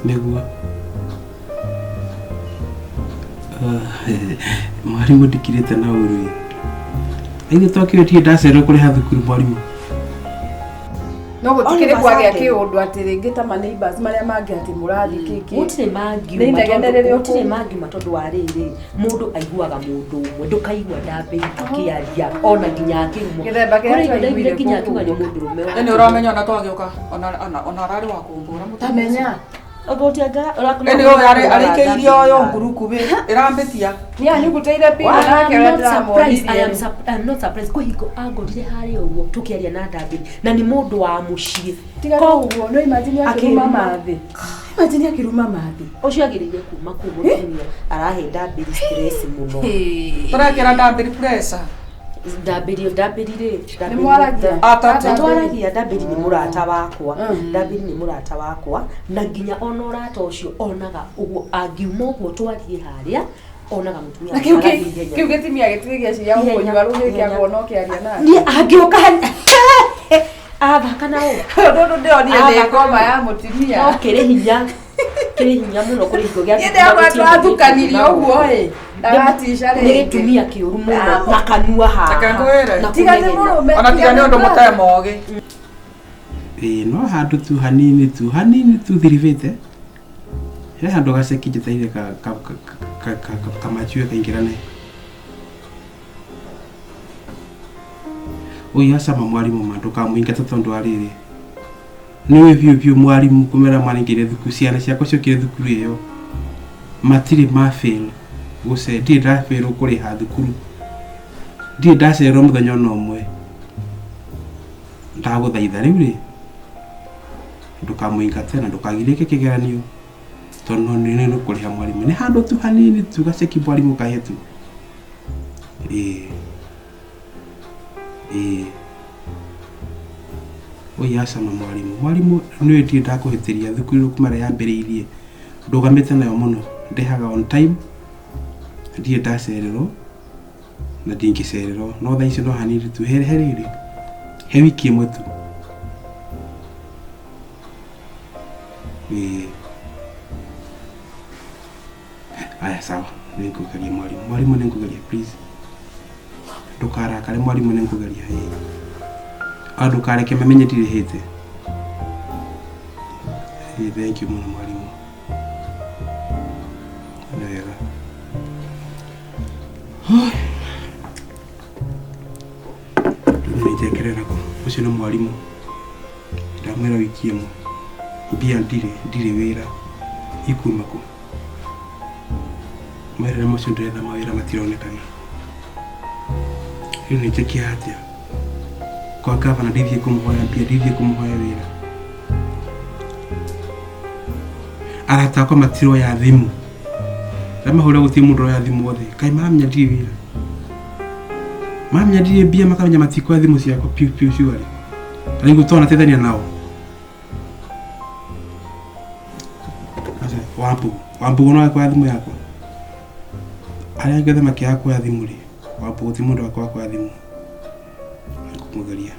Nĩguo. Mwarimũ ndikirĩte na ũru ĩ. Ithuĩ twakĩũĩ ndirĩ ndacererwo kũrĩha thukuru mwarimũ. No gũtikĩrĩ Oliver kwagĩa Sande. kĩũndũ atĩ rĩngĩ ta ma neighbors marĩa mangĩ atĩ mũrathiĩ kĩkĩ. Gũtirĩ Nĩ mangiuma inegene tondũ rĩrĩa gũtirĩ ũkũ- mangiuma tondũ wa rĩrĩ, mũndũ aiguaga mũndũ ũmwe, ndũkaigua ndambĩri akĩaria ona nginya akĩrumwo. Gĩthemba kĩrĩa Kũrĩ hingo ndaiguire twaiguire nginya kũu akiuga nĩ kũu. mũndũrũme Nĩ ũramenya ona twagĩũka ona ararĩ wa kũmbũra mũtumia Tamenya. ũcio. Ĩndĩ ũyũ arĩkĩirie ũyũ nguruku ĩrambĩtia. Nĩ anyugutĩire pino nake I'm ũrĩa not surprised. I am ndĩramwonirie. I'm not surprised. Kwĩ hingo angorire harĩa ũguo tũkĩaria na ndambĩri na nĩ mũndũ wa mũciĩ. Tiga ũguo no imagine akĩruma Akĩruma. mathĩ. Imagine akĩruma mathĩ. Ũcio agĩrĩire kuma kũu mũtumia arahe ndambĩri stress mũno. Tũrekĩra ndambĩri pressure. Ndambĩri ndambĩri rĩ Nĩ mwaragia? Atatũ. Nĩtwaragia ndambĩri nĩ mũrata wakwa ndambĩri nĩ mũrata wakwa na nginya ona ũrata ũcio onaga ũguo angiuma ũguo twarie harĩa onaga mũtumia Na kĩu wakwa kĩ- arathiĩ ihenya. kĩu gĩtimia gĩtirĩ gĩeciria Ihenya, gũkũnyua rũhĩ ihenya. kĩagwo no kĩaria nake. Niĩ angĩũka athaka na ũ Tondũ ndĩronire nĩ Athaka ngoma na- ya mũtumia. no kĩrĩ hinya kĩrĩ hinya mũno kũrĩ hingo gĩa Niĩ ndĩrakora twathukanirie ũguo ĩ. Ndagatica nĩ rĩngĩ. gĩtumia kĩũru mũno na kanua haha Reke ngwĩre. na Tiga nĩ kũnegena. mũrũme. Ona tiga nĩ ũndũ mũtarĩ mogĩ. Ĩĩ no handũ tu hanini tu hanini tu thirivĩte he handũ gaceki njetereire kamachue kaingĩrane ũi acama mwarimũ ma ndũkamũingate tondũ wa rĩrĩ nĩũĩ biũ biũ mwarimũ kũmera mwaringĩire thukuru ciana ciakwa ciokire thukuru ĩyo matirĩ ma fail gũce ndirĩ ndafail kũrĩha thukuru ndirĩ ndacererwo mũthenya ona ũmwe ndagũthaitha rĩu rĩ ndũkamũingate na ndũkagirĩke kĩgeranio tondũ no nĩ nĩ kũrĩha mwarimũ nĩ handũ tu hanini tu gaceki mwarimũ kahe tu ĩĩ ĩĩ ũi acama mwarimũ mwarimũ nĩũĩ ndirĩ ndakũhĩtĩria thukuru kuma ĩrĩa yambĩrĩirie ndũgamĩte nayo mũno ndĩhaga on time ndirĩ ndacererwo na ndingĩcererwo no thaa icio no hanini tu he he rĩrĩ he wiki ĩmwe tu ĩĩ aya sawa nĩngũgeria mwarimũ mwarimũ nĩngũgeria please ndũkarakare mwarimũ nĩngũgeria ĩĩ ona ndũkareke mamenye ndirĩhĩte ĩĩ thank you mũno mwarimũ nĩ wega nĩnjekerera kũ ũcio nĩ mwarimũ ndamwĩra wiki ĩmwe mbia ndirĩ ndirĩ wĩra ikuma kũ merere macio ndĩretha mawĩra matironekana rĩu nĩnjĩke atĩa kwa gavana ndithiĩ kũmũhoya mbia ndithiĩ kũmũhoya wĩra arata akwa matiroya thimũ ndamahũrĩra gũtirĩ mũndũ ũroya thimũ othe kaĩ maramenya ndirĩ wĩra maramenya ndirĩ mbia makamenya matikuoya thimũ ciakwa piũ piũ ciuarĩ rĩu twanateithania nao Aca, Wambugu Wambugu no akuoya thimũ yakwa arĩa angĩ othe makĩaga kuoya thimũ rĩ Wambugu ti mũndũ wakwa wa kuoya thimũ kũmũgeria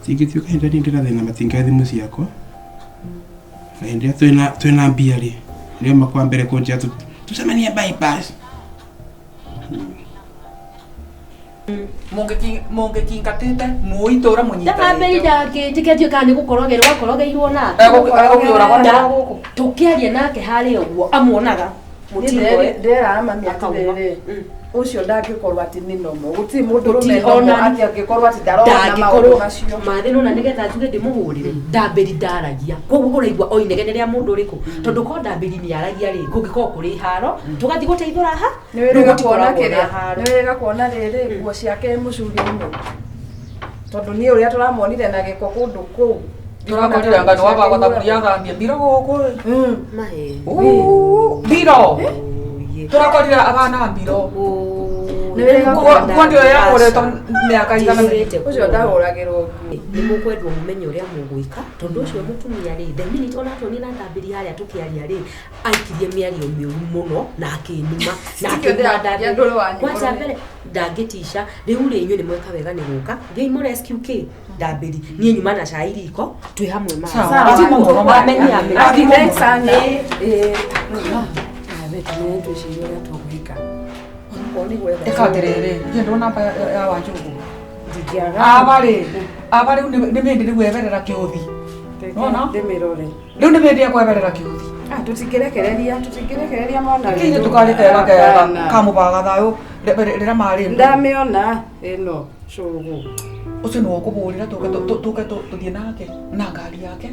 tingĩtuĩka hĩndĩ ĩrĩa niĩ ndĩna thĩna matingĩoya thimũ ciakwa na hĩndĩ ĩrĩa twĩna mbia rĩ nĩo makwa mbere kũnjĩra tũcemanie bypass Mũngĩkingatĩte mũitũra ndambĩri mũnyitanĩte. ndangĩnjĩke ndiũĩ kana nĩ gũkorogerwo akorogeirwo nake Egũkĩũragwo Nda- gũkũ. tũkĩaria nake harĩa ũguo amuonaga mũtingo Niĩ ndĩraga mami Akauma. atĩrĩrĩ ũcio ndangĩkorwo atĩ nĩ nomo gũtirĩ mũndũ Gũtirĩ ũrũme nomo ona- atĩ angĩkorwo atĩ ndarona maũndũ ndangĩkorwo macio mathĩ nona nĩgetha njuge ndĩmũhũrĩre ndambĩri ndaragia koguo ũraigua o inegene rĩa mũndũ ũrĩkũ tondũ ko ndambĩri nĩaragia rĩ kũngĩkorwo kũrĩ haro tũgathiĩ gũteithũra ha nĩ rĩu wĩrĩga kuona gũtikoragwo na kĩrĩa haro nĩ wĩrĩga kuona rĩrĩ nguo ciake mũcuria-inĩ tondũ niĩ ũrĩa tũramuonire na gĩko kũndũ kũu Tũrakorire anga nĩ wabagwo thaburia athambie mbiro gũkũ. Maheni. Uu, Mbiro. Tũrakorire abana mbiro. Nĩ wĩrĩga kuona Nguo ndio yakũrĩtwo mĩaka igana. Ndihũrĩte ũcio ndahũragĩrwo nguo nĩ mũkwendwo mũmenye ũrĩa mũgwĩka tondũ ũcio mũtumia rĩ the minute ona tuonire na ndambĩri harĩa tũkĩaria rĩ aikirie mĩario mĩũru mũno na akĩnuma na Tikio akĩnuma ndĩra- ndambĩri. ndũrĩ wanyu Kwanza mũrũme. mbere ndangĩtica rĩu rĩ inyuĩ nĩ mweka wega nĩ gũka thiĩi mũ rescue kĩ ndambĩri niĩ nyuma na cai riko twĩ hamwe ma Sawa. Athimwo mũno ma. Amenye, amenye. Athimwo mũno. Ĩĩ twĩcirie ũrĩa tũgwĩka okorwo nĩ gwetha Ĩka atĩrĩrĩ, niĩ ndona namba ya Wanjũgũ. ndingĩaga Aba rĩ, aba rĩu nĩ mĩndĩ rĩu eberera kĩũthi. Nona? ndĩmĩrore Rĩu nĩ mĩndĩ ekweberera kĩũthi. Ah, tũtingĩrekereria tũtingĩrekereria mwana Kinyi witũ. tũkarĩ kega kega Hapana. kamũbaga thayũ rĩrĩa marĩ. ndamĩona ĩno cũgũ Ũcio nĩwe ũkũbũrĩra tũke tũthiĩ nake na ngari yake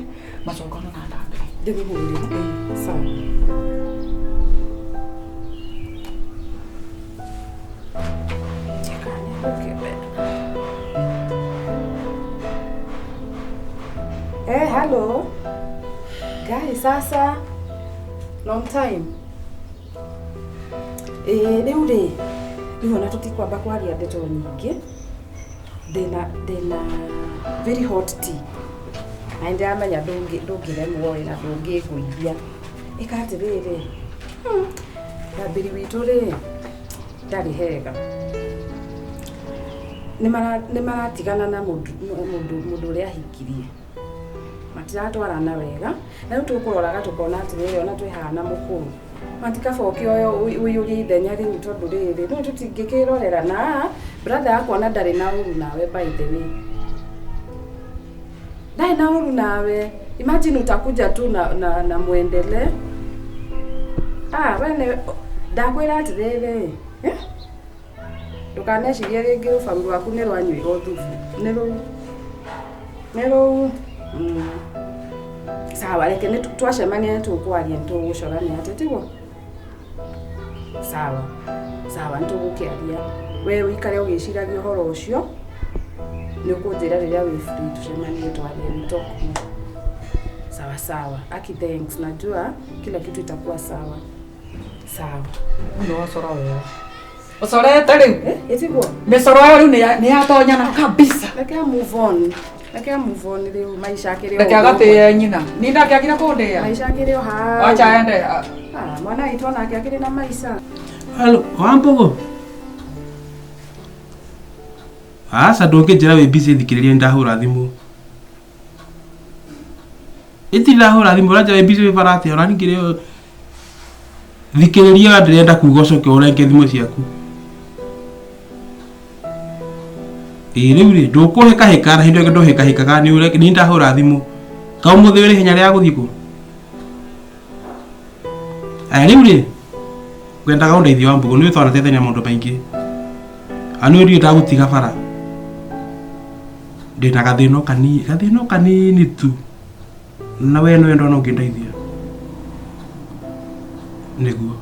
macokano na ndambĩri. Ndĩmũhũrĩre. Sawa. Eh, hello. Guys, sasa long time. Eh, rĩu rĩ, rĩu ona tũtikwamba kwaria ndeto nyingĩ. Ndĩna very hot tea. Na nĩndĩramenya ndũngĩremwo ĩ na ndũngĩngũithia. Ĩka atĩrĩrĩ, Ndambĩri witũ rĩ, ndarĩ hega. Nĩ maratigana na mũndũ ũrĩa ahikirie. Matiratwarana wega. Na rĩu tũkũroraga tũkona atĩrĩrĩ, ona twĩ haha na mũkũrũ. Matikaba ũkĩoya ũiyũrie ithenya rĩu tondũ rĩrĩ, no tũtingĩkĩrorera na brother yakwa ona ndarĩ na ũru nawe by the way. Ndarĩ na ũru nawe. Imagine utakuja tu na muendelee. Ah, we nĩ ndakwĩra atĩrĩrĩ, eh? Ndũkanecirie rĩngĩ rũbaru rwaku nĩ rwanyuirwo thubu. Nĩ rũu. Nĩ rũu. Sawa, reke nĩ twacemania nĩ tũkwaria, nĩ tũgũcorania atĩ tiguo? Sawa. Sawa, nĩ tũgũkĩaria. We ũikare ũgĩciragia ũhoro ũcio, nĩ ũkũnjĩra rĩrĩa wĩ free tũcemanie twarie, we talk more. Sawa sawa. Aki thanks. Najua kila kitu itakuwa sawa. Sawa. Nĩ wacora wega. Ũcorete rĩu. Eh, ĩtiguo? Mĩcoro ĩyo rĩu nĩ yatonyana kabisa. Reke move on. Reke move on rĩu maisha akĩrĩ o Reke ũguo. agatĩe nyina. Ni ndangĩagire kũndĩa. Maisha akĩrĩ o hau. Wacha ende. Ah, mwana witũ onake akĩrĩ na maica. Halo, Wambugu. Aca ndũngĩnjĩra wĩ busy thikĩrĩria nĩndahũra thimũ. Ĩti ndahũra thimũ ũranjĩra wĩ busy wĩ bara atĩa ũraningĩrĩa thikĩrĩria ndĩrenda kuga ũcoke ũrenge thimũ ciaku. Ĩĩ rĩu rĩ ndũkũhĩkahĩka na hĩndĩ ĩyo ndũhĩkahĩkaga nĩ ndahũra thimũ. Ka ũmũthĩ wĩ ihenya rĩa gũthiĩ kũ? Aya rĩu rĩ ngwendaga ũndeithie Wambugu nĩ twanateithania maũndũ maingĩ. Anu ndirĩ ndagũtiga bara. Ndĩna gathĩna kanini, gathĩna kanini tu. Na we nĩwe ndona ũngĩndeithia. Nĩguo.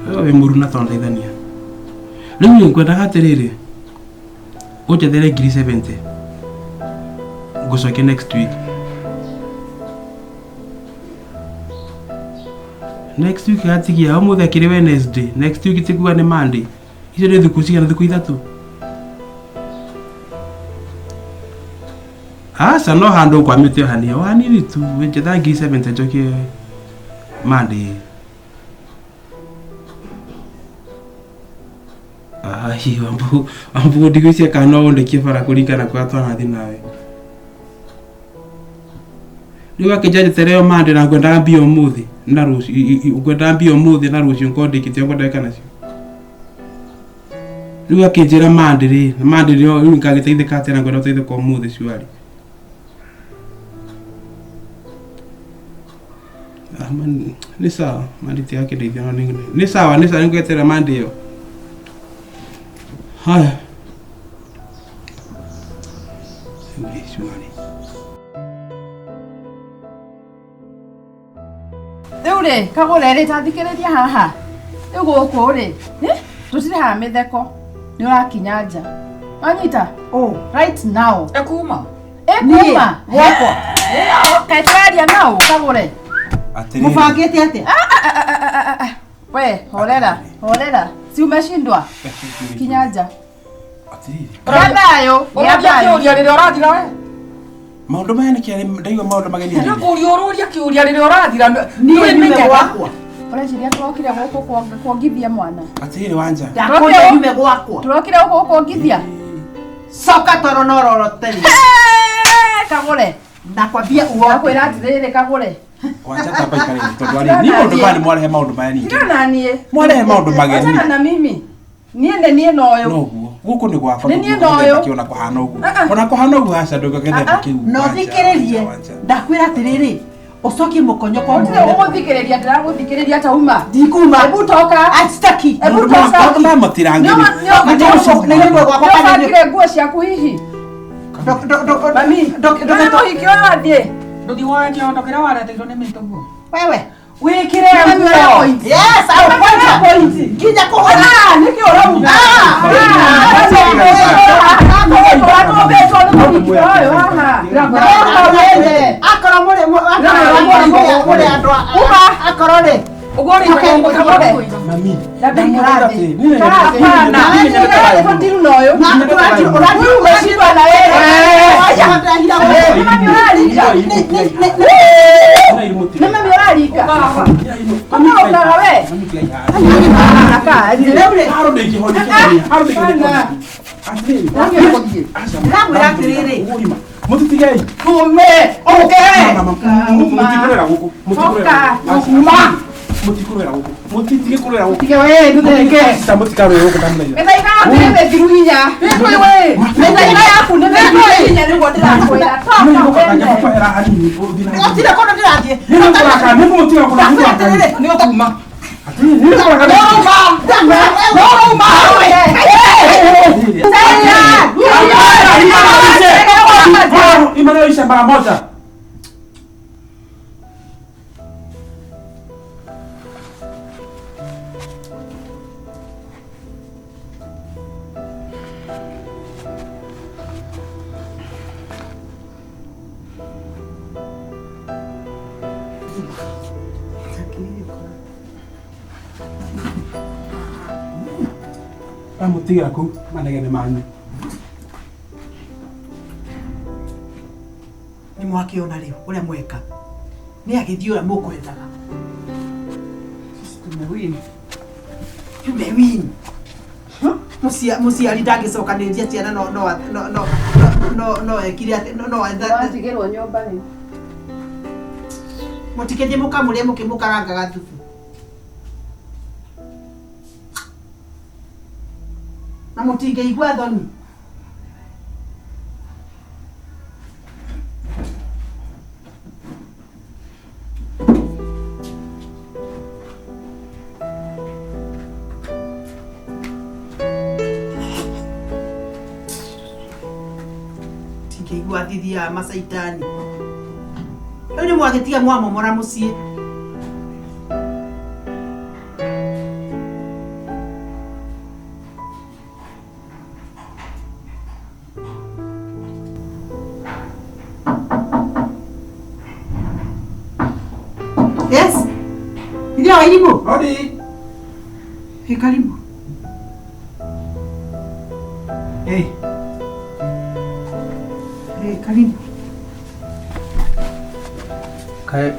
We wĩ mũruna twanateithania. Rĩu rĩ ngwendaga atĩrĩrĩ, ũnjethere ngiri 70. Ngũcokia next week. Next week gatigia ũmũthĩ akĩrĩ Wednesday, next week tikuga nĩ Monday. Icio nĩ thikũ cigana? Thikũ ithatũ. Aca no handũ ũkwamĩte o hanini, o hanini tu, njetha ngiri 70 njokie Monday. Ai, Wambugu, Wambugu ndigwĩciria kana no ũndekie bara kũringana kũrĩa twanathiĩ nawe. Rĩu akĩnja njeterere o Monday na ngwendaga mbia ũmũthĩ na rũciũ, ngwendaga mbia ũmũthĩ na rũciũ ngorwo ndĩkĩtie ũguo ndeka nacio. Rĩu akĩnjĩra Monday rĩ, na Monday rĩ rĩu ngagĩteithĩka atĩa na ngwenda gũteithĩka ũmũthĩ surely. Ah, man, nĩ sawa, Monday tigakĩndeithia no nĩ sawa, nĩ sawa nĩngweterera Monday ĩyo. Haya. Rĩu rĩ surely. Rĩu rĩ, kagũre rĩ, ta thikĩrĩria haha. Rĩu gũkũ rĩ, tũtirĩ haha mĩtheko. Nĩ ũrakinya nja. Wanyita? Oh, Right now. Ĩkuma. Ĩkuma. Gwakwa. Kaĩ tũraria nao, kagũre. Atĩrĩrĩ. Mũbangĩte atĩa? We, horera, horera. Si umeshindwa? Kinya nja. Atĩrĩrĩ. Gĩa thayũ, gĩa Ũraria thayũ. kĩũria rĩrĩa ũrathira we. Maũndũ maya nĩkĩ ndaigua maũndũ mageni Na kũria ũrũria kĩũria rĩrĩa ũrathira. Niĩ nyume gwakwa. Ũreciria tũrokire gũkũ kuongithia mwana? Atĩrĩrĩ Wanja. Ndakũria nyume gwakwa. Tũrokire gũkũ kuongithia? Coka toro na ũroroteri. Kagũre. Nakwambia uote. Ndakwĩra atĩrĩrĩ kagũre. Wanja tamba ikare thĩ tondũ arĩ niĩ maũndũ maya nĩ mwarehe maũndũ maya ningĩ. Tigana na niĩ. Mwarehe maũndũ mageni. Achana na mimi. Niĩ nĩ niĩ na ũyũ. Noguo gũkũ nĩ gwakwa Nĩ niĩ na ũyũ. kĩ ona kũhana ũguo. Ona kũhana ũguo aca ndũngĩgethemba kĩu. No Wanja, thikĩrĩrie. Wanja, Wanja. Ndakwĩra atĩrĩrĩ, ũcokie mũkonyo kwa Gũtirĩ mũrũme. ũgũthikĩrĩria, ndĩragũthikĩrĩria tauma. Ndikuma. Hebu toka. Astaki. Hebu Maũndũ toka. maũndũ maya matirangĩrĩ. Nĩũbangire nguo ciaku hihi? Mami, ndũrĩ mũhiki ũyũ athiĩ. Ndũthiĩ woe kĩondo kĩrĩa wareteirwo nĩ mĩtũguo. Wewe. Wĩkĩre nguo. Yes, I will point point. Nginya kũhona. Nĩkĩ ũrauga? Akorwo mũrĩ mũrĩ andũ akorwo rĩ Ũguo rĩ Mami. Mutitigei. Tume ũke. Mutikurera guku. Mutikurera. Mutikurera guku. Mutitige kurera guku. Tige we nduthenge. Ta mutikarwira guku ndamũthaitha. Mĩthaiga yaku nĩ mĩthiru hinya. Mĩthaiga yaku nĩ mĩthiru hinya nĩguo ndĩrakwĩra. Nĩ ngũkanga kwehera hanini ũthiĩ na mbere. Gũtirĩ kũndũ ndĩrathiĩ. Nĩ ngũkanga nĩ ngũmũtiga kũndũ ngũkanga. Nĩ ũkuma. Atĩrĩrĩ, nĩ ngũkanga. Imanaisha mara moja. Amũtigira kũu manegene manyu. Nĩ mwakĩona rĩu ũrĩa mweka. Nĩ agĩthiĩ ũrĩa mũkwendaga. Tumewin. Tumewin. Mũciari ndangĩcokanĩrĩria ciana no no no no no no ekire atĩ no no Watigĩrwo nyũmba rĩ. Mũtikĩthiĩ mũkamũrĩe mũkĩmũkarangaga thubu. Na mũtingĩigua thoni. Tingĩigua thithi ya macaitani. Rĩu nĩ mwagĩtiga mwamomora mũciĩ. Yes. Ndio Wairimu. Hodi. Hey, karibu. Hey. Hey, karibu. Kae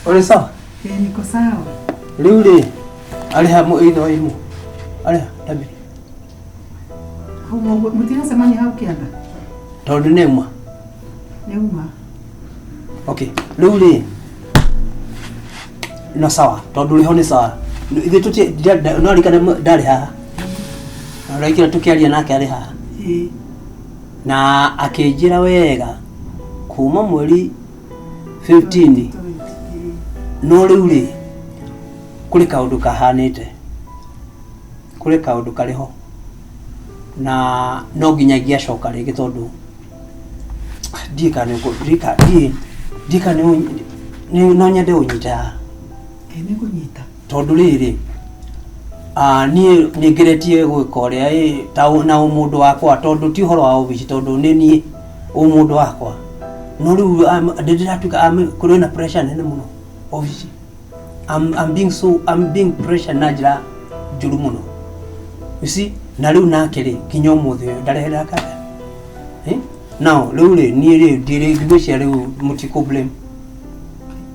Uri sawa? Eh, niko sawa. Rĩu rĩ arĩ ha ithe wa Irimũ? Arĩ ha Ndambĩri? Hau mũtiracemania hau kĩanda? Tondũ nĩ uma. Nĩ uma. Okay, rĩu rĩ no sawa tondũ rĩho nĩ sawa. Ithuĩ tũti no rikana ndarĩ haha. Ũraikira tũkĩaria nake arĩ haha. Ĩĩ. Na akĩnjĩra wega kuma mweri 15 no rĩu rĩ kũrĩ kaũndũ kahanĩte, kũrĩ kaũndũ karĩ ho na no nginya ingĩacoka rĩngĩ tondũ ndiĩ kana ndiĩ kana no nyende ũnyite haha. Ĩĩ nĩngũnyita. Tondũ rĩrĩ niĩ nĩngeretie gwĩka ũrĩa ta na ũmũndũ wakwa tondũ ti ũhoro wa obici tondũ nĩ niĩ ũmũndũ wakwa no rĩu ndĩratuĩka kũrĩ na pressure nene mũno obici. I'm being pressure na njĩra njũru mũno. You see, na rĩu nake rĩ nginya ũmũthĩ ũyũ ndareherera kanda. Now rĩu rĩ niĩ rĩ ndirĩ ngwĩciria rĩu mũtikũ blame.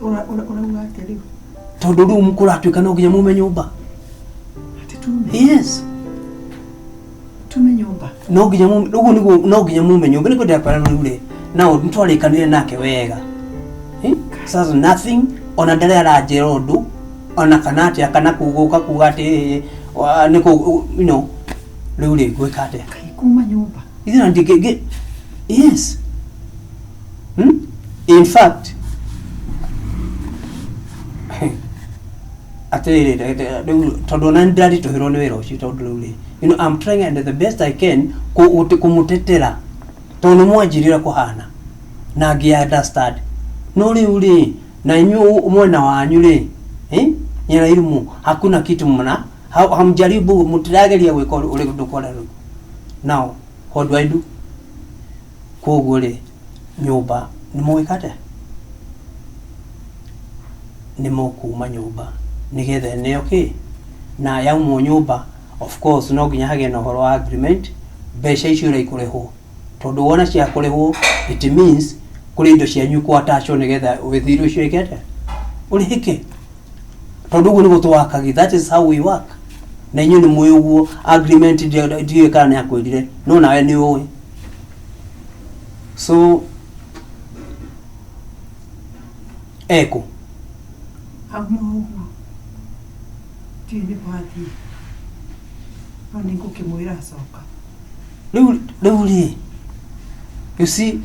Ũrauga atĩa rĩu? Tondũ rĩu kũratuĩka no nginya mume nyũmba. Atĩ tume? Yes. Tume nyũmba. No nginya mume, ũguo nĩguo no nginya mume nyũmba nĩguo ndĩrakwĩra rĩu rĩ. Now nĩtwarĩkanire nake wega. Sasa nothing ona ndarĩ aranjĩra ũndũ ona kana atĩa kana gũka kuga atĩ nĩkũ you know rĩu rĩ ngwĩka atĩa? Kaĩ kuma nyũmba. Ithuĩ na ndingĩ yes. In fact atĩrĩrĩ rĩu tondũ ona nĩndĩraritũhĩrwo nĩ wĩra ũcio tondũ rĩu rĩ you know I'm trying and the best I can kũmũtetera tondũ nĩ mwanjĩrĩra kũhana. Na ngĩ understand. No rĩu rĩ, na inyuĩ mwena wanyu rĩ, eh? Nyina irumu, hakuna kitu mna, hamjaribu mũtirageria gwĩka ũrĩa ũndũ kwara rĩu. Now, what do I do? Koguo rĩ, nyũmba nĩ mũgwĩka atĩa? Nĩ mũkuma nyũmba nĩgetha ĩneo kĩ? Na yaumwo nyũmba, of course no nginya hagĩe na ũhoro wa agreement, mbeca icio ũrĩa ikũrĩhwo. Tondũ wona cia kũrĩhwo, it means kũrĩ indo cianyu ikũ-attachwo nĩgetha wĩthiri ũcio wĩke atĩa? Ũrĩhĩke. Tondũ ũguo nĩguo tũwakagi, that is how we work. Na inyuĩ nĩ mũĩ ũguo, agreement ndiũĩ kana nĩ akwĩrire, no nawe nĩ ũĩ. So, ekũ? Auma ũguo ndiũĩ nĩ kwathiĩ no nĩ ngũkĩmwĩra acoka. Rĩu rĩu rĩ, you see,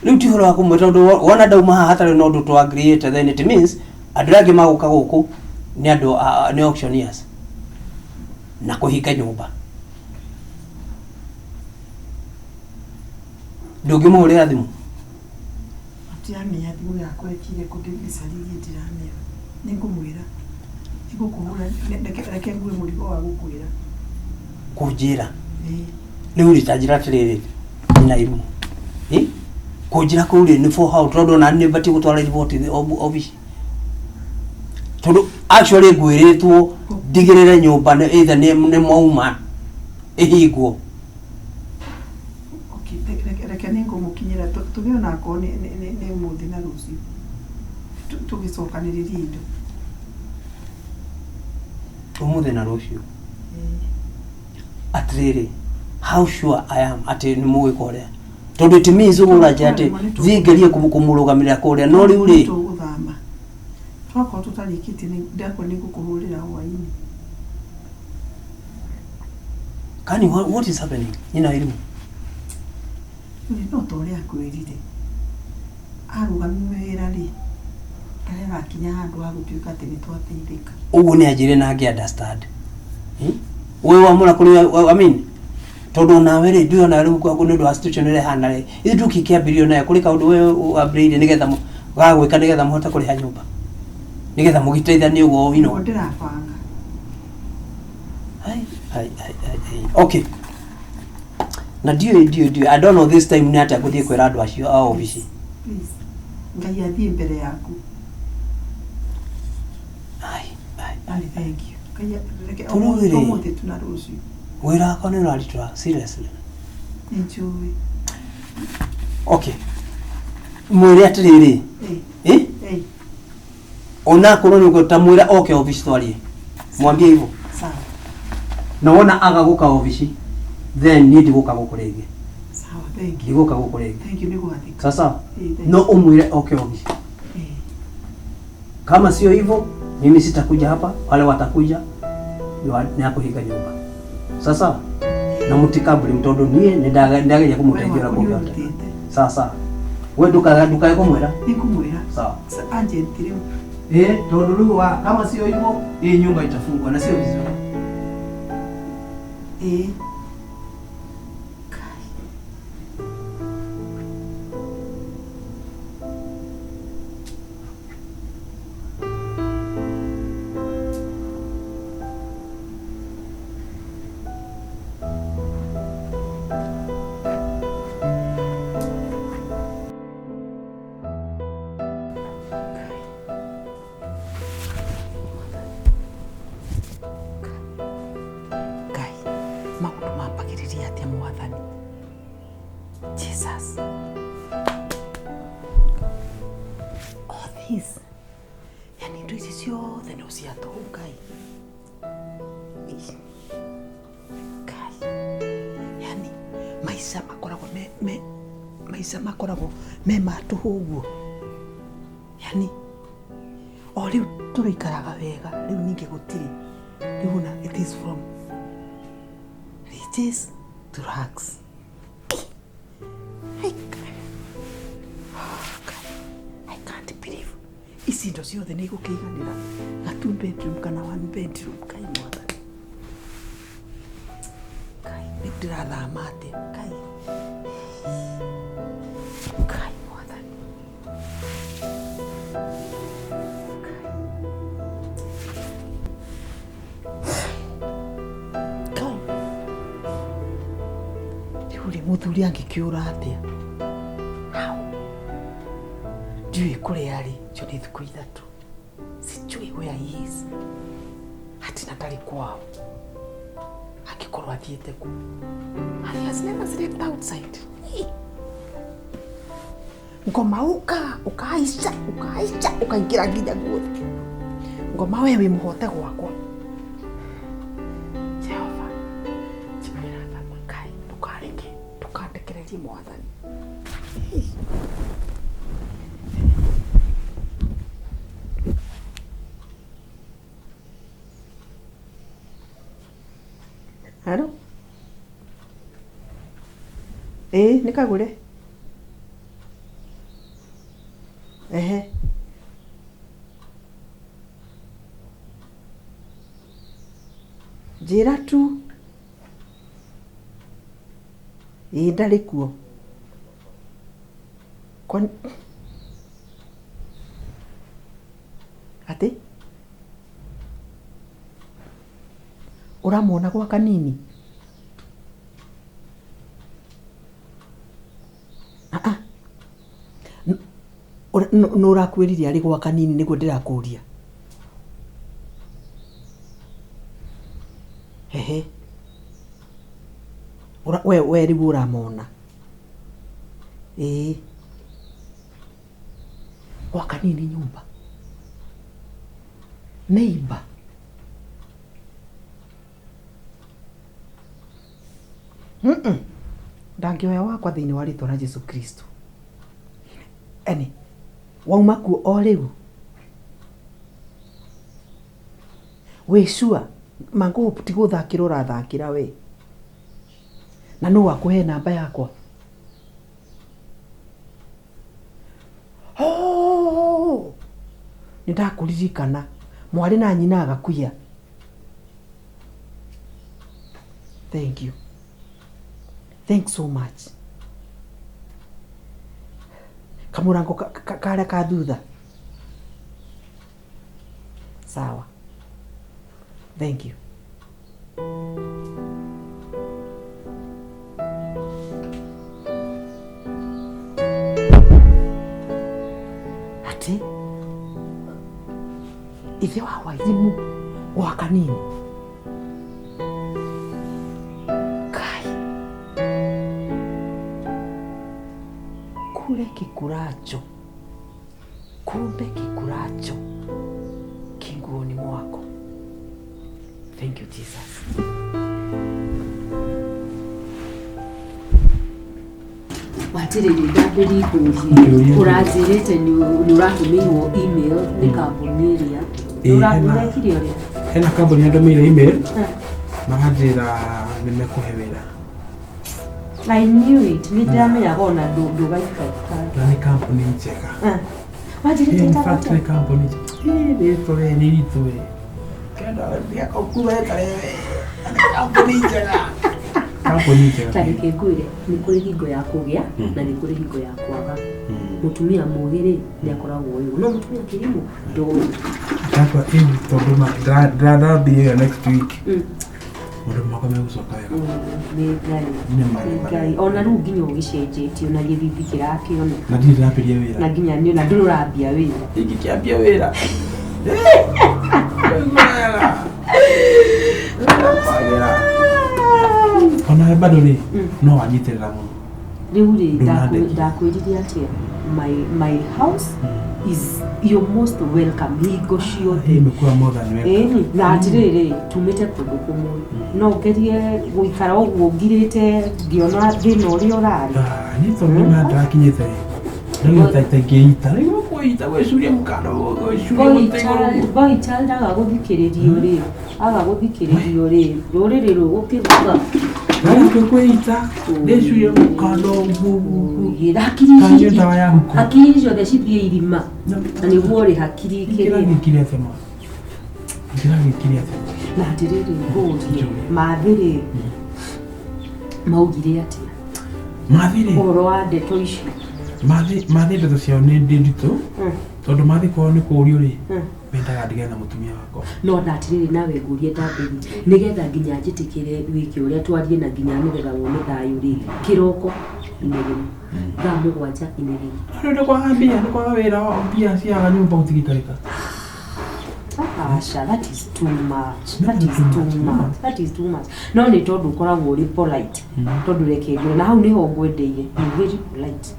rĩu ti ũhoro wa kũmwĩra tondũ wona ndauma haha hatarĩ na ũndũ tũ agree then it means andũ arĩa angĩ magũka gũkũ nĩ andũ nĩ auctioneers na kũhinga nyũmba. Ndũngĩmũhũrĩra thimũ? Ndiramenya thimũ yakwa ĩkire kũ ndĩmĩcaririe ndiramĩona. Nĩ ngũmwĩra. Nĩ ngũkũhũra reke ngue mũrigo wa gũkwĩra. Kũnjĩra? Ĩĩ. Rĩu rĩ ta njĩra atĩrĩrĩ, nyina irimũ. Ĩ? Kũnjĩra kũu rĩ nĩ for how tondũ ona nĩ batiĩ gũtwara riboti obici. Tondũ actually ngwĩrĩtwo ndigĩrĩre nyũmba nĩ either nĩ mwauma ĩhingwo. Okay, reke nĩ ngũmũkinyĩra tũgĩe ona akorwo nĩ ũmũthĩ na rũciũ. Tũgĩcokanĩrĩrie indo. Ũmũthĩ na rũciũ. Atĩrĩrĩ, how sure I am atĩ nĩ mũgwĩka ũrĩa? Tondũ it means ũguo ũranjĩra atĩ thiĩ ngerie kũmũrũgamĩrĩra kũrĩa no rĩu rĩ Tũgũthama. Twakorwo tũtarĩkĩtie ndakwa nĩ ngũkũhũrĩra hwainĩ. Kani what is happening? Nyina irimũ. No ta ũrĩa akwĩrire. Arũgamia wĩra rĩ, ndarĩ arakinya handũ ha gũtuĩka atĩ nĩ twateithĩka. Ũguo nĩ anjĩre na ngĩ understand. We wamũra kũrĩ I mean tondũ nawe rĩ ndũĩ ona rĩu nĩ ũndũ wa situation ĩrĩa ĩhana rĩ ithuĩ tũkĩkĩambĩrĩrio nayo kũrĩ kaũndũ we wambĩrĩirie nĩgetha gagwĩka nĩgetha mũhote kũrĩha nyũmba nĩgetha mũgĩteithanie ũguo you know. Nĩguo ndĩrabanga. Ai, ai, ai, ai, ai. Okay. Na ndiũĩ I don't know this time nĩ atĩa ngũthiĩ kwĩra andũ acio a obici. Please. Ngai athiĩ mbere yaku. Ai, ai, ai. Thank you. Ngai reke Tũrũĩ rĩ. ũmũthĩ tu na rũciũ. Wĩra wakwa nĩ ũraritũha seriously. Nĩ njũĩ. Okay. Mwĩre atĩrĩrĩ. Eh? Eh? Ona akorwo nĩ ta mwĩra oke obici twarie. Mwambie hivyo. Sawa. Na wona aga gũka obici then niĩ ndigũka gũkũ rĩngĩ. Sawa, thank you. Ndigũka gũkũ rĩngĩ. Thank you nĩ gwathĩka. Sasa Eh, thank no you. umwire oke obici. Kama sio hivyo mimi sitakuja hapa, wale watakuja ni akuhinga nyumba. Sasa na mutikabuli mtondu nie ni ndageria kumuteithia Wee ũrĩa waku kũngĩhota. nĩũrutĩte. Sasa we ndukae kumwĩra. Nĩ ngũmwĩra. Sawa. Agent rĩu. Eh, tondu rĩu kama sio hivyo hii nyumba itafungwa na sio vizuri. Eh. Ngai maũndũ mambagĩrĩria atĩa mwathani Jesus all this yani indo ici ciothe no cia tũhũ Ngai Ih, Ngai yani maica makoragwo me maica makoragwo me ma tũhũ ũguo yani o rĩu tũrĩikaraga wega rĩu ningĩ gũtirĩ rĩu ona it is from riches to rags. I can't believe ici indo ciothe nĩ igũkĩiganĩra ga two bedroom kana one bedroom. Ngai mwathani, Ngai nĩ ndĩrathama atĩa Ngai, Ngai mwathani. Mũthuri angĩkĩũra atĩa? How? Ndiũĩ kũrĩa arĩ, icio nĩ thikũ 3. Sijui where he is. Hatina ndarĩ kwao. Angĩkorwo athiĩte kũ? And he has never slept outside. Hey. Ngoma ũka, ũkahaica, ũkahaica, ũkaingĩra nginya guothe. Ngoma we wĩ mũhote gwakwa. Jehova, njiguĩra tha Ngai, ndũkareke, ndũkandekererie Mwathani. Hey. Haro? Ĩĩ, nĩ kagũre. Ehe. Njĩra tu. Ĩĩ ndarĩ kuo. Kwani atĩ ũramuona gwa kanini? Ah ah. Nũ ũrakwĩrire arĩ gwa kanini nĩguo ndĩrakũria? Ehe. We we rĩu ũramona. Ĩĩ. Gwa kanini nyũmba. Neighbor. Mm-mm. Ndangĩoya wakwa thĩinĩ wa rĩtwa rĩa Jesu Kristo. Eni, wauma kuo o rĩu? Wĩ sure? Mangũ ti gũthakĩra ũrathakĩra we? Na nũ wakũhe namba yakwa? Oh! Nĩ ndakũririkana. Mwarĩ na nyina agakuia. Thank you. Thanks so much. Kamũrango karĩa ka thutha. Sawa. Thank you. Atĩ ithe wa Wairimũ gwa kanini. Kai. Kule kikuracho. Kumbe kikuracho kinguoni mwako. Thank you Jesus. Watirĩrĩ ndambĩri ngũrie ũranjĩrĩte nĩ ũratũmĩirwo email nĩ kambuni ĩrĩa Ĩĩ, hena- ũrekire ũrĩa Hena kambuni yandũmĩire email maranjĩra nĩ mekũhe wĩra. I knew it nĩ ndĩramenyaga ona ndũgaikaika. Na nĩ kambuni njega. Wanjĩrĩte In ĩtagwo fact atĩa? nĩ kambuni njega. Ĩĩ, rĩtwa we nĩ iritũ we. Kenda kuga ĩtarĩ we. Na nĩ kambuni njega. Kambuni njega. Ta reke ngwĩre nĩ kũrĩ hingo ya kũgĩa na nĩ kũrĩ hingo ya kwaga. Mũtumia mũgĩ rĩ nĩ akoragwo ũyũ no mũtumia kĩrimũ ndũĩ. Ndakwa ĩĩ tondũ ma ndĩrathiĩ wĩra next week. Maũndũ makwa megũcoka wega. Nĩ Ngai. Nĩ ma, Nĩ nĩ ma. Ngai. Ona rĩu nginya ũgĩcenjetie ona gĩthithi kĩrakĩona. Na ndirĩ ndĩrambĩria wĩra. Na nginya nĩ ona ndũrĩ ũrambia wĩra. Ingĩkĩambia wĩra. Ona bado rĩ no wanyitĩrĩra mũno. Rĩu rĩ Ndũnandeki. ndakwĩrire atĩa my house is you're most welcome hingo ciothe. Imekuwa more than welcome. Ĩni na atĩrĩrĩ tumĩte kũndũ kũmwe no ngerie gũikara ũguo ngirĩte ngĩona thĩna ũrĩa ũrarĩ. Ah, niĩ tondũ nĩ ndĩrakinyĩte rĩ rĩu ta ingĩita rĩu kwĩita gwĩcuria mũkanda gwĩcuria mũtĩ igũrũ. Boy child aga gũthikĩrĩrio rĩ aga gũthikĩrĩrio rĩ rũrĩrĩ rũgũkĩgũka. Rĩu kwĩita ndĩcurie mũkanda ũguo ũguo. Hakiri Kanyue ndawa ya huko. Hakiri ciothe cithiĩ irima na nĩguo rĩ hakiri ikĩrĩ Ndĩragĩkire atĩa ma? Ndĩragĩkire atĩa? Na atĩrĩrĩ ngũrie mathĩ rĩ maugire atĩa Mathĩ rĩ ũhoro wa ndeto icio? Mathĩ ndeto ciao nĩ nditũ. Tondũ mathiĩ kwao nĩ kũũrio rĩ, mendaga ndigane na mũtumia wakwa. No na atĩrĩrĩ, nawe ngũrie ndambĩri nĩgetha nginya njĩtĩkĩre wĩke ũrĩa twarie na nginya nĩgetha wone thayũ rĩ, kĩroko inegene, thaa 7 inegene. Rĩu nĩ kwaga mbia, nĩ kwaga wĩra, mbia ciaga nyũmba gũtingĩikarĩka. Aca, that is too much, that is too much, that is too much. No nĩ tondũ ũkoragwo ũrĩ polite, tondũ reke ngwĩre, na hau nĩho ngwendeire, nĩ very polite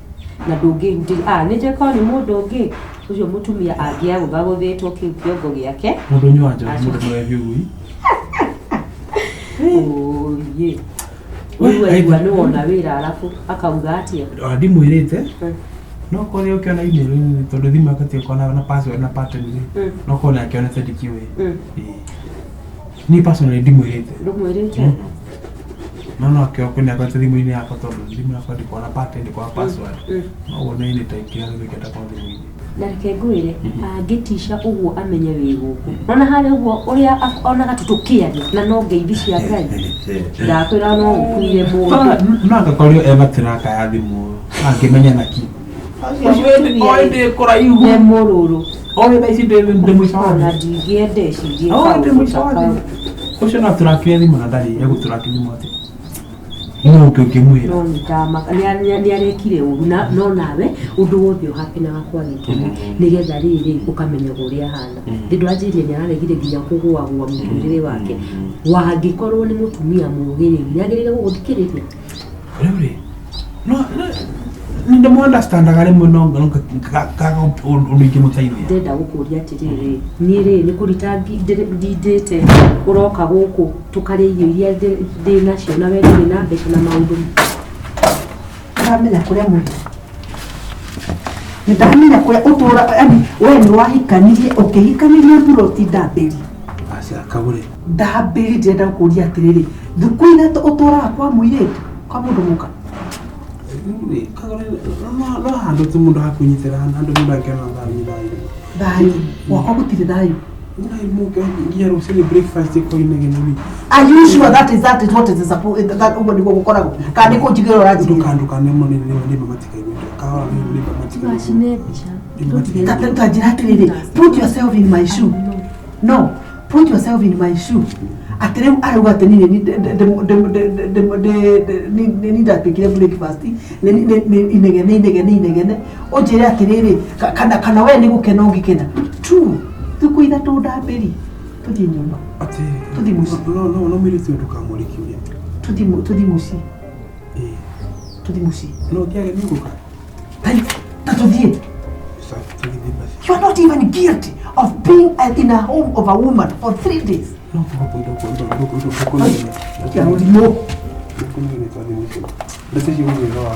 na ndũngĩhutĩria. Ah, nĩ njĩkorwo nĩ mũndũ ũngĩ ũcio mũtumia angĩagũthagũthĩtwo kĩu kĩongo gĩake. Mũndũ ũnyuaga njohi, mũndũ mũrebi ũguo. Oye, rĩu aigua nĩ wona wĩra, arabu akauga atĩa? Ona ndimwĩrĩte. No korwo nĩ ũkĩona email, tondũ thimũ yakwa tiũkorwo na password na pattern rĩ, no korwo nĩ akĩonete, ndikĩũĩ. Ĩĩ. Niĩ personally ndimwĩrĩte. Ndũmwĩrĩte? No akĩoka nĩ akorete thimũ-inĩ yakwa, tondũ thimũ yakwa ndĩkoragwo na pattern, ndĩkoragwo na password. No ũguo nĩ anytime kĩrĩa gĩothe kĩenda korwo thimũ-inĩ. Na reke ngwĩre, angĩtica ũguo amenye wĩ gũkũ, ona harĩa ũguo ũrĩa onaga tũtũkĩaria na no ngeithi cia Ngai, ndakwĩra no ũkuire mũndũ. No angakorirwo ena tiraka ya thimũ, angĩmenya naki Ũcio oĩ ndĩ kũraihu. Nĩ mũrũrũ. Oĩ thaa ici ndĩ mũico wa Ona thĩ. ndingĩenda ĩcirie Oĩ ndĩ kaũndũ mũico ta wa kau. thĩ. Ũcio no atũrakire thimũ na ndarĩ egũtũrakia thimũ atĩ no ũngĩ ũngĩmwĩra. No nĩndamaka nĩ arekire ũru na no nawe ũndũ wothe ũhapĩnaga kwa gĩtũmi nĩgetha rĩrĩ ũkamenyaga ũrĩa ahana. Ndĩ ndwanjĩrire nĩ araregire nginya kũgũagũa mũtũrĩre wake, wangĩkorwo nĩ mũtumia mũgĩ rĩu nĩ agĩrĩire gũgũthikĩrĩria. Rĩu rĩ, no nĩ ndĩmũ-understandaga rĩmwe, no ngaga ũndũ ingĩmũteithia. Ndenda gũkũria atĩrĩrĩ, niĩ rĩ nĩ kũrita ndindĩte ũroka gũkũ tũkarĩa irio iria ndĩ nacio na we ndũrĩ na mbeca na maũndũ. Ndamenya kũrĩa mũrĩ, nĩ ndamenya kũrĩa ũtũra, yani we nĩ wahikanirie, ũkĩhikanĩria mburoti, ndambĩri. Aca, kagũre. Ndambĩri, ndĩrenda gũkũria atĩrĩrĩ, thukũ 3 ũtũraga kwa mũirĩtu, kwa mũndũ mũka? Rĩu rĩ, kagũre, no handũ tu mũndũ hakwĩnyitĩra, handũ mũndũ angĩona thayũ, thayũ. Thayũ gwakwa gũtirĩ thayũ. Thayũ mũke nginya rũcinĩ breakfast ĩkorwo inegene rĩ. Are you sure that is what is supposed, that ũguo nĩguo gũkoragwo, kana nĩ kũnjigĩra ũranjigĩra? Ndũkane mũno, nĩ matikaigua, kahora nĩ matikaigua. Tũgacine mbica. Ta njĩra atĩrĩrĩ, put yourself in my shoe. No put yourself in my shoe, atĩ rĩu arauga atĩ niĩ nĩ ndatuĩkire breakfast nĩ inegene, inegene, inegene. Ũnjĩre atĩrĩrĩ, kana we nĩ gũkena ũngĩkena tu thukũ 3? Ndambĩri, tũthiĩ nyũmba. Atĩrĩrĩ. Tũthiĩ mũciĩ. No mũirĩtu ũyũ ndũkamũrie kĩũria. Tũthiĩ mũciĩ. Ĩĩ. Tũthiĩ mũciĩ. No ũngĩage nĩ ũgũka. Ta tũthiĩ. Sawa, tũgĩthiĩ basi. You are not even guilty of being in a home of a woman for 3 days. No Ya ũrimũ. Ndũkũnegene, twathiĩ mũciĩ. Mbeca icio ũgwĩtha wa.